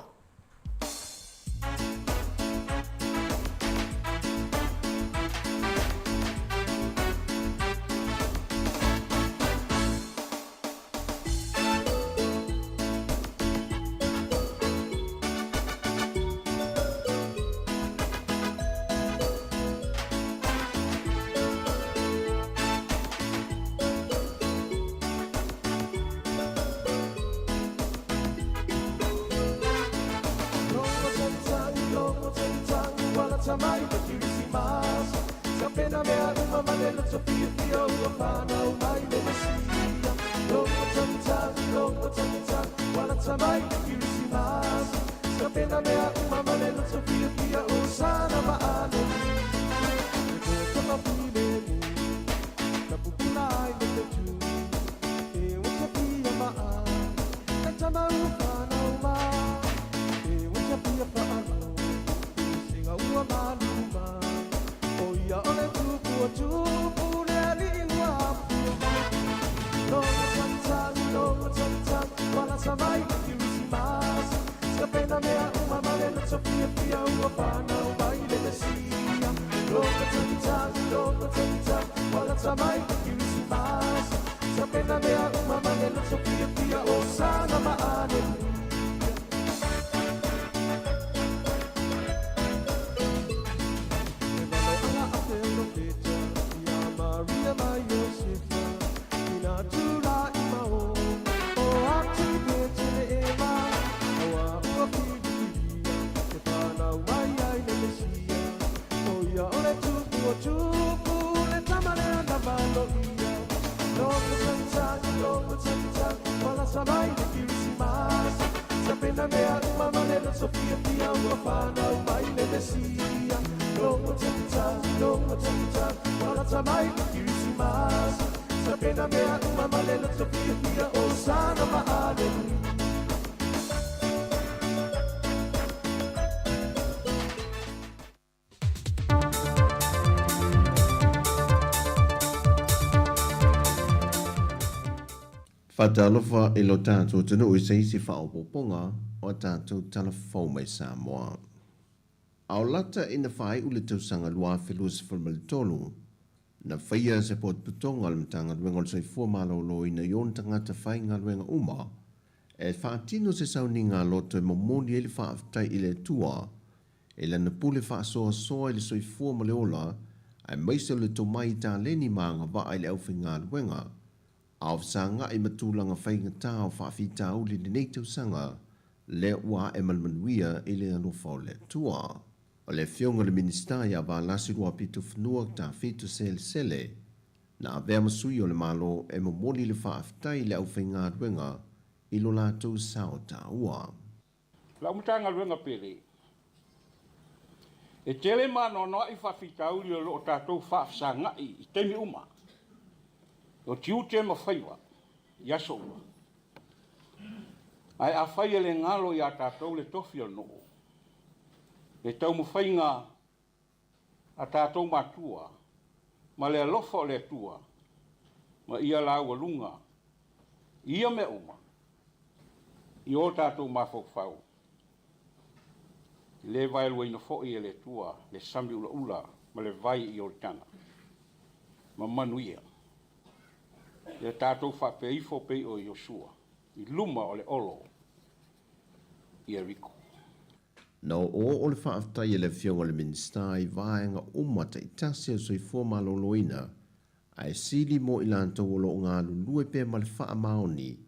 loto fiafia ua fanau mai le Mesia. Logo tata, logo tata, ua lata mai le Kirisimasi. Tapena mea uma ma le loto fiafia, Osana ma Aleluia. Faatalofa i lo tatou atunuu i se isi faaopoopoga o a tatou tala fou mai Samoa. A o lata ina faaiu le tausaga 2023, na faia se potopotoga a le Matagaluega o le Soifua Maloloina i ona tagata faigaluega uma e faatino se sauniga a loto e momoli ai le faafetai i le Atua e lana pule faasoasoa i le soifua ma le ola, aemaise o le tomai i taleni ma agavaa i le aufaigaluega, a o fesagai ma tulaga faigata o faafitauli i lenei tausaga, lea ua ae ma le manuia i le alofa o le Atua. O le Afioga i le Minisita ia Valasi Luapitofanua Tafito Selesele, na avea ma sui o le Malo e momoli le faafetai i le aufaigaluega i lo latou sao taua. Lau Matagaluega pele, e tele ma anoanoai faafitauli o lo o tatou faafesagai i taimi uma, o tiute ma faiva i aso uma. Ae afai e le galo iā tatou le tofi o le nuu, le taumafaiga a tatou matua ma le alofa o le Atua ma ia laualuga i ia mea uma i o tatou mafaufau, e le vaeluaina foi e le Atua le sami ulaula ma le vai i Ioritana ma manuia. Ia tatou faapea ifo pei o Iosua i luma o le olo i Ieriko. Na oooo le faafetai a le Afioga i le Minisita i vaega uma taitasi o le soifua maloloina, ae sili mo i latou o lo o galulue pea ma le faamaoni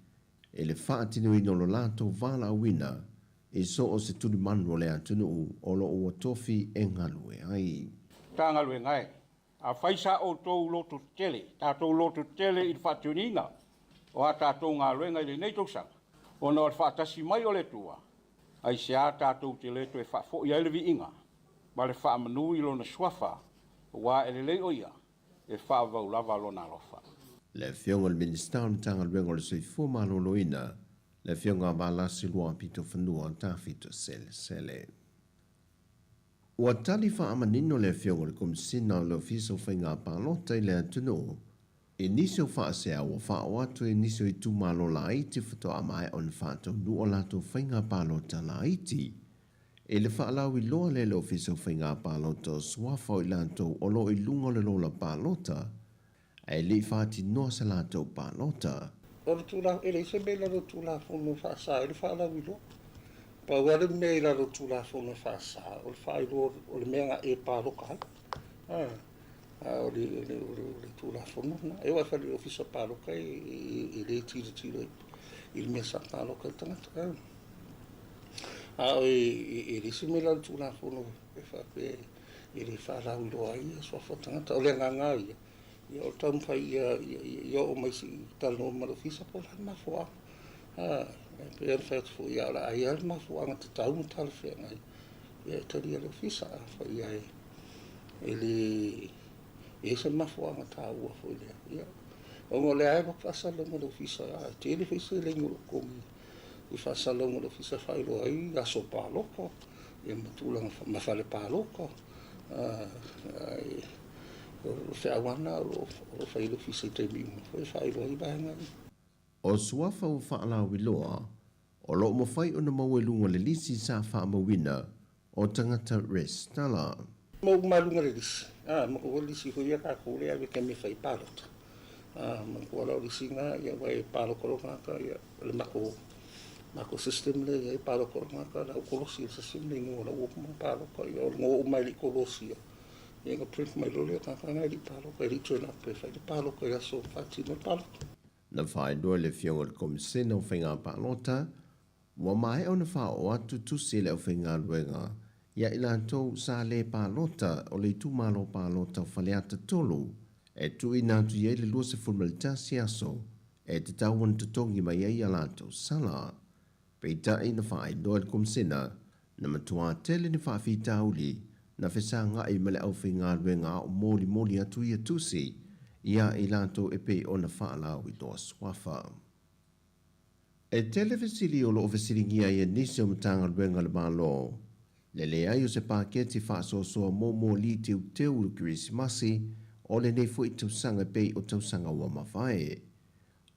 i le faatinoina o lo latou valaauina i so o se tulimanu o le atunuu o lo o ua tofi e galue ai. Matagaluega e, Afai sa outou lototetele, tatou lototetele i le faatinoina o a tatou galuega i lenei tausaga, ona o le faatasi mai o le Atua, aisea tatou te le toe faafoi ai le viiga ma le faamanu i Lona Suafa, aua e lelei o Ia e faavavau lava Lona alofa. Le Afioga i le Minisita o le Matagaluega o le Soifua Maloloina, le Afioga Valasi Luapitofanua Tafito Selesele. Ua tali faamanino le Afioga i le Komesina o le Ofisa o Faiga Palota i le atunuu i nisi o faasea ua faaoo atu e nisi o itumalo laiti faatoa maea ona faataunuu a latou faiga palota laiti. I le faalauiloa lea e le Ofisa o Faiga Palota o suafa o i latou o lo o i luga o le lola palota ae le i faatinoa sa latou palota. O le tulaga, e leai se mea i lalo o le Tulafono e faasa ai le faalauiloa. Pau lava le mea i lalo o le Tulafono e faasa, o le faailoa o le mea na e palota ai. A, a o le, o le, o le, o le Tulafono lena. E oo lava i le Ofisa Palota e, e le tilotilo i le mea sa palota ai le tagata. A, a o e, e, e leai se mea i lalo o le Tulafono e faapea e le faalauiloa ai ia suafa o tagata. O le agaga lava ia, ia o le taumafai ia, ia, ia oo mai se i talanoa ma le ofisa po o le a le mafuaaga. A, e pei ona fai atu foi, ia o le a i ai le mafuaaga tatau ma talafeagai ia e talia e le ofisa. Afai ia e, e le i ai se mafuaaga taua foi lea, ia, ona o lea lava e avatu faasalalauga e le ofisa, a e tele foi seleni o lo o totogi i faasalalauga a le ofisa e faailoa ai aso palota, ia ma tulaga ma fale palota. O le feau lava lena o lo o fai e le Ofisa i taimi uma foi e faailoa ai vaega ia. O suafa ua faalauiloa, o lo o mafai ona maua i luga o le lisi sa faamauina o tagata resitala. Maua uma i luga o le lisi, maua le lisi foi ia tatou lea e ave i taimi e fai palota. Manatua la o lisi na, ia aua e palota loa tagata, ia o le matou matou system lea e i ai, palota loa tagata, la ua kolosi e le system le igoa o la ua uma ona palota, ia o le igoa uma e le i kolosia, ia ona print mai loa lea o tagata na e le i palota, e le i turn up e fai le palota i aso e faatino ai le palota. Na faailoa e le Afioga i le Komisena o Faiga Palota, ua maea ona faaoo atu tusi e le aufaigaluega ia i latou sa le palota o le itumalo palota o Faleata 3 e tuuina atu i ai le 21 aso e tatau ona totogi mai ai a latou sala. Peitai na faailoa e le Komisena, Na matuā tele ni faafitauli na fesagaʻi ma le aufaigaluega aʻo molimoli atu ia tusi iā i latou e pei ona faalauiloa suafa. E tele fesili o loo fesiligia ai e nisi o Matagaluega a le Malo, le leai o se paketi faasoasoa mo moli teuteu i le Kerisimasi o lenei foi tausaga e pei o tausaga ua mavae.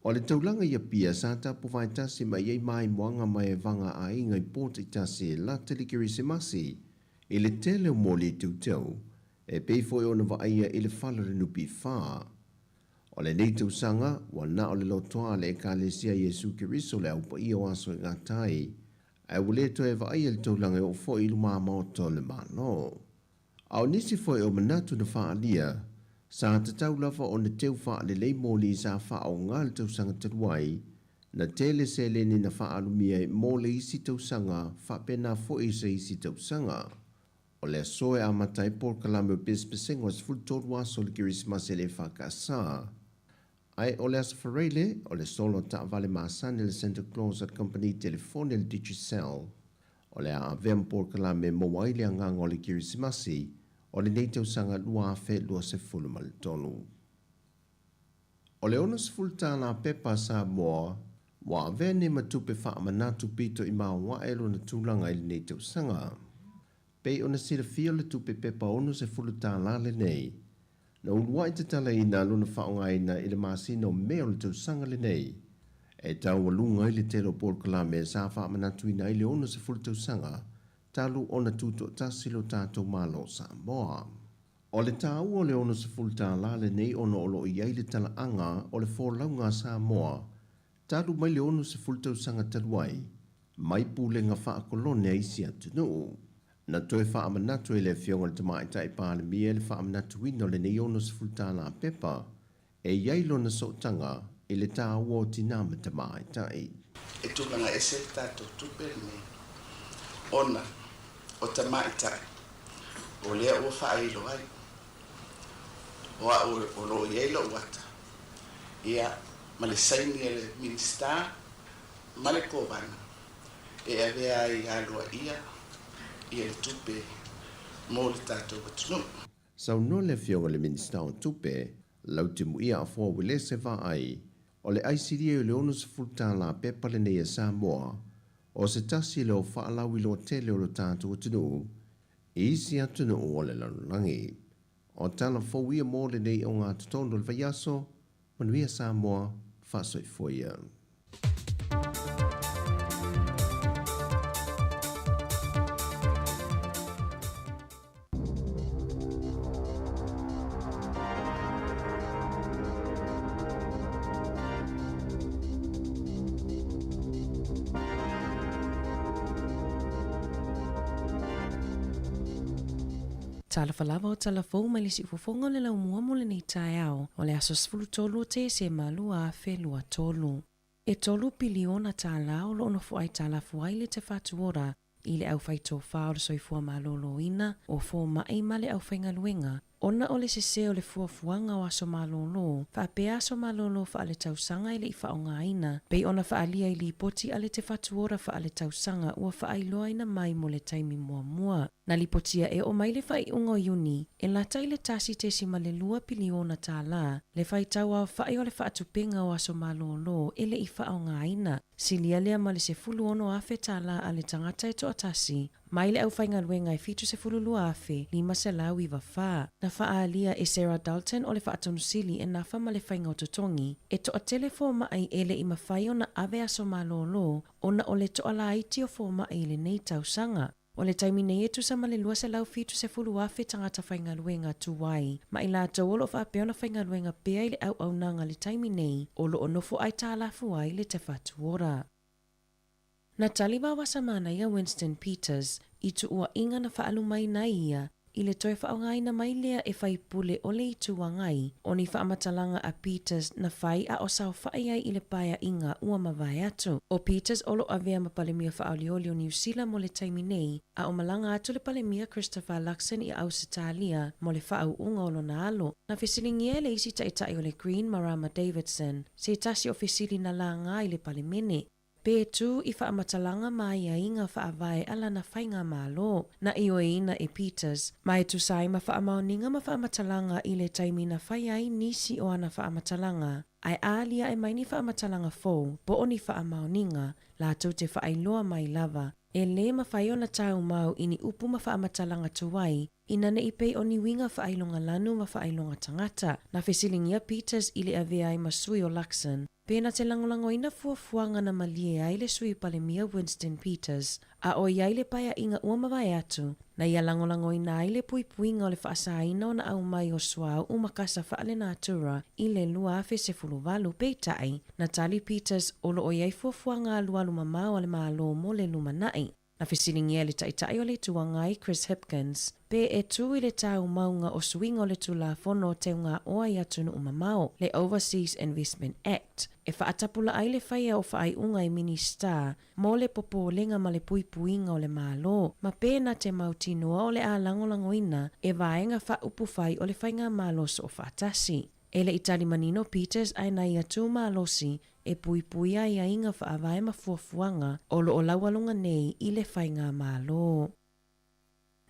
O le taulaga i Apia sa tapu vaetasi mai ai maimoaga mai vaga aiga i po taitasi e lata i le Kerisimasi i le tele o moli teuteu e pei foi ona vaaia i le fale o le NPF. O lenei tausaga, ua na o le lotoa a le Ekalesia Iesu Keriso le Au Paia o Aso e gata ai, ae ua le toe vaaia le taulaga e oo foi i luma maota o le Malo. A o nisi foi o manatu na faaalia, sa tatau lava ona teu faalelei moli sa faaaoga i le tausaga talu ai, na tele seleni na faaalumia ai mo le isi tausaga faapena foi i se isi tausaga. O le aso e amata ai polokalame o pesepesega o le 13 aso o le Kerisimasi a le EFKS. Ae o le Aso Faraile, o le solo taavale masani a le Santa Claus a le kamupani telefoni a le Digicel. O le a avea ma polokalame e maua ai le agaga o le Kerisimasi o lenei tausaga 2023. O le 60 tālā pepa a Samoa ua avea nei ma tupe faamanatu pito i maoae lona tulaga i lenei tausaga. Pei ona silafia o le tupe pepa 60 tālā lenei, na uluai tatalaina lona faaaogaina i le masina o Me o le tausaga lenei, e taualuga ai le tele o polokalame sa faamanatuina ai le 60 tausaga talu ona tutoatasi lo tatou Malo o Samoa. O le taua o le 60 tālā lenei ona o lo o i ai le talaaga o le folauga a Samoa talu mai le 60 tausaga talu ai, mai pulega faakolone a isi atunuu. Na toe faamanatu e le Afioga i le Tamaitai Palemia le faamanatuina o lenei 60 tālā pepa e i ai lona sootaga i le taua o tinā ma tamaitai. E tulaga ese le tatou tupe lenei ona o tamaitai o lea ua faailo ai. O au o lo o i ai lou ata, ia, ma le saini a le Minisita ma le Kovana e avea ai aloaia ia le tupe mo le tatou atunuu. Saunoa le Afioga i le Minisita o Tupe, Lautimuia Afoa Uelese Vaai, o le aisilia i le 60 tālā pepa lenei a Samoa, o se tasi lea o faalauiloa tele o lo tatou atunuu i isi atunuu o le lalolagi. O tala fou ia mo lenei ogatotonu o le vaiaso, manuia Samoa, faasoifua ia. Talofa lava o tala fou mai le siufofoga o le laumua mo lenei taeao o le aso 13 o Tesema 2023. E $3 piliona tālā o lo o nofo aitalafu ai le Te Whatu Ora i le aufaitofa o le soifua malōlōina, o fōmaʻi ma le aufaigaluega, ona o le sesē o le fuafuaga o aso malōlō, faapea aso malōlō faaletausaga e le i faaaogaina, pei ona faaalia i lipoti a le Te Whatu Ora faaletausaga ua faailoaina mai mo le taimi muamua. Na lipotia e oo mai le faaiuga o Iuni, e lata i le $1.2 piliona tālā le faitau aofaʻi o le faatupega o aso malōlō e le i faaaogaina. Silia lea ma le 16,000 tālā a le tagata e toatasi, mai le aufaigaluega e 72,594. Na faaalia e Sarah Dalton o le Faatonusili e nafa ma le faiga o totogi, e toatele fōmaʻi e le i mafai ona ave aso malōlō ona o le toalaiti o fōmaʻi i lenei tausaga. O le taimi nei e tusa ma le 270,000 tagata faigaluega tuai ma i latou o lo o faapea ona faigaluega pea i le auaunaga i le taimi nei o lo o nofo aitalafu ai le Te Whatu Ora. Na tali vawasa manaia Winston Peters i tuuaiga na faalumaina ai ia i le toe faaaogaina mai lea e faipule o le Itu Agai o ni faamatalaga a Peters na fai a o saofaʻi ai i le paeaiga ua mavae atu. ʻO Peters o lo o avea ma Palemia Faaolioli o Niu Sila mo le taimi nei, a o malaga atu le Palemia Christopher Luxon i Ausetalia mo le faaauuga o lona alo. Na fesiligia e le isi taitai o le Green Marama Davidson se tasi o fesili na laga i le Palemene. Pe tū i faamatalaga ma aiaiga faavae a lana faigamalo. Na ioeina e Peters, ma e tusa ai ma faamaoniga ma faamatalaga i le taimi na fai ai nisi o ana faamatalaga, ae a aliae mai ni faamatalaga fou po o ni faamaoniga, latou te faailoa mai lava, e lē mafai ona taumau i ni upu ma faamatalaga tuai, ina ne i pei o ni uiga faailoga lanu ma faailoga tagata. Na fesiligia Peters i le avea ai ma sui o Luxon, pe na te lagolagoina fuafuaga na malie ai le Sui Palemia Winston Peters, a o i ai le paeaiga ua mavae atu, na ia lagolagoina ai le puipuiga o le faasaina ona aumai o suauu ma kasa faalenatura i le 2018. Peitai, na tali Peters o lo o i ai fuafuaga alualu mamao a le Malo mo le lumanai. Na fesiligia e le Taitai o le Itu Agai, Chris Hipkins, pe e tū i le tāumauga o suiga o le Tulafono o Teugaoa i atunuu mamao, le Overseas Investment Act, e faatapula ai le faia o faaiuga i Minisita mo le popolega ma le puipuiga o le Malo, ma pe na te mautinoa o le a lagolagoina e vaega faaupufai o le Faigamalo Soofaatasi. E le i tali manino Peters ae na ia tū malosi e puipui aiaiga faavae ma fuafuaga o lo o laualuga nei i le Faigamalo.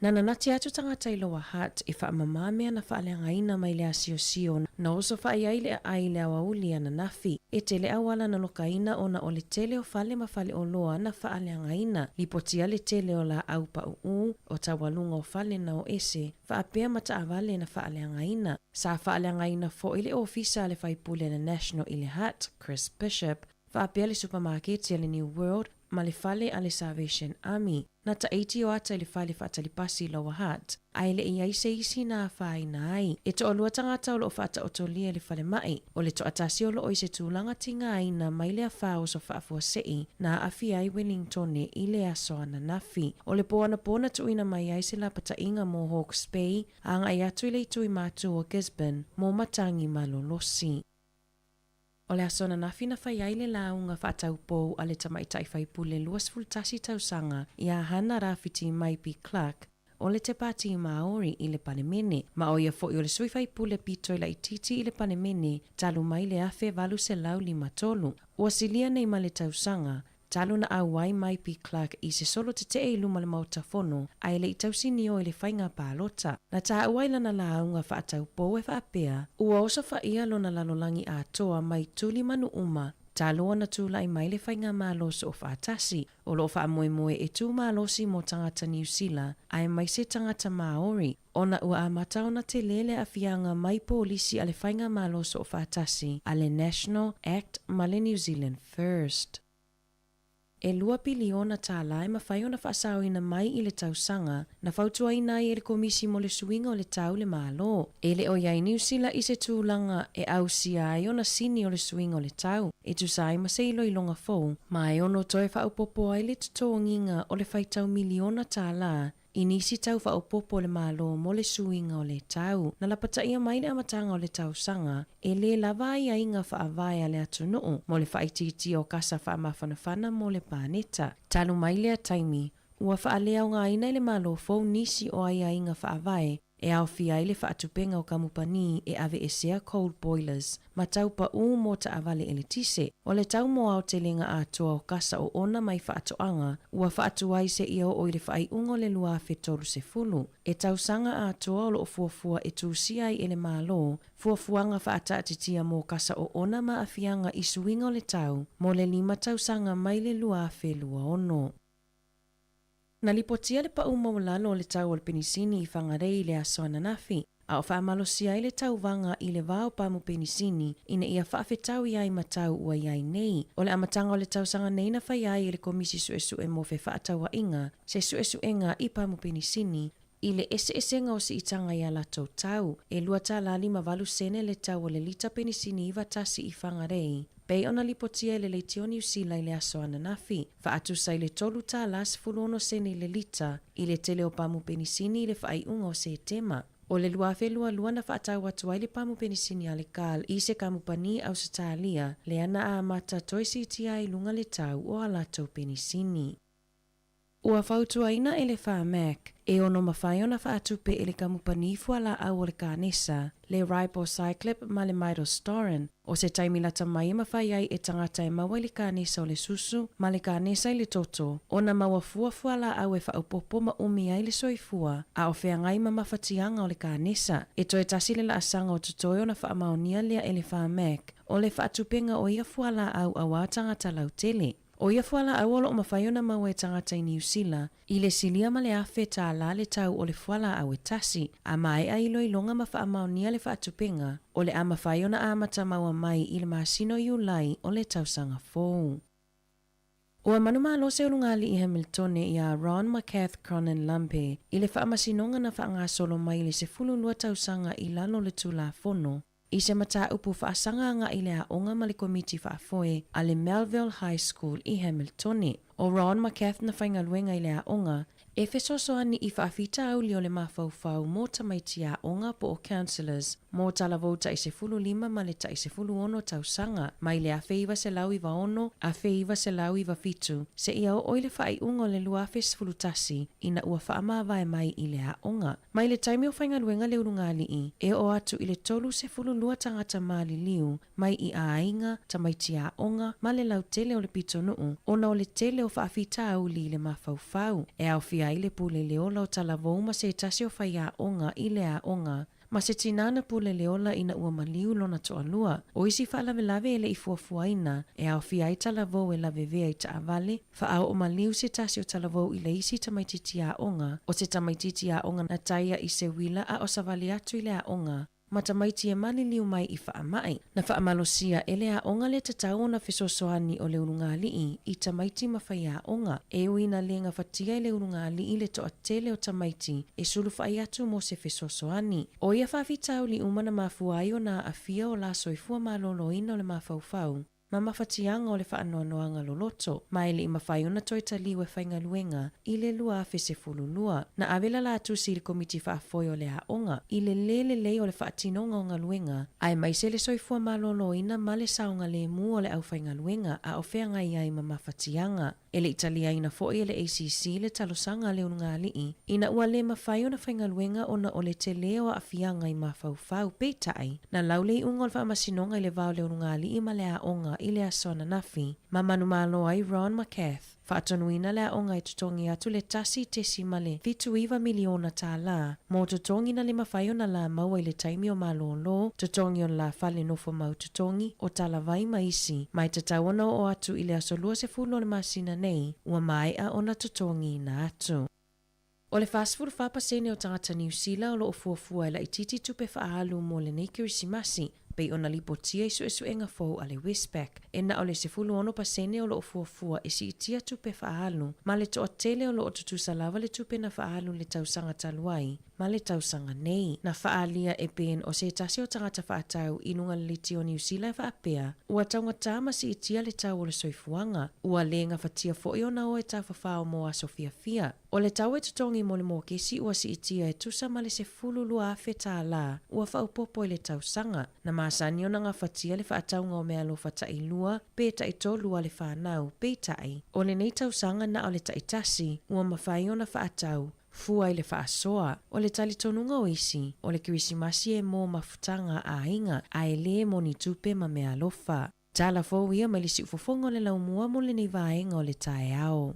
Na nanati atu tagata i Lower Hutt e faamamā mea na faaleagaina mai le asiosio na osofa'i ai le aai i le aoauli ananafi. E tele auala na lokaina ona o le tele o fale ma faleoloa na faaleagaina. Lipotia le tele o laau pau'ū o taualuga o fale na o ese faapea ma taavale na faaleagaina. Sa faaleagaina fo'i le ofisa a le faipule a le National i le Hutt, Chris Bishop, faapea le supamaketi a le New World ma le fale a le Salvation Army. Na taiti o ata i le fale faatalipasi i Lower Hutt, ae le i ai se isi na afaina ai. E toalua tagata o lo o faataotolia i le falemai, o le toatasi o lo o i se tulaga tigaina mai le afā oso faafuasei na aafia ai Wellingtone i le aso ananafi. O le pō anapō na tuuina mai ai se lapataiga mo Hawke's Bay agai atu i le itu i Matu o Gisborne mo Matangi Malolosi. O le aso ananafi na fai ai le lauga faataupou a le tamaitai faipule 21 tausaga iā Hana Rawhiti Maipi Clark o le Te Pāti Māori i le Palemene, ma o ia fo'i o le sui faipule pito i laitiiti i le Palemene talu mai le 1853. Ua silia nei ma le tausaga, talu na auai Maipi Clark i se solo tetee i luma o le Maota Fono, ae le i tausinio i le faiga palota. Na taua i lana lauga faataupou e faapea, ua osofaia lona lalolagi atoa mai tuli manu uma, talu ona tulai mai le Faigamalo Soofaatasi, o lo o faamoemoe e tū malosi mo tagata Niu Sila aemaise tagata Māori, ona ua amata ona tele le aafiaga mai polisi a le Faigamalo Soofaatasi a le National Act ma le New Zealand First. E $2 piliona e mafai ona faasaoina mai i le tausaga, na fautuaina ai e le Komisi mo le Suiga o le Tau le Malo. E le o i ai Niu Sila i se tulaga e ausia ai ona sini o le suiga o le tau, e tusa ai ma se iloiloga fou, ma e ono toe faaopoopo ai le totogiga o le faitau miliona tālā i nisi tau faaopoopo o le Malo mo le suiga o le tau. Na lapataia mai le amataga o le tausaga, e lē lava aiaiga faavae a le atunuu mo le faaitiitia o kasa faamafanafana mo le paneta. Talu mai lea taimi, ua faaleaogaina e le Malo fou nisi o aiaiga faavae e aofia ai le faatupega o kamupani e aveesea coal boilers ma tau paū mo taavale eletise. O le tau mo aotelega atoa o kasa oona mai faatoaga ua faatuai seia oo i le faaiuga o le 2030. E tausaga atoa o lo o fuafua e tusia ai e le Malo fuafuaga faataatitia mo kasa oona ma aafiaga i suiga o le tau mo le 5 tausaga mai le 2026. Na lipotia le paū maualalo o le tau o le penisini i Whangarei i le aso ananafi, a o faamalosia ai le tauvaga i le va o pamu penisini ina ia faafetaui ai ma tau ua i ai nei. O le amataga o le tausaga nei na faia ai e le Komisi Suesue mo Fefaatauaiga se suesuega i pamu penisini i le eseesega o siitaga i a latou tau. E $2.58 le tau o le lita penisini 91 i Whangarei, pei ona lipotia e le Leitio Niu Sila i le aso ananafi, faatusa i le $3.16 i le lita i le tele o pamu penisini i le faaiuga o Setema. O le 2022 na faatau atu ai le pamu penisini a le CAL i se kamupani Ausetalia, lea na amata toe siitia ai i luga le tau o a latou penisini. Ua fautuaina e le Pharmac, e ono mafai ona faatupe e le kamupani fualaau o le kanesa, le ribociclib ma le midostaurin, o se taimi lata mai e mafai ai e tagata e maua i le kanesa o le susu ma le kanesa i le toto, ona maua fua fualaau e faaopoopo ma umi ai le soifua, a o feagai ma mafatiaga o le kanesa. E toe tasi le laasaga o totoe ona faamaonia lea e le Pharmac, o le faatupega o ia fualaau auā tagata lautele. O ia fualaau o lo o mafai ona maua e tagata i Niu Sila, i le silia ma le $1,000 le tau o le fualaau e tasi, a maea iloiloga ma faamaonia le faatupega, o le a mafai ona amata maua mai i le masina o Iulai o le tausaga fou. Ua manumalo se ulugalii Hamiltone iā Ron ma Kath Cronin Lampe i le faamasinoga na faagasolo mai i le 12 tausaga i lalo o le Tulafono i se mataupu faasaga agai i le aoga ma le komiti faafoe a le Melville High School i Hamiltone. ʻO Ron ma Kath na faigaluega i le aoga e fesoasoani i faafitauli o le mafaufau mo tamaiti aoga po o counsellors mo talavou tai 15 ma le tai 16 tausaga mai le 1996, 1997 seia oo i le faaiuga o le 2011 ina ua faamavae mai i le aoga. Mai le taimi o faigaluega le ulugalii, e oo atu i le 32 tagata maliliu mai i aiga, tamaiti aoga, ma le lautele o le pitonuu, ona o le tele o faafitauli i le mafaufau, e aofia ai le pule le ola o talavou ma se tasi o faiaoga i le aoga, ma se tinā na pule le ola ina ua maliu lona toalua. O isi faalavelave e le i fuafuaina, e aofia ai talavou e lavevea i taavale, Faaoo maliu se tasi o talavou i le isi tamaitiiti aoga, o se tamaitiiti aoga na taia i se uila a o savali atu i le aoga, ma tamaiti e maliliu mai i faamai. Na faamalosia e le aoga le tatau ona fesoasoani o le ulugalii i tamaiti ma faiaoga, e ui ina le gafatia e le ulugalii le toatele o tamaiti e sulufai atu mo se fesoasoani. O ia faafitauli uma na mafua ai ona aafia o la soifua maloloina o le mafaufau. ma mafatiaga o le faanoanoaga loloto, ma e le i mafai ona toe taliu e faigaluega i le 2012. Na ave la la tusi i le Komiti Faafoe o le Aoga i le lē lelei o le faatinoga o galuega, aemaise le soifua maloloina ma le saogalemu o le aufaigaluega a o feagai ai ma mafatiaga. E le i taliaina foi e le ACC le talosaga a le ulugalii ina ua le mafai ona faigaluega ona o le telē o aafiaga i mafaufau. Peitai, na lau le iuga o le faamasinoga i le va o le ulugalii ma le aoga i le aso ananafi, ma manumalo ai Ron ma Kath. Faatonuina le aoga e totogi atu le $1.79 miliona mo totogi na le mafai ona la maua i le taimi o malōlō, totogi o le la fale nofo mau totogi, o talavai ma isi, ma e tatau ona oo atu i le aso 20 o le masina nei, ua maea ona totogiina atu. O le 44% o tagata Niu Sila o lo o fuafua e laitiiti tupe faaalu mo lenei Kerisimasi, pei ona lipotia i suesuega fou a le Westpac, e na o le 16% o lo o fuafua e siitia tupe faaalu, ma le toatele o lo o tutusa lava le tupe na faaalu i le tausaga talu ai ma le tausaga nei. Na faaalia e Ben o se tasi o tagata faatau i luga le liti o Niu Sila e faapea, Ua taugata ma siitia le tau o le soifuaga, ua le gafatia foi ona o e tafafao mo aso fiafia. O le tau e totogi mo le mokesi ua siitia e tusa ma le $12,000 ua faaopoopo i le tausaga. Na masani ona gafatia le faatauga o meaalofa tailua pe taitolu a le fanau, peitai, o lenei tausaga na o le taitasi ua mafai ona faatau fua i le faasoa. O le talitonuga o isi, o le Kerisimasi e mo mafutaga a aiga, a e lē mo ni tupe ma meaalofa. Tala fou ia mai le siufofoga o le laumua mo lenei vaega o le taeao.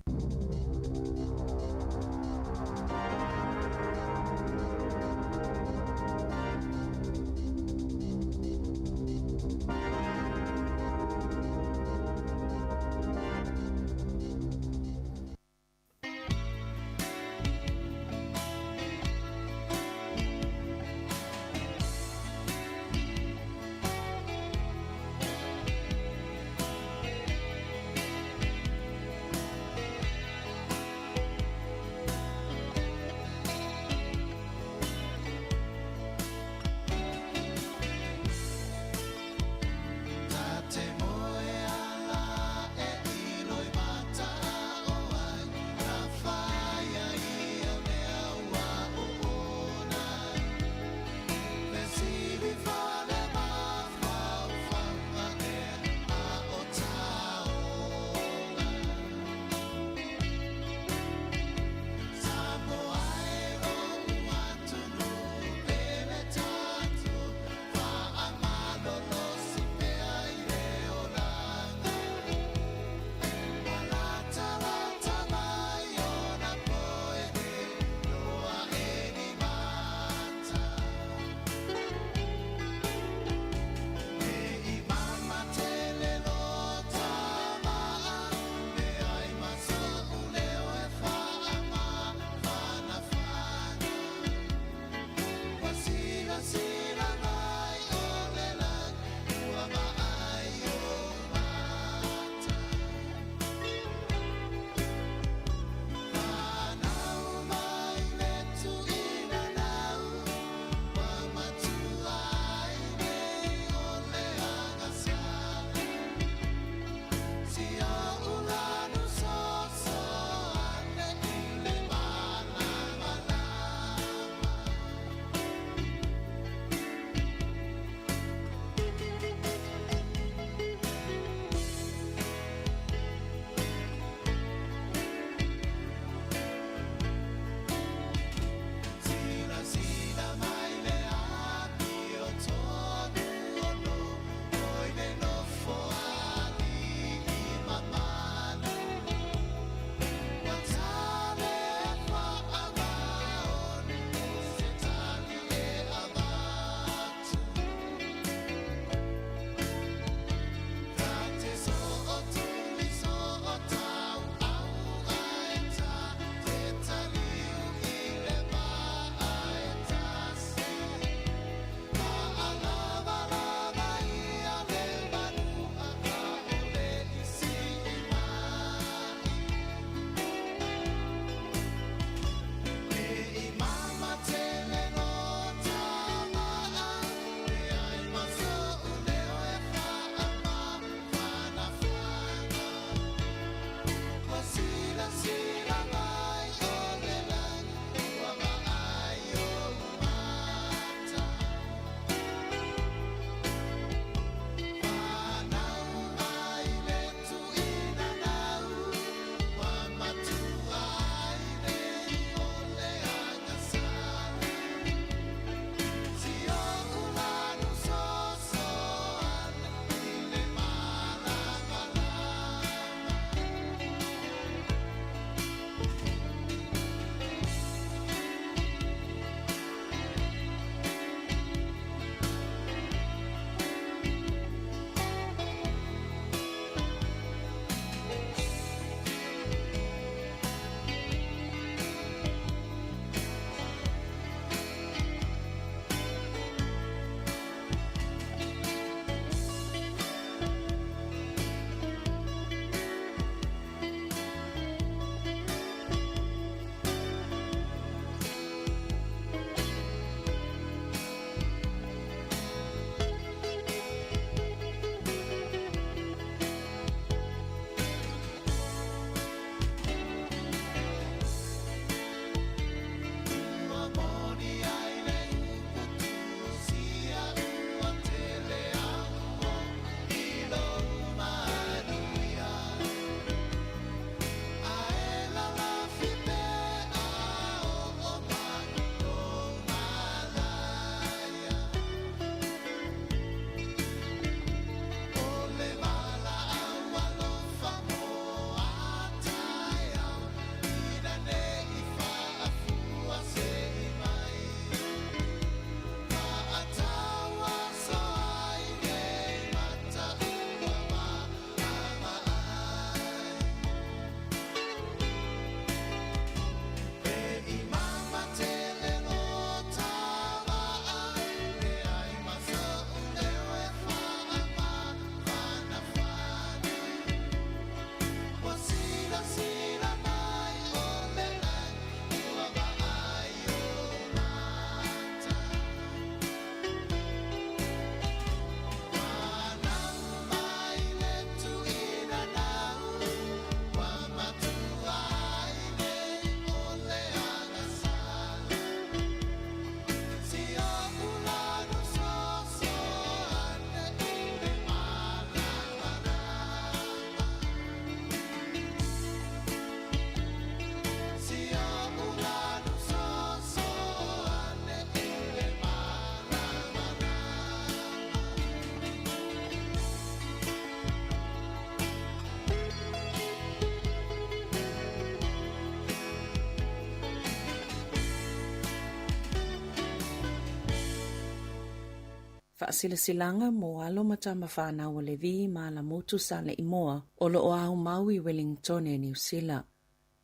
Faasilasilaga mo alo ma tama fanau a Levi ma Alamotu Saleimoa o lo o aumau i Welingtone, Niu Sila.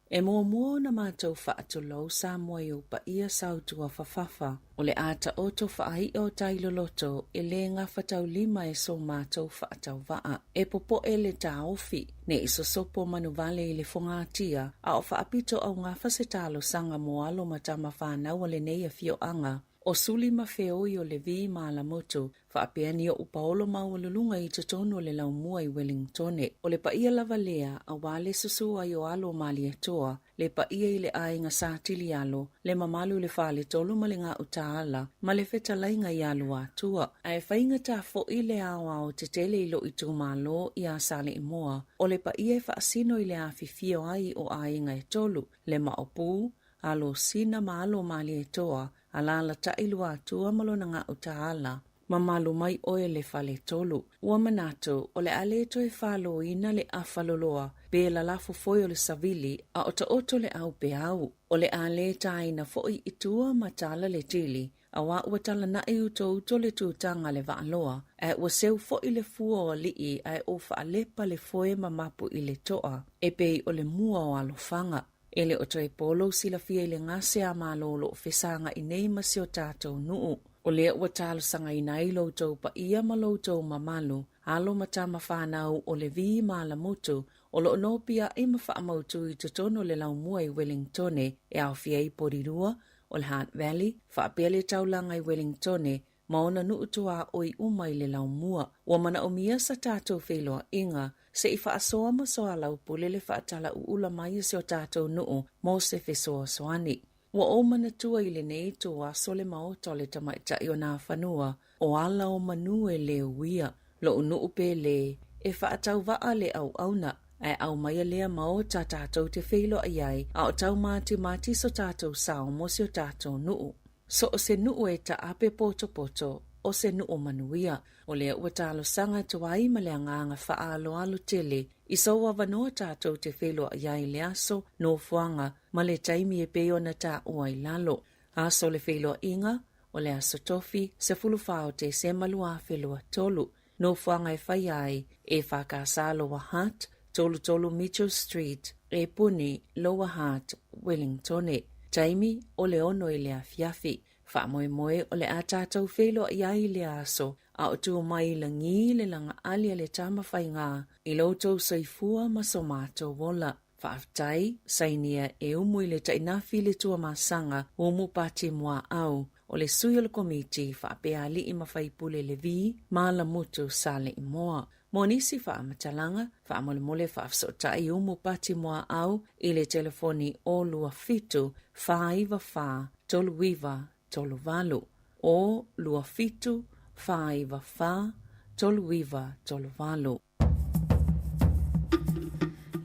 E muamua ona matou faatulou Samoa i ou paia sautuafafafa, o le a taoto faai'a o tai loloto e lē gafataulima e so matou faatauvaa. E popo'e le taofi, ne i sosopo manuvale i le fogatia, a o faapito augafa se talosaga mo alo ma tama fanau a lenei afioaga, o Suli ma Feoi o Levi ma Alamotu, faapea ni o'u paolo maualuluga i totonu o le laumua i Welingtone. O le paia lava lea auā le susu ai o alo o Malietoa, le paia i le aiga Sa Tilialo, le mamalu i le faletolu ma le Gautaala, ma le fetalaiga iā Luatua. Ae faigata fo'i le aoao tetele i lo'u itumalo iā Saleimoa, o le paia e faasino i le afifio ai o aiga e tolu, le Maopu, alo o Sina ma alo o Malietoa, Alaalatai Luatua ma lona Gautaala. Mamalu mai oe le faletolu. Ua manatu, o le a le toe faloina le afa loloa pe lalafo foi o le savili a o taoto le au peau. O le a le taina foi i tua ma tala le tili, auā ua talanaʻi utouto le tutaga a le Vaaloa, ae ua seu foi le fua o alii ae ua faalepa le foe ma mapu i le toa, e pei o le mua o alofaga. E le o toe po lou silafia i le gase a Malo o lo o fesagaʻi nei ma si o tatou nuu. O lea ua talosagaina ai lo outou paia ma lo outou mamalu, alo ma tama fanau o Levi ma Alamutu, o lo o nopiaʻi ma faamautu i totonu o le laumua i Welingtone e aofia ai Porirua, o le Hutt Valley, faapea le taulaga i Welingtone ma ona nuu tuaoi uma i le laumua. Ua manaomia sa tatou feiloaiga se i faasoa ma soalaupule le faatalauula mai o si o tatou nuu mo se fesoasoani. Ua ou manatua i lenei ituaso le maota o le tamaitai o Nafanua, o ala o manu e le uia. Loʻu nuu pele, e faatauvaa le auauna, ae aumaia lea maota tatou te feiloai ai a o taumatimati so tatou sao mo si o tatou nuu. So o se nuu e taape potopoto, o se nuu manuia. O lea ua talosaga atu ai ma le agaga faaaloalo tele i sou avanoa tatou te feiloai ai i le aso, nofoaga, ma le taimi e pei ona taua i lalo. Aso o le feiloaiga, o le aso Tofi, 14 o Tesema 2023. Nofoaga e faia ai, EFKS Lower Hutt, 33 Mitchell Street, Epuni, Lower Hutt, Wellingtone. Taimi, o le 6 i le afiafi. Faamoemoe o le a tatou feiloai ai i lea aso, a o tu mai i lagi le lagaali a le Tama Faiga i lo outou soifua ma so matou ola. Faafetai, sainia e umu i le tainafi le Tuamasaga, Umu Pati Muaau, o le sui o le Komiti faapea Alii ma Faipule Levi ma Alamutu Saleimoa. Mo nisi faamatalaga, faamolemole faafesootai Umu Pati Muaau i le telefoni 027 494 3938, 027 494 3938.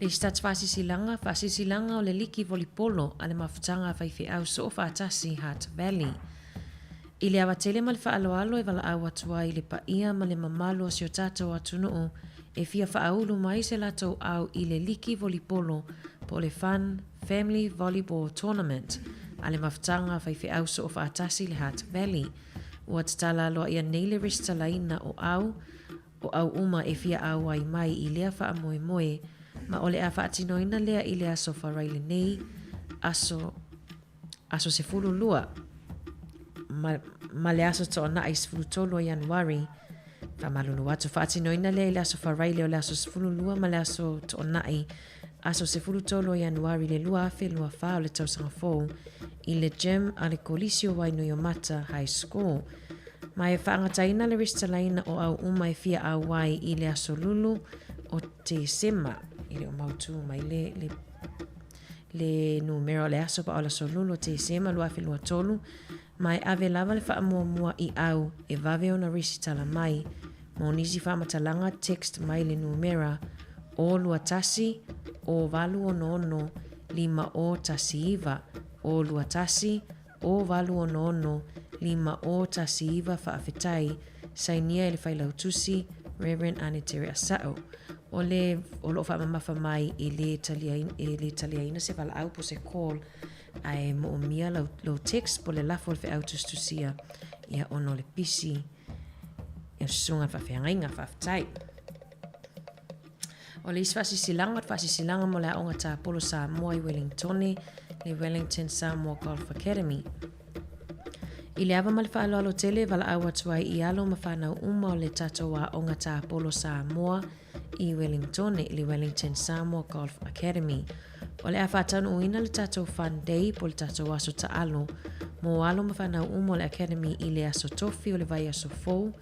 Le Stats Faasilasilaga, Faasilasilaga o le Liki Volipolo a le Mafutaga a Faifeau Soofaatasi Hutt Valley. I le awatele ma le faaaloalo e valaau atu ai i le paia ma le mamalu o si o tatou atunuu e fia faaulu mai se latou au i le Liki Volipolo po o le Fun Family Volleyball Tournament a le Mafutaga a Faifeau Soofaatasi i le Hutt Valley. Ua tatala aloaia nei le resitalaina o au o au uma e fia auai mai i lea faamoemoe, ma o le a faatinoina lea i le aso Faraile nei, aso, aso 12, ma, ma le aso Toonai 13 o Ianuari. Faamalulu atu, faatinoina lea i le aso Faraile o le aso 12 ma le aso Toonai, aso 13 o Ianuari le 2024 o le tausaga fou i le gym a le Kolisi o Wainuiomata High School. Ma e faagataina le resitalaina o au uma e fia auai i le aso Lulu o Tesema. E le o mautū mai le, le, le numera o le aso pa o le aso Lulu o Tesema 2023, ma e ave lava le faamuamua i au e vave ona resitala mai. Mo nisi faamatalaga, text mai le numera 021 0866 5019, 021 0866 5019 Faafetai, sainia e le Failautusi, Rev. Ane Tere Asa'o. O le o lo o faamamafa mai e le taliaina, e le taliaina se valaau po se call, ae moomia lau, lou text po le lafo o le feau tusitusia, ia ona o le pisi. E o le susuga i le faafeagaiga. Faafetai. O le isi faasilasilaga, o le faasilasilaga mo le Aoga Tapolo Samoa i Welingtone, le Wellington Samoa Golf Academy. I le ava ma le faaaloalo tele e valaau atu ai i alo ma fanau uma o le tatou Aoga Tapolo Samoa i Welingtone, le Wellington Samoa Golf Academy. O le a faataunuuina le tatou Fun Day po o le tatou aso taalo mo alo ma fanau uma o le Academy i le aso Tofi o le vaiaso fou,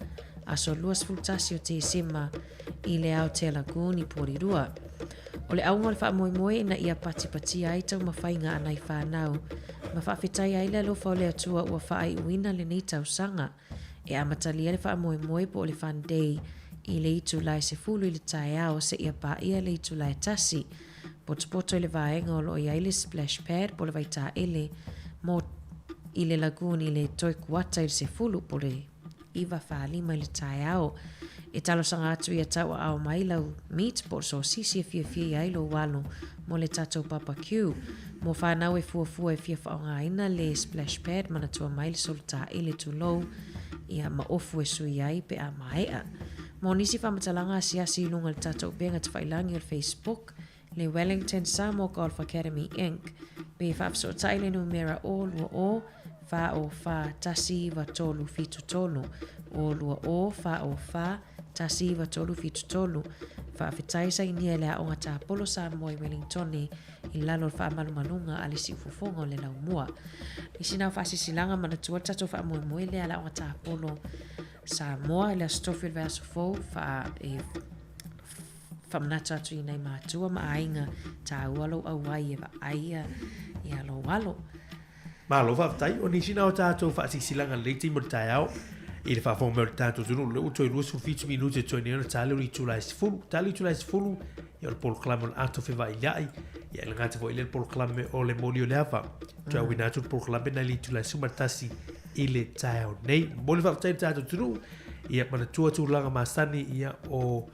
aso 21 o Tesema i le Aotea Lagoon i Porirua. O le auga o le faamoemoe ina ia patipatia ai taumafaiga a nai fanau ma faafetai ai le alofa o le Atua ua faaiuina lenei tausaga. E amatalia le faamoemoe po o le Fun Day i le itula e 10 i le taeao seia paia le itula e 1. Potopoto i le vaega o lo o i ai le splash pad po o le vaitaele mo i le lagoon i le toe kuata i le 10 po o le 9:45 i le taeao. E talosaga atu ia tauaao mai lau meat po o le sosisi e fiafia i ai lou alo mo le tatou barbecue. Mo fanau e fuafua e fia faaaogaina le splash pad manatua mai le solo taele tulou ia ma ofu e sui ai pe a maea. Mo nisi faamatalaga asiasi i luga o le tatou upega tafailangi o le Facebook, le Wellington Samoa Golf Academy Inc. Pe faafesootai le numera 020 404 19373, 020 404 19373. Faafetai sainia e le Aoga Tapolo Samoa i Wellingtone i lalo o le faamalumaluga a le siufofoga o le laumua. Nisi na o faasisilaga manatua le tatou faamoemoe lea a le Aoga Tapolo Samoa i le Aso Tofi o le vaiaso fou faa e Faamanatu atu i nai matua ma aiga tāua lou auai e vaaia ia lou alo. Malo faafetai. O nisi na o tatou faasilasilaga lelei taimi o le taeao i le faafofoga mai o le tatou atunuu. O lea ua toe 27 minute e toe nei ona tali o le itula e 10. Tali itula e 10, ia o le polokalame o le ato fevailiai. Ia e le gata foi i lea le polokalame o le moli o le ava. Toe auina atu le polokalame na i le itula e 11 i le taeao nei. Momoli faafetai i le tatou atunuu. Ia manatua tulaga masani ia o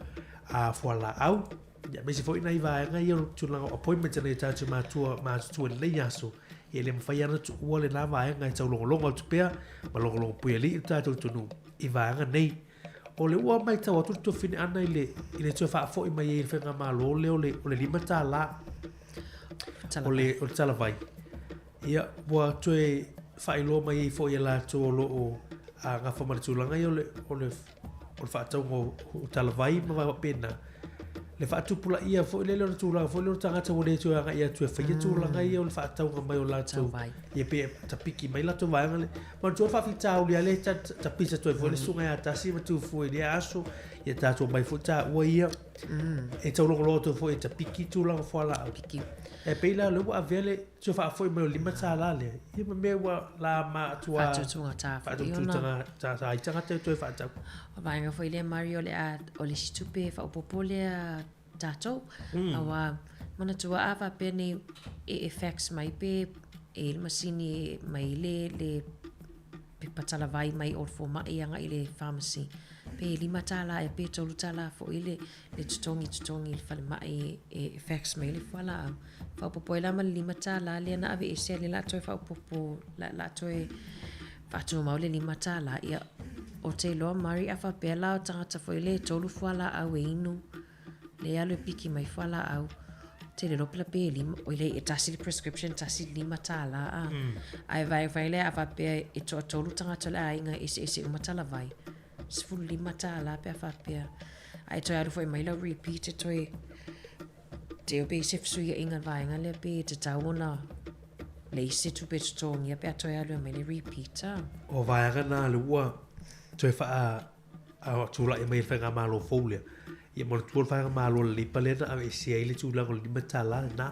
a fualaau, ia aemaise foi nai vaega ia o tulaga o appointment a nai o tatou matua matutua i lenei aso, ia e le mafai lava ona tuua lena vaega e taulogologo atu pea ma logologo puialii le tatou atunuu i vaega nei. O le ua matau atu le tuafafine Ana i le, i le toe faafoi mai ai i le faigamalo lea o le, o le $5 o le, o le talavai. Ia, ua toe faailoa mai ai foi e latou o lo o gafa ma le tulaga ia o le, o le o le faatauga o talavai ma faapena le faatupulaia foi lele o le tulaga foi lele o tagata ua le toe agai atu e faia tulaga ia o le faatauga mai o latou ia pe tapiki mai latou vaega le manatua le faafitauli a le tapisa toe foi le susuga ia Tasi ma Tufue i lea aso ia tatou mai foi taua ia e taulogologo atu foi e tapiki tulaga fualaau e pei la o lea ua avea le Toe faafoi mai o le $5 lea, ia ma mea ua la ma atua Faatuatuga ta foi ona. Faatuatuga ta sa ai tagata e toe faatau. O vaega foi lea Mario o le a o le isi tupe faaopoopo lea tatou. Mm. Aua manatua a faapea nei e, e fax mai pe e le masini mai le le pepa talavai mai o le fomai agai i le pharmacy pe $5 ea pe $3 foi le le totogi totogi i le falemai e, e fax mai le fualaau. Faaopoopo ai la ma le $5 lea na aveesea lea la toe faaopoopo la, la toe faatumau le $5. Ia, ou te iloa Mari a faapea la o tagata foi le tolu fualaau e inu le alu e piki mai fualaau te le iloa pela pe lima oi le e tasi le prescription tasi le $5 a mm. Ae vaevae lea a faapea e toatolu tagata o le aiga e eseese uma talavai $15 pe a faapea ae toe alu foi mai lau repeat e toe te o pe se fesuiaiga le vaega lea pe tatau ona leai se tupe totogia pe a toe alu e mai le repeat a. O vaega na le ua toe whaa a tūlai mai le faigamalo fou lea. Ia manatua le faigamalo a le Leipa lea na aveesea ai le tulaga o le $5 lena.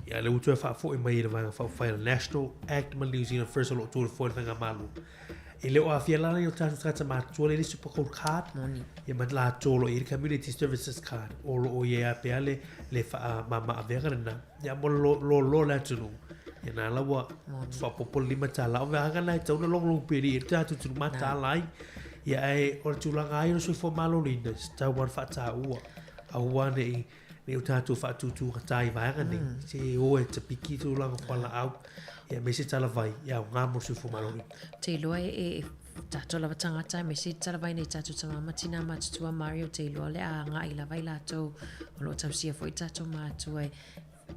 Ia lea ua toe faafoi mai e le Vaega Faaupufai a le National Act ma le New Zealand First o lo o tu i le foe o le faigamalo. E le o aafia la nai o tatou tagata matutua lea i le Super Gold Card. Moni. Ia ma latou o lo o i ai le Community Services Card o lo o i ai lava pea le, le faamama-avega lena. Ia mo le loaloa o le atunuu, ia na la ua faaopoopo le $5. O vaega na e tatau ona logologo pea i ai le tatou atunuu mataala ai. Ia ae o le tulaga lava ia o le soifua maloloina, e tatau lava ona faataua. Aua ne i ne i o tatou faatutugata i vaega nei, se o e tapiki tulaga fualaau, ia aemaise talavai, ia aoga mo le soifua maloloina. Ou te iloa e, e Tatou lava tagata aemaise le talavaina i tatou tama ma tina matutua Mario te iloa o le a agai lava i latou o lo o tausia foi tatou matua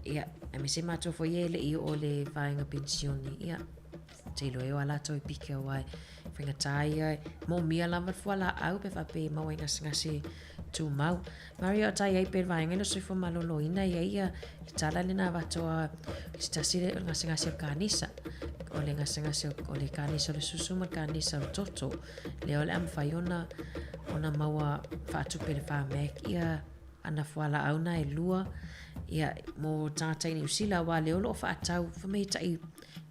ia aemaise matua foi ia e le i oo i le vaega penisione ia te iloa e o a latou i pike aua e faigata ia e moomia lava le fualaau pe faapea e maua ai gasegase tumau. Mario o tai ai pe vaega i le soifua maloloina e i ai ia le tala lena avatu a se tasi le gasegase o le kanisa. O le gasegase o le kanisa o le susu ma le kanisa o le toto. Lea o le a mafai ona ona maua faatupe e le Pharmac ia ana fualaau na e lua ia mo tagata i Niu Sila aua lea o lo o faatau fai mai e tai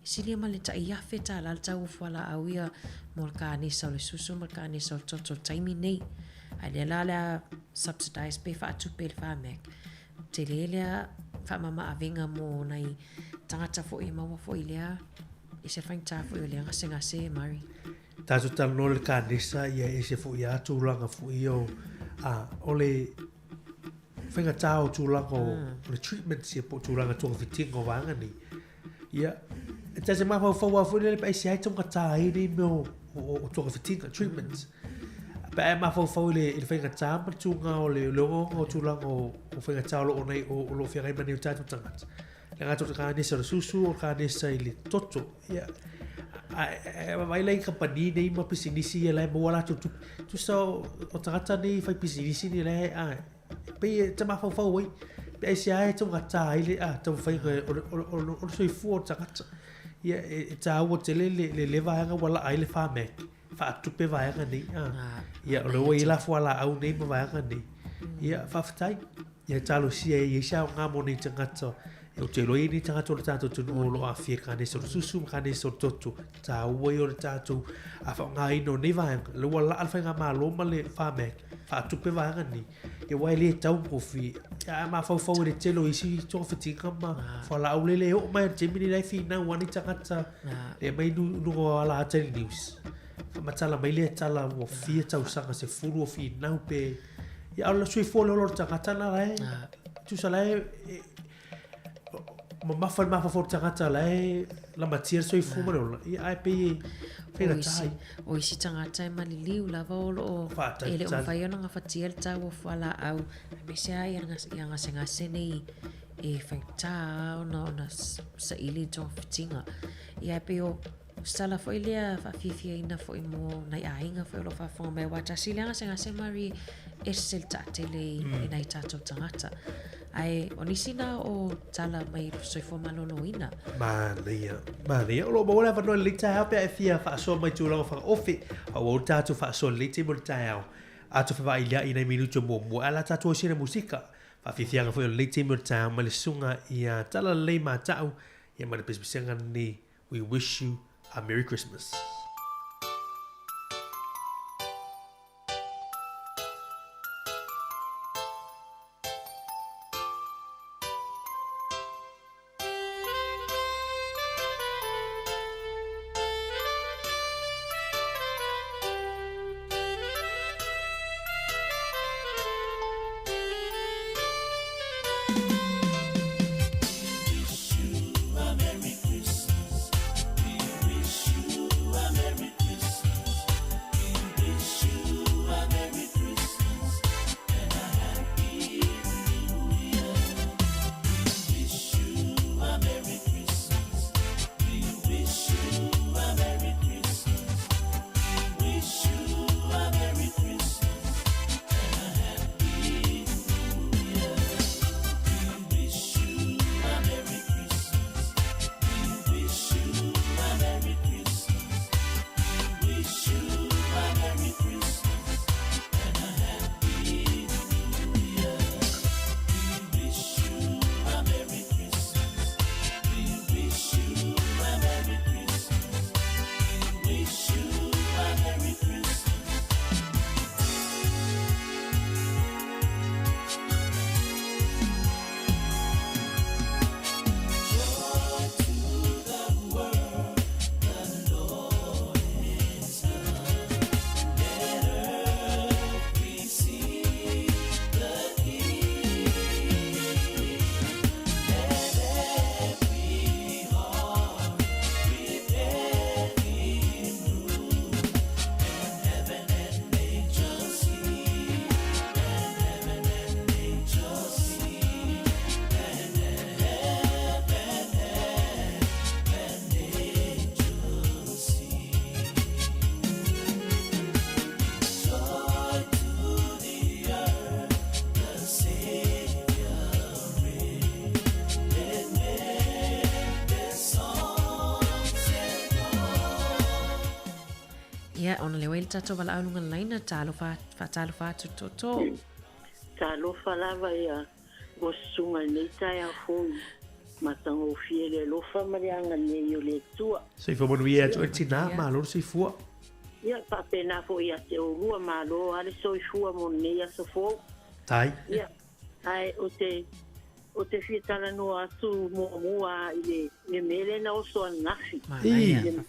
silia ma le tai $1,000 le tau o fualaau ia mo le kanisa o le susu ma le kanisa o le toto i le taimi nei. Ae lea la o le a subsidise pe faatupe e le Pharmac. Tele lea faamama avega mo nai tagata foi e maua foi i lea i se faigata foi o lea gasegase Murray. Tatou talanoa i le kanesa ia e ese foi a tulaga foi ia o a o le faigata o tulaga o mm. le treatment ia po o tulaga togafitiga o vaega nei. Ia e tasi mafaufau a foi lele pe aisea ai taugata ai nei mea o o togafitiga treatments. Mm. Pe ai mafaufau i le i le faigata ma le tulaga o le le ogaoga o tulaga o o faigata o lo o nei o lo o feagai ma nei o tatou tagata. Le gata o le kanesa o le susu, o le kanesa i le toto. Ia, a vaai la i kamupani nei ma pisinisi ia la e maua latou tupe. Tusa o, o tagata nei fai pisinisi nei la e, a, pei e te mafaufau ai. Pe aisea e taugata ai le a, taumafaiga o le, o le, o le, o le soifua o le tagata. Ia, e, e tāua tele le, le, le vaega ua laa ai le Pharmac, faatupe vaega nei. A, ia, o le ua i ai la fualaau nei ma vaega nei. Ia, faafetai. Ia talosia e i ai se aoga mo nei tagata. Ou te iloa e i ai nei tagata o le tatou atunuu o lo o aafia i le kanesa o le susu ma kanesa o le toto. Taua ia o le tatou faaaogaina o nei vaega. Lea ua laa le faigamalo ma le Pharmac faatupe vaega nei. Ia aua e le taugofie. A mafaufau i le tele o isi togafitiga ma fualaau lele e oo mai i le taimi lenei la e finau lava nei tagata e aumai i luga o ala ata i le news. Faamatala mai lea tala ua fia tausaga, 10 o finau pe Ia, o le soifua le ola o le tagata na la e, tusa la e, mamafa le mafaufau o le tagata la e lamatia le soifua ma le ola. Ia, ae pei e faigata ai. O isi tagata e maliliu lava o lo o e le o mafai ona gafatia le tau o fualaau, aemaise lava ia gasegase nei e faigata ona saili i togafitiga. Ia, e pei o Sala foi lea faafiafiaina foi mo nai aiga foi o lo o faafofoga mai aua tasi lea gasegase Marie ese le taatele i, mm. i nai tatou tagata. Ae o nisi na o tala mai le soifua maloloina. Manaia, manaia. O lo o maua le avanoa i lenei taeao pe a e fia faasoa mai tulaga whakaofe. Faaauau le tatou faasoa i lenei taimi o le taeao. Atu whawhaailia'i i nai minuti o muamua. Ae la tatou o sina musika. Faafiafiaga foi o lenei taimi o le taeao mai le susuga ia Talalelei Mata'u ia ma le pesepesega lenei We wish you a Merry Christmas. Ia, ona lea ua i ai le tatou valaau i luga o le laina, talofa, faatalofa atu Tootoo. Talofa lava ia Mosisuga i lenei taeao fou, matagofie le alofa ma le agalelei o le Atua. Soifua manuia ia te oe tinā, malo le soifua. Ia, faapena foi ia te oulua, malo lava le soifua mo lenei aso fou. Tai. Ia, ae ou te, ou te fia talanoa atu muamua i le, le mea lea na oso ananafi. Manaia.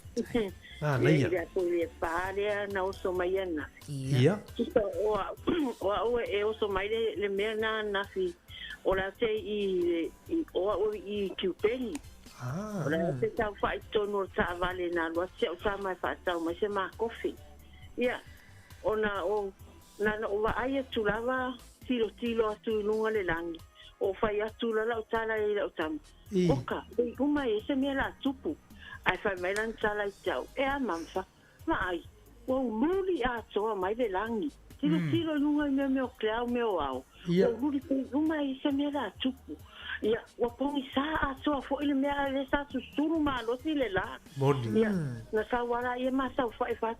Manaia. Le, le pā lea na oso mai ananafi. Ia. Tusa o au, o au e oso mai le, le mea na ananafi, o la te i, i, o au i Kiupeli. Ah. O la te taufa'i i totonu o le taavale na alu atu si au tama e faatau mai se makofi. Ia, ona o, na ona ou vaai atu lava, tilotilo atu i luga le lagi, o fai atu la lau tala i lau tama, Oka, e uma e se mea la tupu. Ae fai mai lana tala i te au, E a Mamfa, vaai, ua ululi atoa mai le lagi. Tilotilo i luga i mea mea o cloud mea o ao, ua ululi pei uma e se mea la tupu. Ia, ua pogisa atoa foi le mea a lea sa susulu malosi le la. Moni. Ia, na sau a laia ma saofai fa,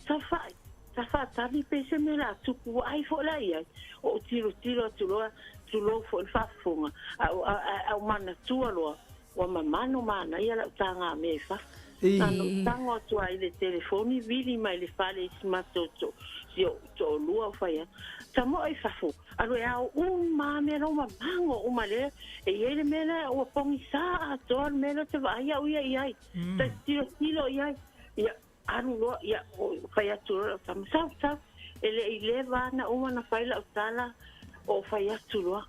saofai, sa faatali pe se mea la tupu, ua ai foi la i ai. O ou tilotilo atu loa, tulou foi le faafofoga, a o, a, a, a ou manatua loa, ua mamano manaia lau tagamea i fafo. Na ona ou tago atu lava i le telefoni, vili mai le fale i si matou to, si ou toalua o fai atu, Tamoe i fafo, alu e ao uma a mea la ua mago uma lea, e i ai le mea lea ua pogisa atoa le mea lea ou te vaai au ia i ai, ta tilotilo i ai, ia alu loa, ia fai atu loa lau tama, sau, sau, e le i leva ana uma ona fai lau tala, o fai atu loa,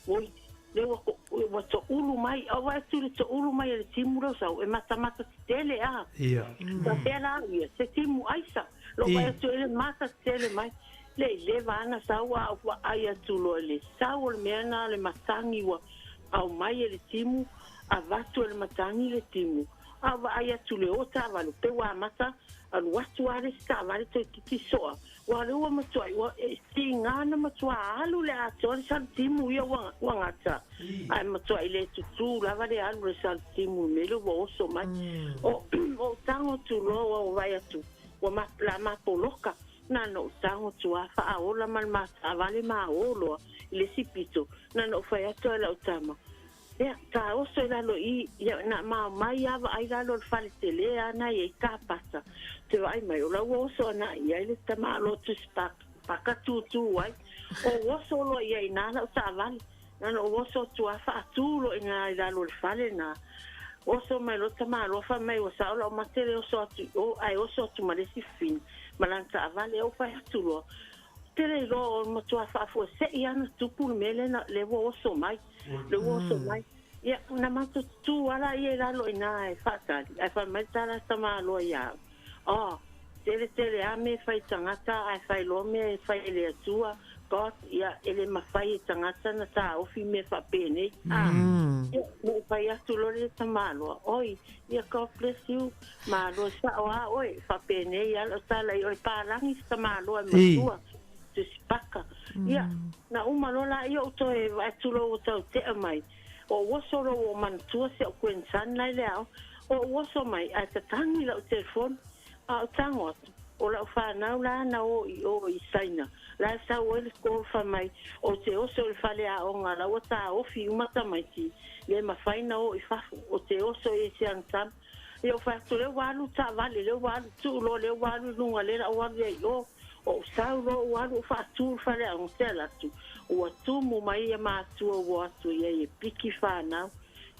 oi, lea ua, ua toulu mai, a vaai atu i le toulu mai e le timu lea o sau, e matamata tetele a. Ia. Faapea la au ia, se timu aisa, lou vaai atu i le mata tetele mai, le i leva ana sau a ou vaai atu loa i le sau o le mea na le matagi ua aumai e le timu, avatu e le matagi le timu, A ou vaai atu i le o taavale, pei ua amata alu atu lava le isi taavale toeitiiti soa, ua lea ua matuai, ua e tiga na matua alu le atoa le salutimu ia ua, ua gata. Ae matuai le tutū lava le alu le salutimu i mea lea ua oso mai. O, o ou tago atu loa ua ou vaai atu, ua ma, la mapoloka, na ona ou tago atu lava faaola ma le ma taavale ma o loa i le isi pito, na ona ou fai atu lava i lau tama, Ia, taoso i lalo i, ia, na mao mai a vaai lalo o le fale tele a na i ai kapata. Te vaai mai, o la ua oso ana i ai le tama a Lotus Park, paka tūtū ai. O oso loa i ai nā lau taavale. Na ona ou oso atu a faatū loa i nā i lalo o le fale na. Oso mai loa tama alofa mai ua sao lau mate le oso atu i o, ae oso atu ma le isi fafine ma lana taavale. Ou fai atu loa, tele loa o matua faafuasei ana tupu le mea lea na, lea ua oso mai. Le ua oso mai. Ia, na matou tutū lava laia i lalo i ina e faatali, ae fai mai le tala a tamaloa ia au, Oh, tele tele a mea e fai tagata ae fai loa mea e fai e le Atua, God, ia, e le mafai e tagata na taofi mea faapenei. Ah, ia, na ou fai atu loa le tamaloa, Oi, ia God bless you, malo e sao a oe, faapenei a lau tala i oe, palagi se tamaloa e matua. Tusipaka. Ia, na uma loa laia ou toe vaai atu loa ua tau tea mai. O ou oso loa ua ou manatua si au grandson la i le aoga. O ou oso mai ae tatagi lau telefoni. A ou tago atu, o lau fanau la na o i o i Saina, la e sau ai le call fai mai, ou te oso i le fale aoga la ua taofi uma tamaiti, le mafai na o i fafo, ou te oso i Sian Tam. Ia ou fai atu, lea ua alu taavale, lea ua alu tuu loa, lea ua alu i luga, lea la ua alu ai i o. Ou sau loa ou alu ou faatu i le faleaoga te ala atu, ua tumu mai ia matua ua o atu i ai e piki whanau,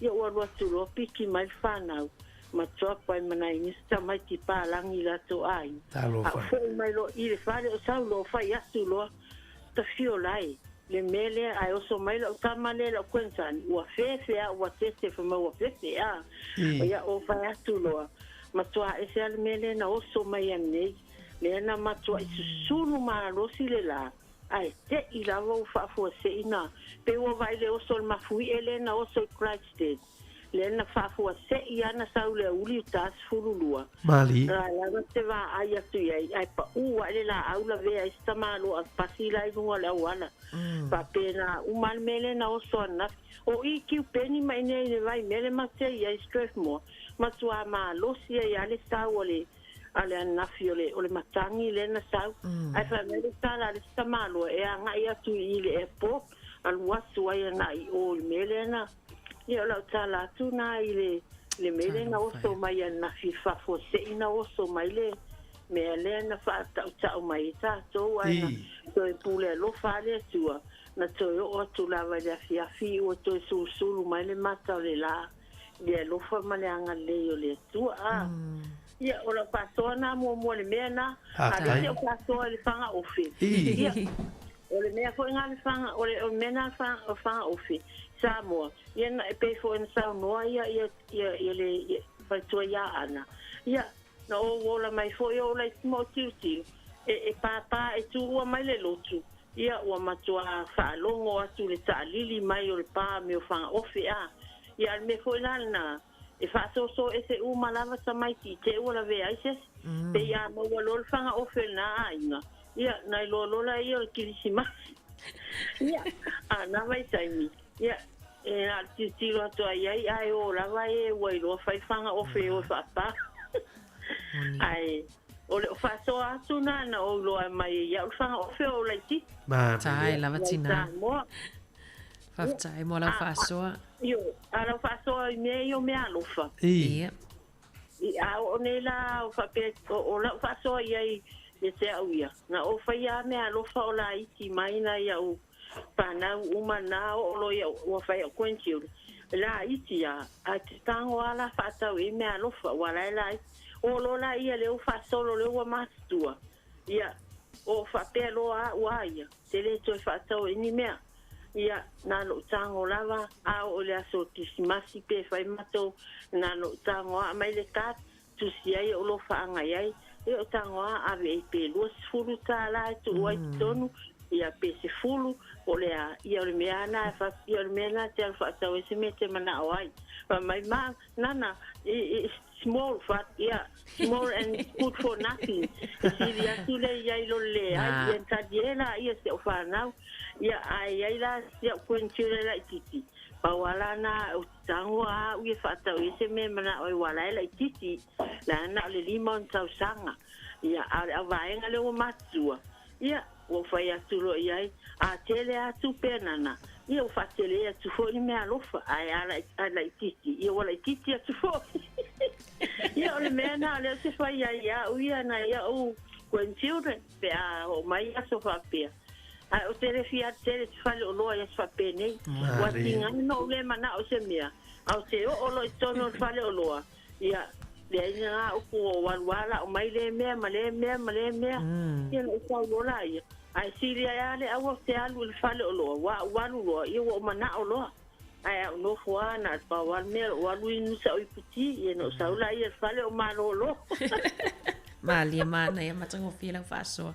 ia ua alu atu loa piki mai le whanau, ma drop ai ma nai nisi tamaiti pālagi i latou aiga. Talofa. A ou foi mai loa i le fale o sau loa fai atu loa, tafio la e le mea lea ae oso mai lau tama lea lau grandson, ua fefe a ua tete fai mai ua fefe a. Ia ou fai atu loa, matua ese a le mea lea na oso mai anei. Lea na matuai susulu malosi le la, ae te'i lava ua faafuase'i na, pei ua vaai le oso o le mafui'e lea na oso i Christchurch, lea na faafuase'i ana sau le auli uta 12. Malie. La lava te vaai atu i ai, ae pa'ū ae le laau lavea ai se tamaloa pasi la i luga o le auala. Faapena uma le mea lea na oso ananafi. O i Kiupeni ma inei i le vai mea le matou te i ai i Strathmore, matuā malosi ai a le sau o le. A le ananafi o le, o le matagi lea na sau. Ae fai mai le tala a le isi tamaloa e agai atu i i le airport, alu atu ai agai i o i le mea lea na, ia o lau tala atu na i le, le mea lea na oso mai ananafi i fafo se i na oso mai le mea lea na faatautau mai ai tatou ae na toe pule alofa lava le Atua na toe oo atu lava i le afiafi ua toe sulusulu mai le mata o le la i le alofa ma le agalelei o le Atua. A Ia, o lau faasoa na muamua i le mea na, a o lea se o faasoa i le fagaofe. Ia, o le mea foi na le faga, o le mea na o le fagaofe, Samoa, ia na, e pei foi ona saunoa ia, ia, ia, ia le ia, faletua ia Ana. Ia, na ou ola mai foi ou laiti ma ou tilotilo, e, e pāpā, e tuua mai le lotu, ia, ua matuā faalogo atu le taalili mai o le pā me o fagaofe, a. Ia, a le mea foi la lena, E faasoso ese uma lava tamaiti i te ua lavea ai se isi. Pei a maua loa le fagaofe o lena aiga, ia, na iloa loa laia o le Kirisimasi. Ia, a na vaitaimi, ia, e na o le tilotilo atu lava i ai, ae o lava e ua iloa fai fagaofe e o e faapa. Ae o le faasoa atu na na ou iloa mai ai ia'u le fagaofe o ou laitiiti. Faafetai lava tina. Faafetai mo lau faasoa. Ioe, a lau faasoa i mea ia o meaalofa. Ia. I, a oo nei la o faapea, o lau faasoa i ai ia te au ia, na ou faia lava meaalofa o laiti mai nai au fanau uma na oo loa ia ua fai au grandchildren, laiti lava, ae te tago lava la faatau i ai meaalofa, aua la e laiti. Oo loa la ia lea ua faasolo lea ua matutua, ia, oo faapea loa au a ia, te le toe faatau i ni mea. Ia, na lou tago lava, a oo i le aso Kirisimasi pe fai matou, na lou tago a aumai le card, tusi ai ou lofaaga i ai, ia ou tago a ave ai pe 20 tala e tuu ai totonu, ia pe 10, po o le a, ia o le mea lava na e fa, ia o le mea na e te alu faatau ai se mea e te manao ai. Fai mai, ma, Nana, i, small but ia, small and good for nothing. E sili atu le i ai lo le leai, ia talie la ia si au whanau, ia ae i ai la si au grandchildren laitiiti. Pau a la na o te tago a au ia whaatau i se mea manao ai wa la e laitiiti, la na o le lima o na tausaga. Ia, a o le au vaega lea ua matutua, ia, ua ou fai atu loa i ai, a tele lava tupe a Nana, ia ua faatele atu foi le meaalofa, ae a laitiiti, ia ua laitiiti atu foi. Ia, o le mea lena o lea ou te fai ai ia au ia nai au grandchildren pe a oo mai aso faapea. Ae ou te le fia alu tele i te fale oloa i aso faapenei. Ua tiga ona ou le manao i se mea, ae ou te oo loa i totonu o le fale oloa, Ia, leai ni ngā upu o alu a la'o mai lē mea ma lē mea ma lē mea, ia na ou sau loa laia. Ae sili ai a le aua ou te alu i le fale oloa, ua a'u alu loa, ia ua ou mana'o loa. Ae a'u nofo a na o le pau a le mea lo'u alu inu sa'u ipu ti, ia na ou sau laia i le fale o malōlō. Malie manaia matagofie lau faasoa.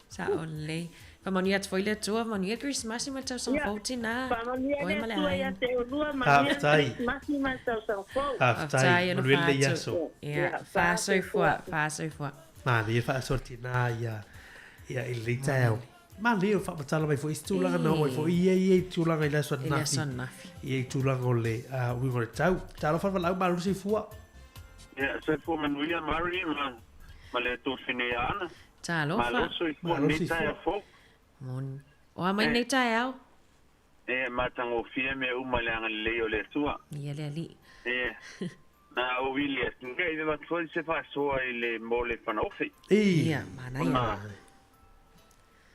Sao lelei. Faamanuia atu foi le Atua, faamanuia le Kerisimasi ma le tausaga fou tinā. Faamanuia Oe le ma le Atua ia aiga. te olua, manuia le Faafetai. Kerisimasi ma le tausaga fou. Faafetai. Faafetai alofa Manuia lenei atu. aso. Ia, faasoifua, faasoifua. Malie faasoa tinā ia ia i lenei taeao. Malie o faamatala mai foi isi tulaga na oo ai foi ia ia i tulaga i le aso I le aso ananafi. ananafi. Ia i tulaga o le uiga o le tau. Talofa le valaau malo le soifua. Ia, soifua manuia Mary ma, ma le Atua fenei ana. Talofa. Malo soifua nei taeao fou. Moni. O a mai nei taeao? E matagofie mea uma i le agalelei o le Atua. Ia le Alii. E, na ou vili atu nei, e avatu foi se faasoa i le mo le fanaofe. Ia, manaia. Ona,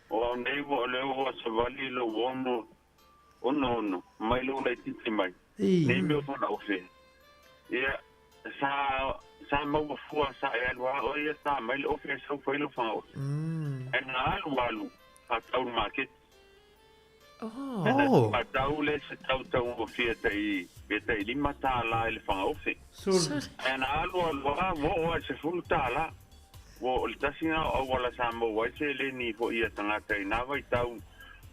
o au nei ua o lea ua savali lou ono, ono ono, mai lou laitiiti mai. Nei mea o fanaofe. Ia, sa, sa maua fua sa e alu a oe ia sa mai le ofe e sau fai lau fagaofe. Ae na alu alu, faatau i le maketi. Oh. Ae na faatau le se tau taugofie tai, pe tai $5 i le fagaofe. Ae na alu alu lava, ua oo lava i le $10. Ua o le tasi lena o auala sa maua ai seleni foi a tagata i na vaitau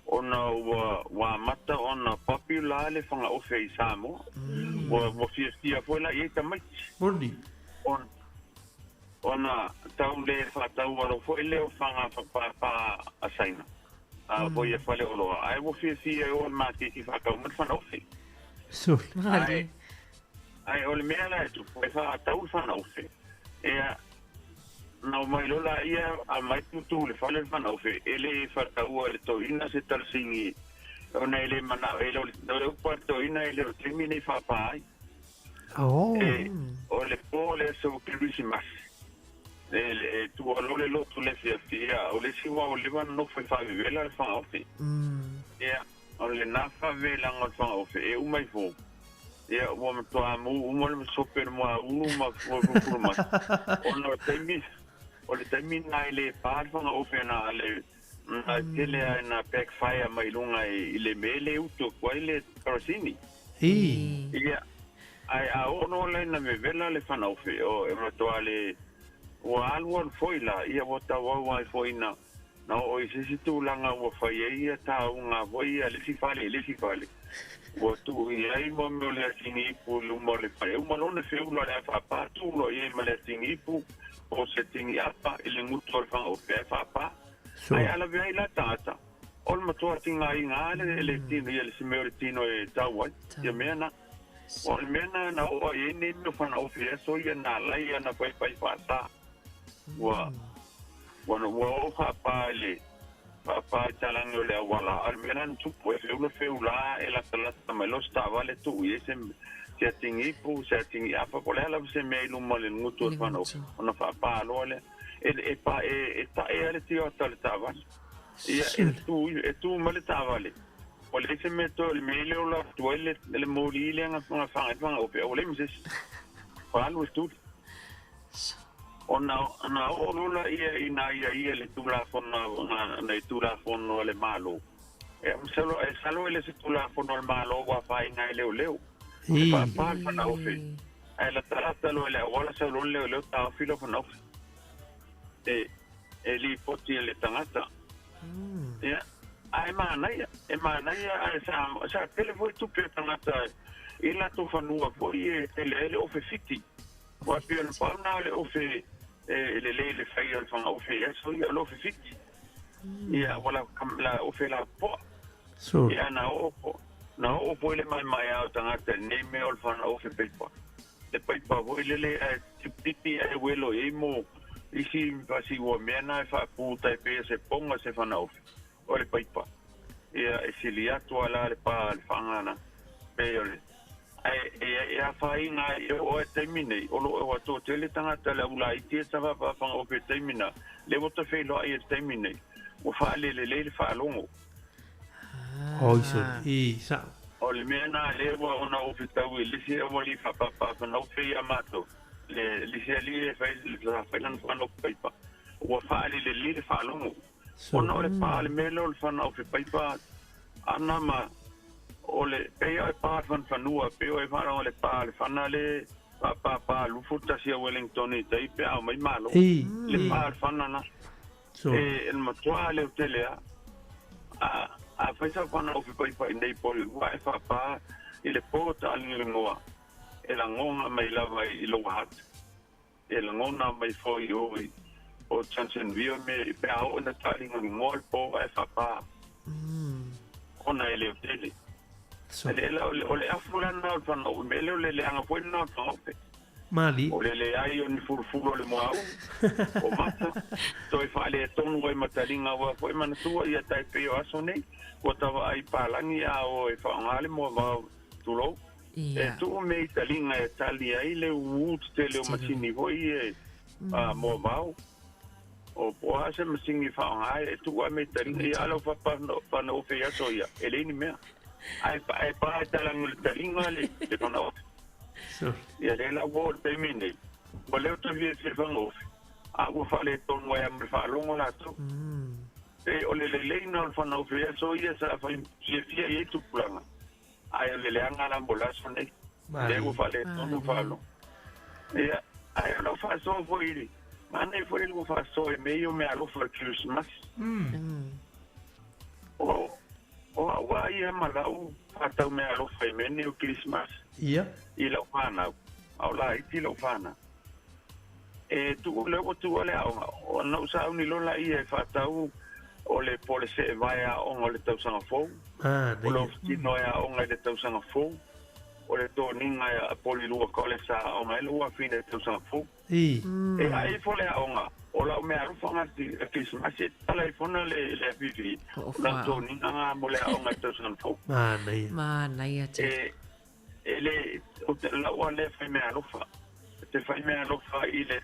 ona ua ua amata ona popular le fagaofe i Samoa. Ua ua fiafia foi la i ai tamaiti. Moni. Ona ona tau le faatau alo foi lea o faga faapapa a Saina a foi e faleoloa ae ua fiafia e o i le maketi faatau mai le fagaofe. Ae ae o le mea la e tupu e faatau le fagaofe ia. Na omai loa laia aumai tutu i le fale o le fagaofe, e le faataua e le toeaina se talasigi ona e le manao, e le o le upu a le toeaina e le o le taimi lenei e faapa ai. Oh. E, o le po o le aso Kerisimasi, e, e tua loa le lotu i le afiafi, ia, o le isi aua ua leva ona nofo e faavevela le fagaofe. Ia, o lena faavevelaga o le fagaofe, e uma ifo, ia, ua matua mu uma le masope o le muaulu ma fuafulufulamata, ona o le taimi, o le taimi lena e le pa le fagaofe na le, na tele lava ina backfire mai luga i le mea lea e utu atu ai le parasini. Ia, ae a oo loa la ina vevela le fanaofe, o, e matua le, ua alualu foi la, ia ua tauau ai foi ina, na oo i se isi tulaga ua fai ai ia tauga foi ia le isi fale i le isi fale, ua tuu i ai mo mea o le atigi ipu i luma o le fale. E uma loa ona feula le afaapa, tuu loa i ai ma le atigi ipu po o se atigi apa i le gutu o le fagaofe ae faapa. Ae a lavea ai la tagata, o le matua tigaina lava le le tino ia le se mea o le tino e tau ai ia mea na. O le mea na na oo ai ai nei mea o fagaofe i aso ia na ala ai ona faifai faasa. Ua Ua ua oo faapā i le faapā i talage o le auala, a o le mea la na tupu, e feula feula e latalata mai loa se taavale tuu i ai se se atigi ipu, se atigi apa, po o le a lava se mea i luma o le gutu o le fanau, ona faapā loa lea. E e pa e e tae lava le tioata o le taavale. Ia, e tu e tu mai le taavale, ua leai se mea toe o le mea lea o ola atu ai le le moli lea na na faga ai le fagaope, a ua leai ma se isi. Ua alu e tuli. Ona na oo loa laia ina ia ia le Tulafono nai Tulafono a le Malo. E masalo e salo e le se Tulafono a le Malo ua afaina ai leoleo. E faapā le fanaofe. Ae latalata loa i le auala sau loa le leoleo taofi lou fanaofe. E e lipoti e le tagata. Ia, ae manaia, e manaia ae sa sa tele foi tupe a tagata i latou fanua foi e tele ai le ofe fiti. Ua pei o le pau lena o le ofe e lelei i le faia o le fagaofe i aso ia, o le ofe fiti. Ia, ua la, la ofe lapopoa. Ia, na oo po, na oo foi le maemaea o tagata i lenei mea o le fagaofe paipa. Le paipa foi lele ae tipitipi ae uelo i ai mo isi pasi ua mea na e faapu tai pei o se poga se fanaofe, o le paipa. Ia, e sili atu lava la le pa o le faga na, pei o le Ae e afaina ai e oo ai taimi nei, o lo o toatele tagata le au laiti e tavapaafaga i taimi na, lea ua tafeiloai i le taimi nei, ua faalelelei le faalogo. Oi sole, i sao. O le mea na lea ua ona ou fetau i le isi aualii faapaapaafanaofe ia matou, le isi alii e fai, sa fai lana fanaofe paipa, ua faalelelei le faalogo. Ona o le pā le mea lea o le fanaofe paipa ana ma o le pei o e pā le whanwhanua, pei o e wharango le pā le whana le pāpāpā lufu tasi a Wellington i tai pe ao mai malo. Le pā le whana na. E, e le matua le o tele a. A, a whaisa whana o whipaipa i nei poli ua e whapā i le pō ta alingalingoa e lagona mai lava i Lower Hutt. E lagona mai foi i o i o Johnsonville me pe a oo ina taaligoigoa le po ae faapā ona e leo tele. Le la o le afu la na o le whanau, me leo le leaga foi na o le whangaope. Mali. O le leai o ni fulufulu o le moaulu, o mata, toe faaletonu ai ma taliga aua foi manatua ia tai pei o aso nei, ua tavaai palagi a o e faaaoga le moa vao, tulou. E tuu mea i taliga e tali ai le ū tetele o masini foi e moa vao. O po o a se masini e faaaoga ai e tuu lava mea i taliga. Ia a lau fanaofe i aso ia, e leai ni mea. Ae e pa e talagi o le taliga le fanaofe. Ia lea la ua oo i le taimi nei, ua leo toe fiafia i le fanaofe, a ua faaletonu ai lava ma le faalogo latou. E o le lelei lena o le fanaofe i aso ia sa fai fiafia i ai tupulaga. Ae o le leaga la mo le aso nei, lea ua faaletonu faalogo. Ia, ae o lau faasoa foi i le, manaia foi le lua faasoa i mea ia o meaalofa o le Kerisimasi. O, o au lava ia ma lau faatau meaalofa i mea nei o Kerisimasi. Ia. I lau fanau, a o laiti lau fanau. E tuu, lea ua tuua le aoga, ona ou sauni loa laia e faatau o le po o le seevae aoga o le tausaga fou, o le ofutino e aoga i le tausaga fou, o le toniga e a Polilua College sa aoga ai lou afine i le tausaga fou. E ae ifo le aoga, O lau meaalofa lena i le Kerisimasi e tatala ifo ana le afifi o lau toniga lena mo le aoga i le tausaga fou. Manaia. Manaia tele. E le, o te, lau lava lea fai meaalofa. Ou te fai meaalofa i le,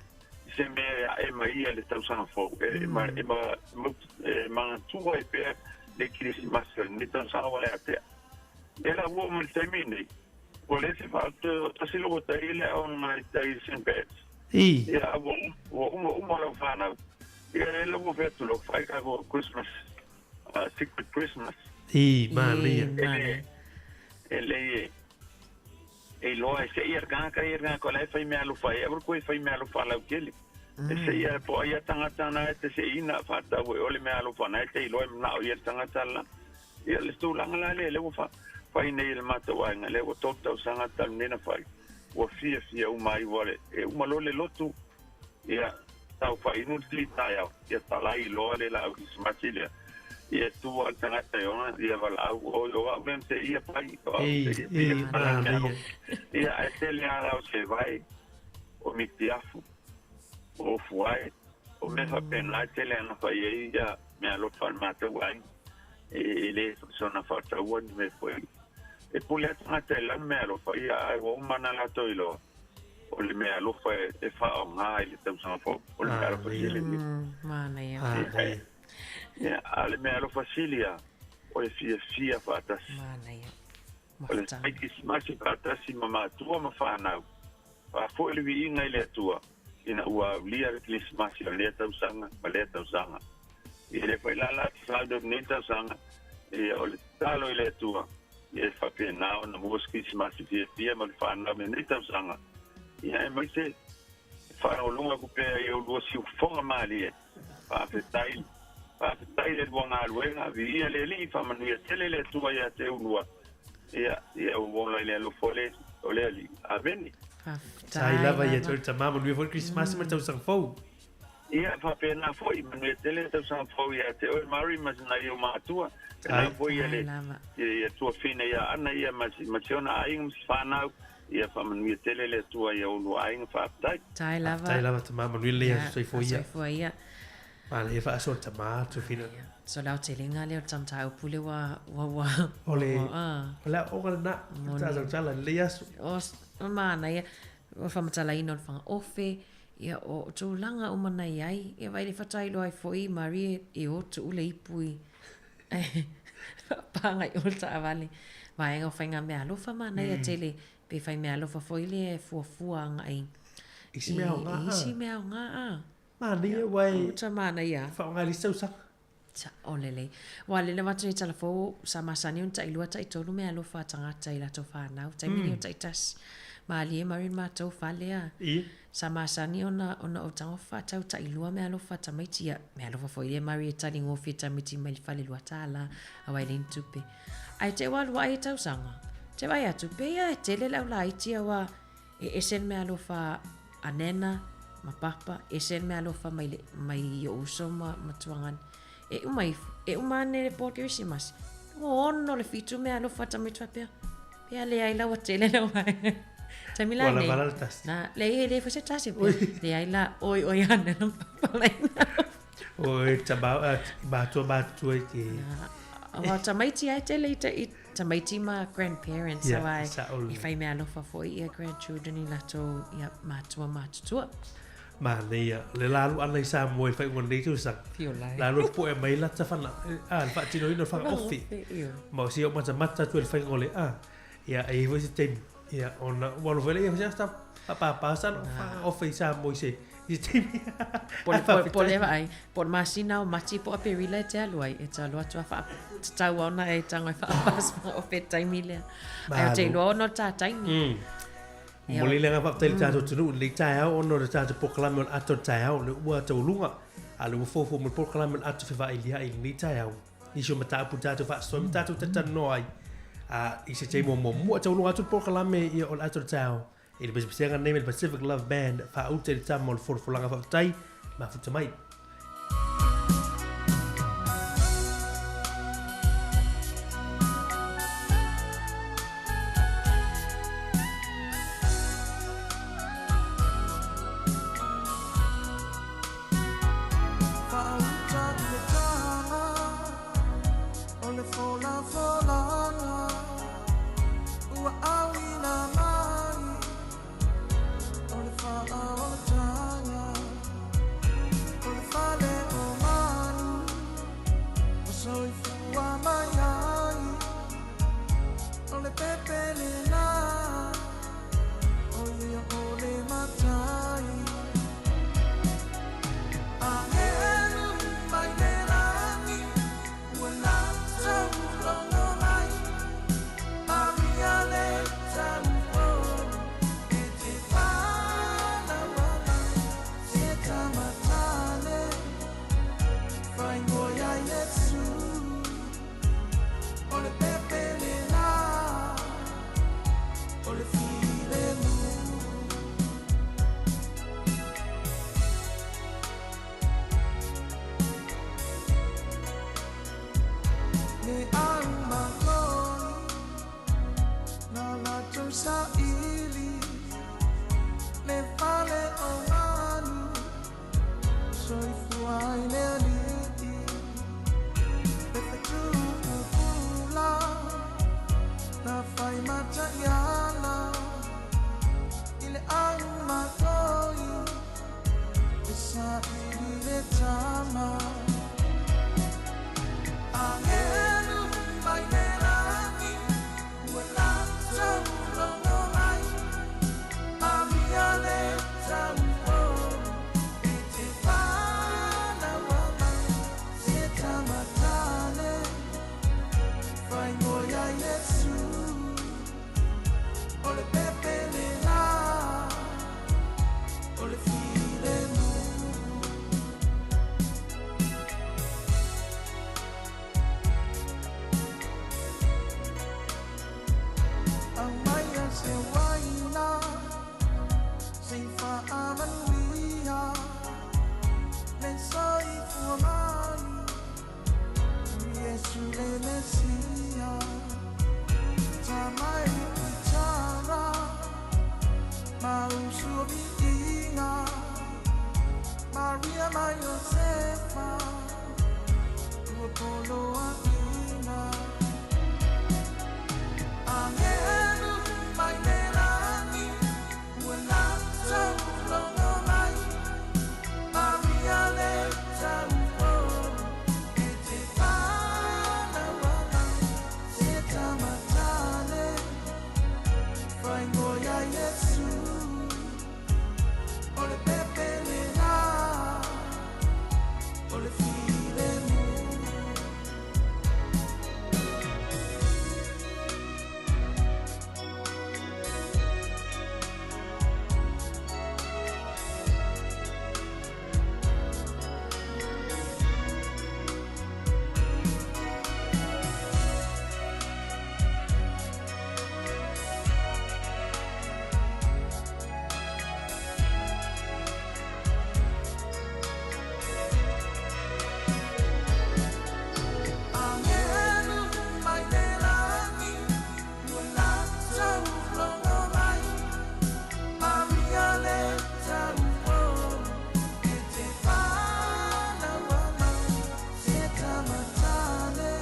i se mea e ae mai ia le tausaga fou. E, ma, e, ma, e manatua ai pea le Kerisimasi o lenei tausaga ua le atea. Ia la ua oo mai i le taimi lenei, ua le se faa, tasi lou tai i le aoga i tai i Saint Pat's. Ia, ua uma uma lau fanau. Ia, lea la ua fai atu lau fai ka Christmas, secret Christmas. I, manaia. E le, e e iloa e seia le tagata ia le tagata o la e fai meaalofa ai, aua le koe fai meaalofa lautele. E seia po o ai a tagata na e te seiina a faatau e oe le meaalofa na e te iloa e manao ia le tagata la. Ia le tulaga la lea, lea ua fai nei e le matou aiga, lea ua 3 tausaga talu nei ona fai, ua fiafia uma ai, ua e uma loa le lotu, ia tau fainu le ti taeao, ia talai loa le laau kerisimasi lea, ia tu lava le tagata e ona, ia valaau, oi o au lea na seia pai, o au na seia pai, ia talai mea alofa. Ia ae tele lava la o se vae, o mitiafu, o ofuae, o mea faapena e tele lava na fai ai ia meaalofa a le matou aiga. E le soona faataua ni mea foi. E pule lava tagata e lau le meaalofa, ia ae ua uma ona latou iloa, o le meaalofa e faaaoga i le tausaga fou, o le meaalofa tele ia. Manaia. Ia, a o le meaalofa sili lava, o le fiafia faatasi. Manaia. O le fai Kerisimasi faatasi ma matua ma fanau, faafoi le viiga i le Atua ina ua aulia le Kerisimasi o lea tausaga ma lea tausaga. Ia le fai lala atu sa au lenei tausaga, ia o le tatalo i le Atua, ia e faapena ona maua se Kerisimasi fiafia ma le fanau i lenei tausaga. Ia aemaise e faalogologo atu pea i oulua siufofoga malie. Faafetai, faafetai le lua galuega, viia le Alii, faamanuia tele le Atua ia te oulua, ia, ia ou ola i le alofa o le, o le Alii. Amene. Faafetai lava ia te oe le tama, manuia foi le Kerisimasi ma le tausaga fou. Ia, faapena foi, manuia tele le tausaga fou ia te oe Mary ma nai ou matua. Pena foi ia le, ia tuafine ia Ana ia ma, ma si ona aiga ma si whanau. Ia faamanuia tele le Atua i a oulua aiga, faafetai. Tai lava. Faafetai lava tama, manuia lelei aso soifua ia. Soifua ia. Manaia faasoa le tama Tufina. So le aotelega lea o le tama pule ua ua ua O le o le aoga lena, tautala lelei aso. O manaia, o le faamatalaina o le fagaofe, ia o tulaga uma na i ai, ia vaai le faatailoa ai foi Marie e o tuu le ipu i Pāngai o le taavale. Vaega o faiga meaalofa manaia tele, pe fai meaalofa foi lea e fuafua agai i isi mea aoga. I isi mea aoga a. Manaia ua e. Ua manaia. Faaaoga i le isi tausaga. Sao lelei. Ua lele avatu nei tala fou, sa masani ona tailua taitolu meaalofa a tagata i latou fanau, taimi nei o taitasi. Malie mai le matou fale a. Sa masani ona ona ou tago faatau tailua meaalofa tamaiti ia meaalofa foi lea Mary e tali gofie tamaiti mai le fale $2 aua e leai ni tupe. Ae te ua alu ae tausaga, te vaai atu pei a e tele le au laiti aua e ese le meaalofa a Nana ma Papa, ese le meaalofa mai le mai ou uso ma ma tuagane. E uma ifo, e uma ane le po Kerisimasi, ua ono le fitu meaalofa tamaiti faapea. Pea leai la ua tele lau vaega. Taimi la Ua nei. lava la le tasi. Na, leai e le foi se tasi pea. Leai la, oi oi ane la papalaina. Oi, tama, matua matua i te... Aua tamaiti ai tele i, te, i tamaiti ma grandparents Yeah, aua e, sao e whai mea alofa foi ia grandchildren i latou ia matua matutua. Manaia, le la alu ana i Samoa i le faaiuga o lenei tausaga. Fiola e. La alu e poe mai lata whana, a, le faatinoina o le fagaofi. Ma o si o matamata atu e le faiga o le a. Ia, e i ai foi se taimi. Ia, ona, ua alofa ia, se asta, pāpā sa na fagaofi i Samoa i se, i se taimi. Po le, po, po le vaai, po le masina o Mati po o Aperila e te alu ai, e te alu atu a wha, tatau ona e tango e whaapas whakaofe taimi lea. Ai o te iloa ona o tā taimi. Momoli le agaga faafetai i le tatou atunuu i lenei taeao ona o le tatou polokalame o le ata o le taeao le ua taualuga a le ua foufou mai le polokalame o le ata fevailia'i i lenei taeao. Nisi o mataupu i le tatou faasoa ma tatou talatalanoa ai a i se taimi o muamua taualuga atu le polokalame ia o le ata o le taeao i le pesepesega nei me le Pacific Love Band faauta i le tama o le folafolaga faafetai mafuta mai. le filemu. Le au makoi na latou saili le fale o manu soifua ai le alii le fetuupula na fai mataiala i le au makoi e saili le tama. Angelu mai le lagi ua latou logo mai amia le tauo e te whānaua mai se tamatane whaingoia Iesu o le pepele la o le filemu. Aumaia se waina sei faamanuia le soifua mai Iesu le Mesia tamai itara mausu o viiga Maria ma Iosefa ua poloaina. Angelu mai le lagi ua latou logo mai Maria le tauo e te whānaua mai se tamatane whaingoia Iesu o le pepele la o le filemu. Angelu mai le lagi ua latou logo mai Maria le tauo e te whānaua mai se tamatane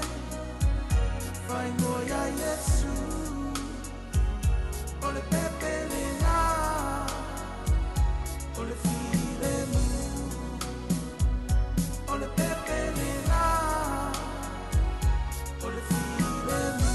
whaingoia Iesu o le pepele la o le filemu o le pepele la o le filemu.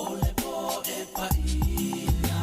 O le po e paia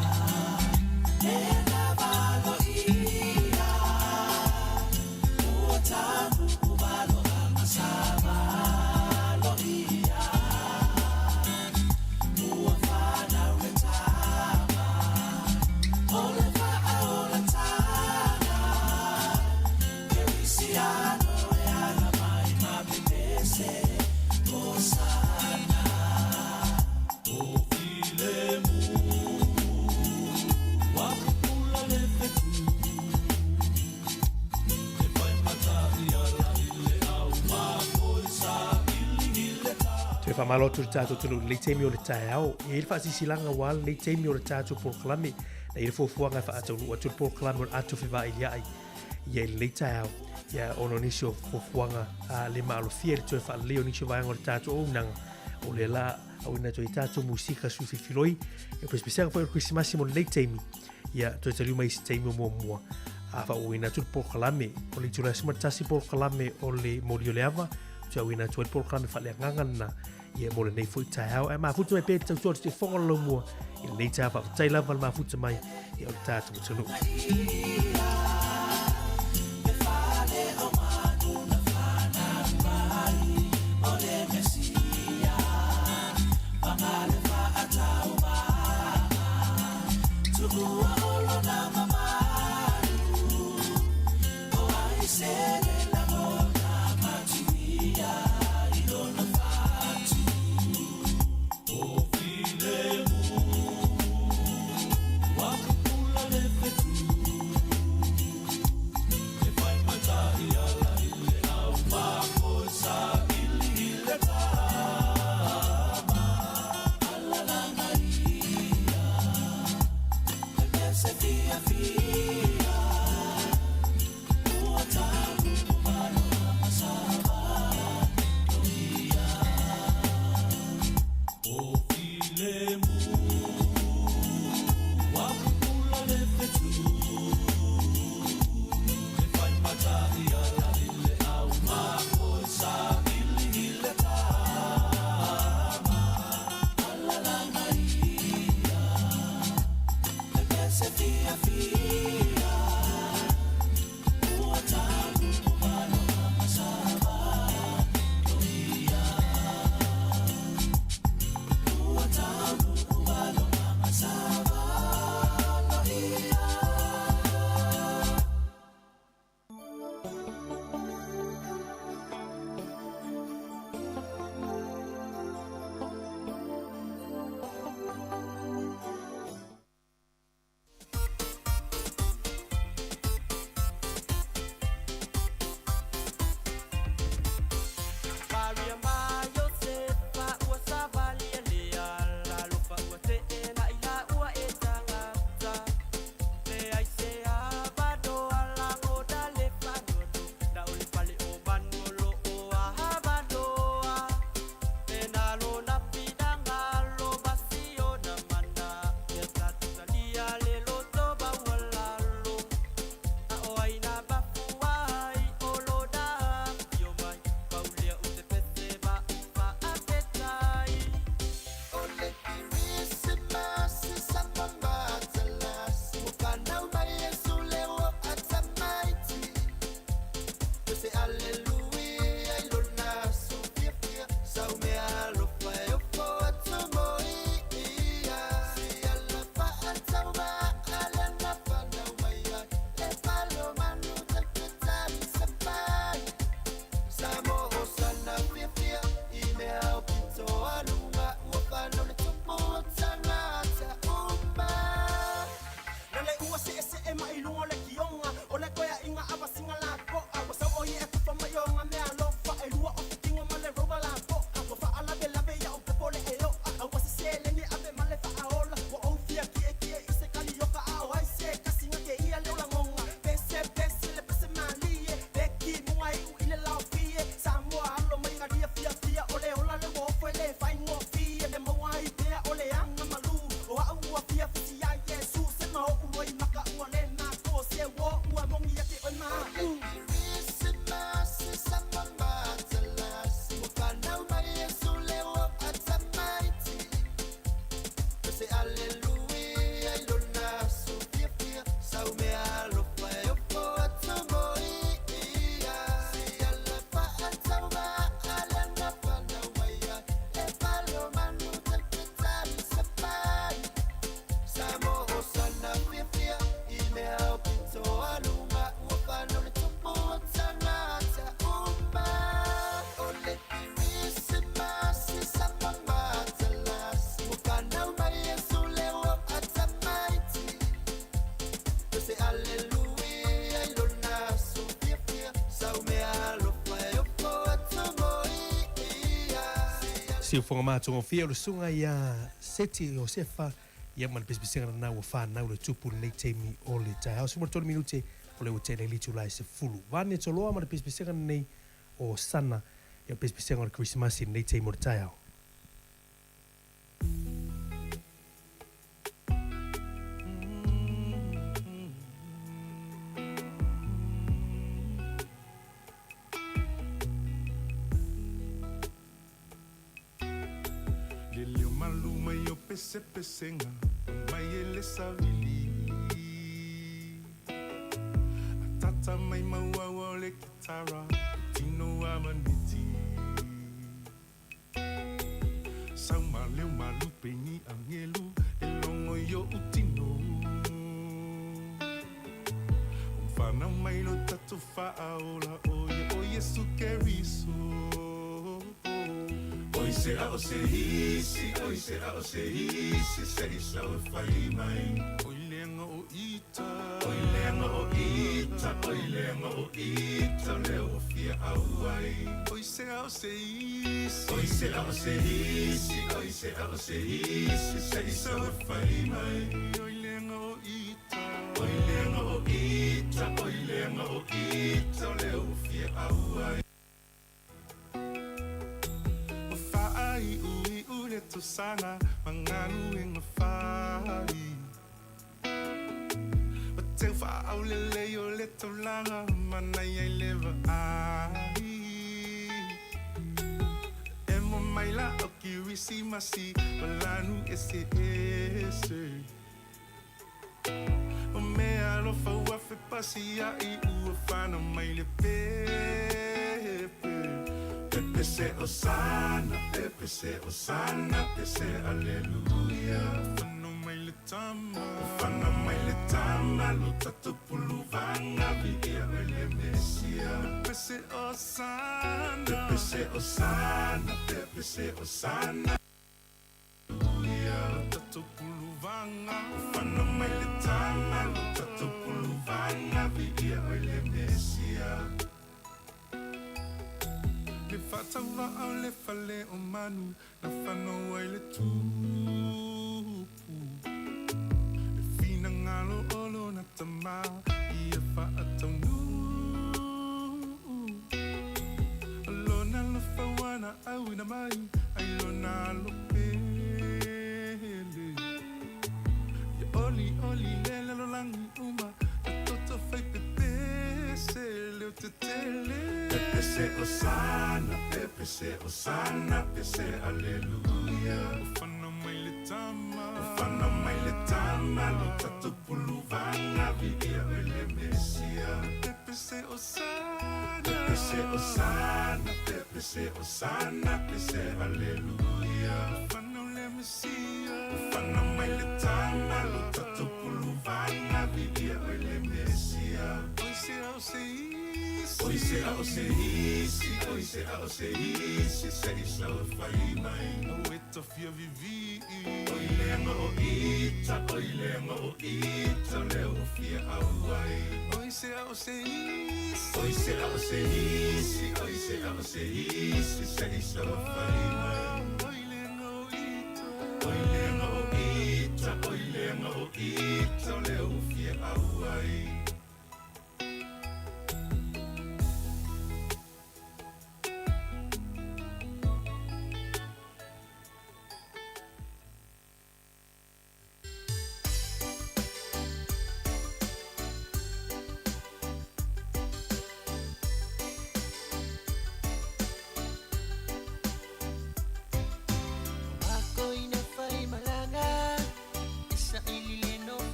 faamalo atu i le tatou atunuu i lenei taimi o le taeao. E i ai le faasilasilaga aua lenei taimi o le tatou polokalame. Na i ai le fuafuaga e faataunuu atu le polokalame o le ato fevailiai ia i lenei taeao. Ia, ona o nisi o fuafuaga le maalofia i le toe faaleleia o nisi o vaega o le tatou auaunaga, o lea la auina atu ai tatou musika sui filifiloi e pesepesega foi o le Kerisimasi mo lenei taimi. Ia, toe taliu mai i se taimi o muamua a faaauauina atu le polokalame o le itula e 11 polokalame o le moli o le ava, toe auina atu ai le polokalame faaleagaga lena ia mo lenei foi taeao. Ae mafuta mai pea i le tautua o le fofoga o le laumua i lenei taeao. Faafetai lava le mafuta mai ia o le tatou atunuu. Siufoga matagofie o le susuga ia Seti Iosefa ia ma le pesepesega lena ua fanau le tupu i lenei taimi o le taeao. 13 minute o lea ua tea nei le itula e 10. Vane Toloa ma le pesepesega lenei o Sana ia o pesepesega o le Kerisimasi i lenei taimi o le taeao. Le leo malu mai o pesepesega mai e le savili Atata mai mauaua o le kitara tino a maniti Sau ma leo malupe ni angelu e logo i oʻu tino O whanau mai lo tatou faaola o ia o Iesu Keriso Oi se a o se isi, oi se a o se isi, se i sau e fai mai. Oi leaga o ita, oi leaga o ita, oi leaga o ita, o lea ua fia auai. Oi se a o se isi, oi se a o se isi, oi se a o se isi, se i sau e fai mai. Oi leaga o ita, oi leaga o ita, oi leaga o ita, o lea ua fia auai. Ua faaiuiu le tausaga ma galuega fai. Ua teu faaaulelei o le taulaga manaia i le vaai. Emo mai la o Kirisimasi ma lanu eseese. O mea alofa ua fepasiaʻi ua fanau mai le pepe. Pepe se Osana, pepe se Osana, pe se Aleluia. Fanau mai le tama, fanau mai le tama, lo tatou puluvaga viia oe le Mesia. Pepe se Osana, pepe se Osana, pepe se Osana. Aleluia. Lo tatou puluvaga, fanau mai le tama, lo tatou puluvaga viia oe le Mesia. Le faatauvaa o le fale o manu na fanau ai le tupu. Le finagalo o lona Tama ia faataunuu. O lona alofa ua na auina mai ai lona Alo pele. Ia olioli le lalolagi uma na toto fai pepese leo tetele. Pepe se Osana, pepe se Osana, pe se Aleluia. Ua fanau mai le tama, ua fanau mai le tama, lo tatou puluvaga viia oe le Mesia. Pepe se Osana, pepe se Osana, pepe se Osana, pe se Aleluia. Ua fanau le Mesia, ua fanau mai le tama, lo tatou puluvaga viia oe le Mesia. Oi se a o se isi, oi se a o se isi, oi se a o se isi, se i sau e fai mai. Ua e tafia vivii. Oi leaga o ita, oi leaga o ita, o lea ua fia auai. Oi se a o se isi, oi se a o se isi, oi se a o se isi, se i sau e fai mai. Oi leaga o ita, oi leaga o ita, oi leaga o ita, o lea ua fia auai.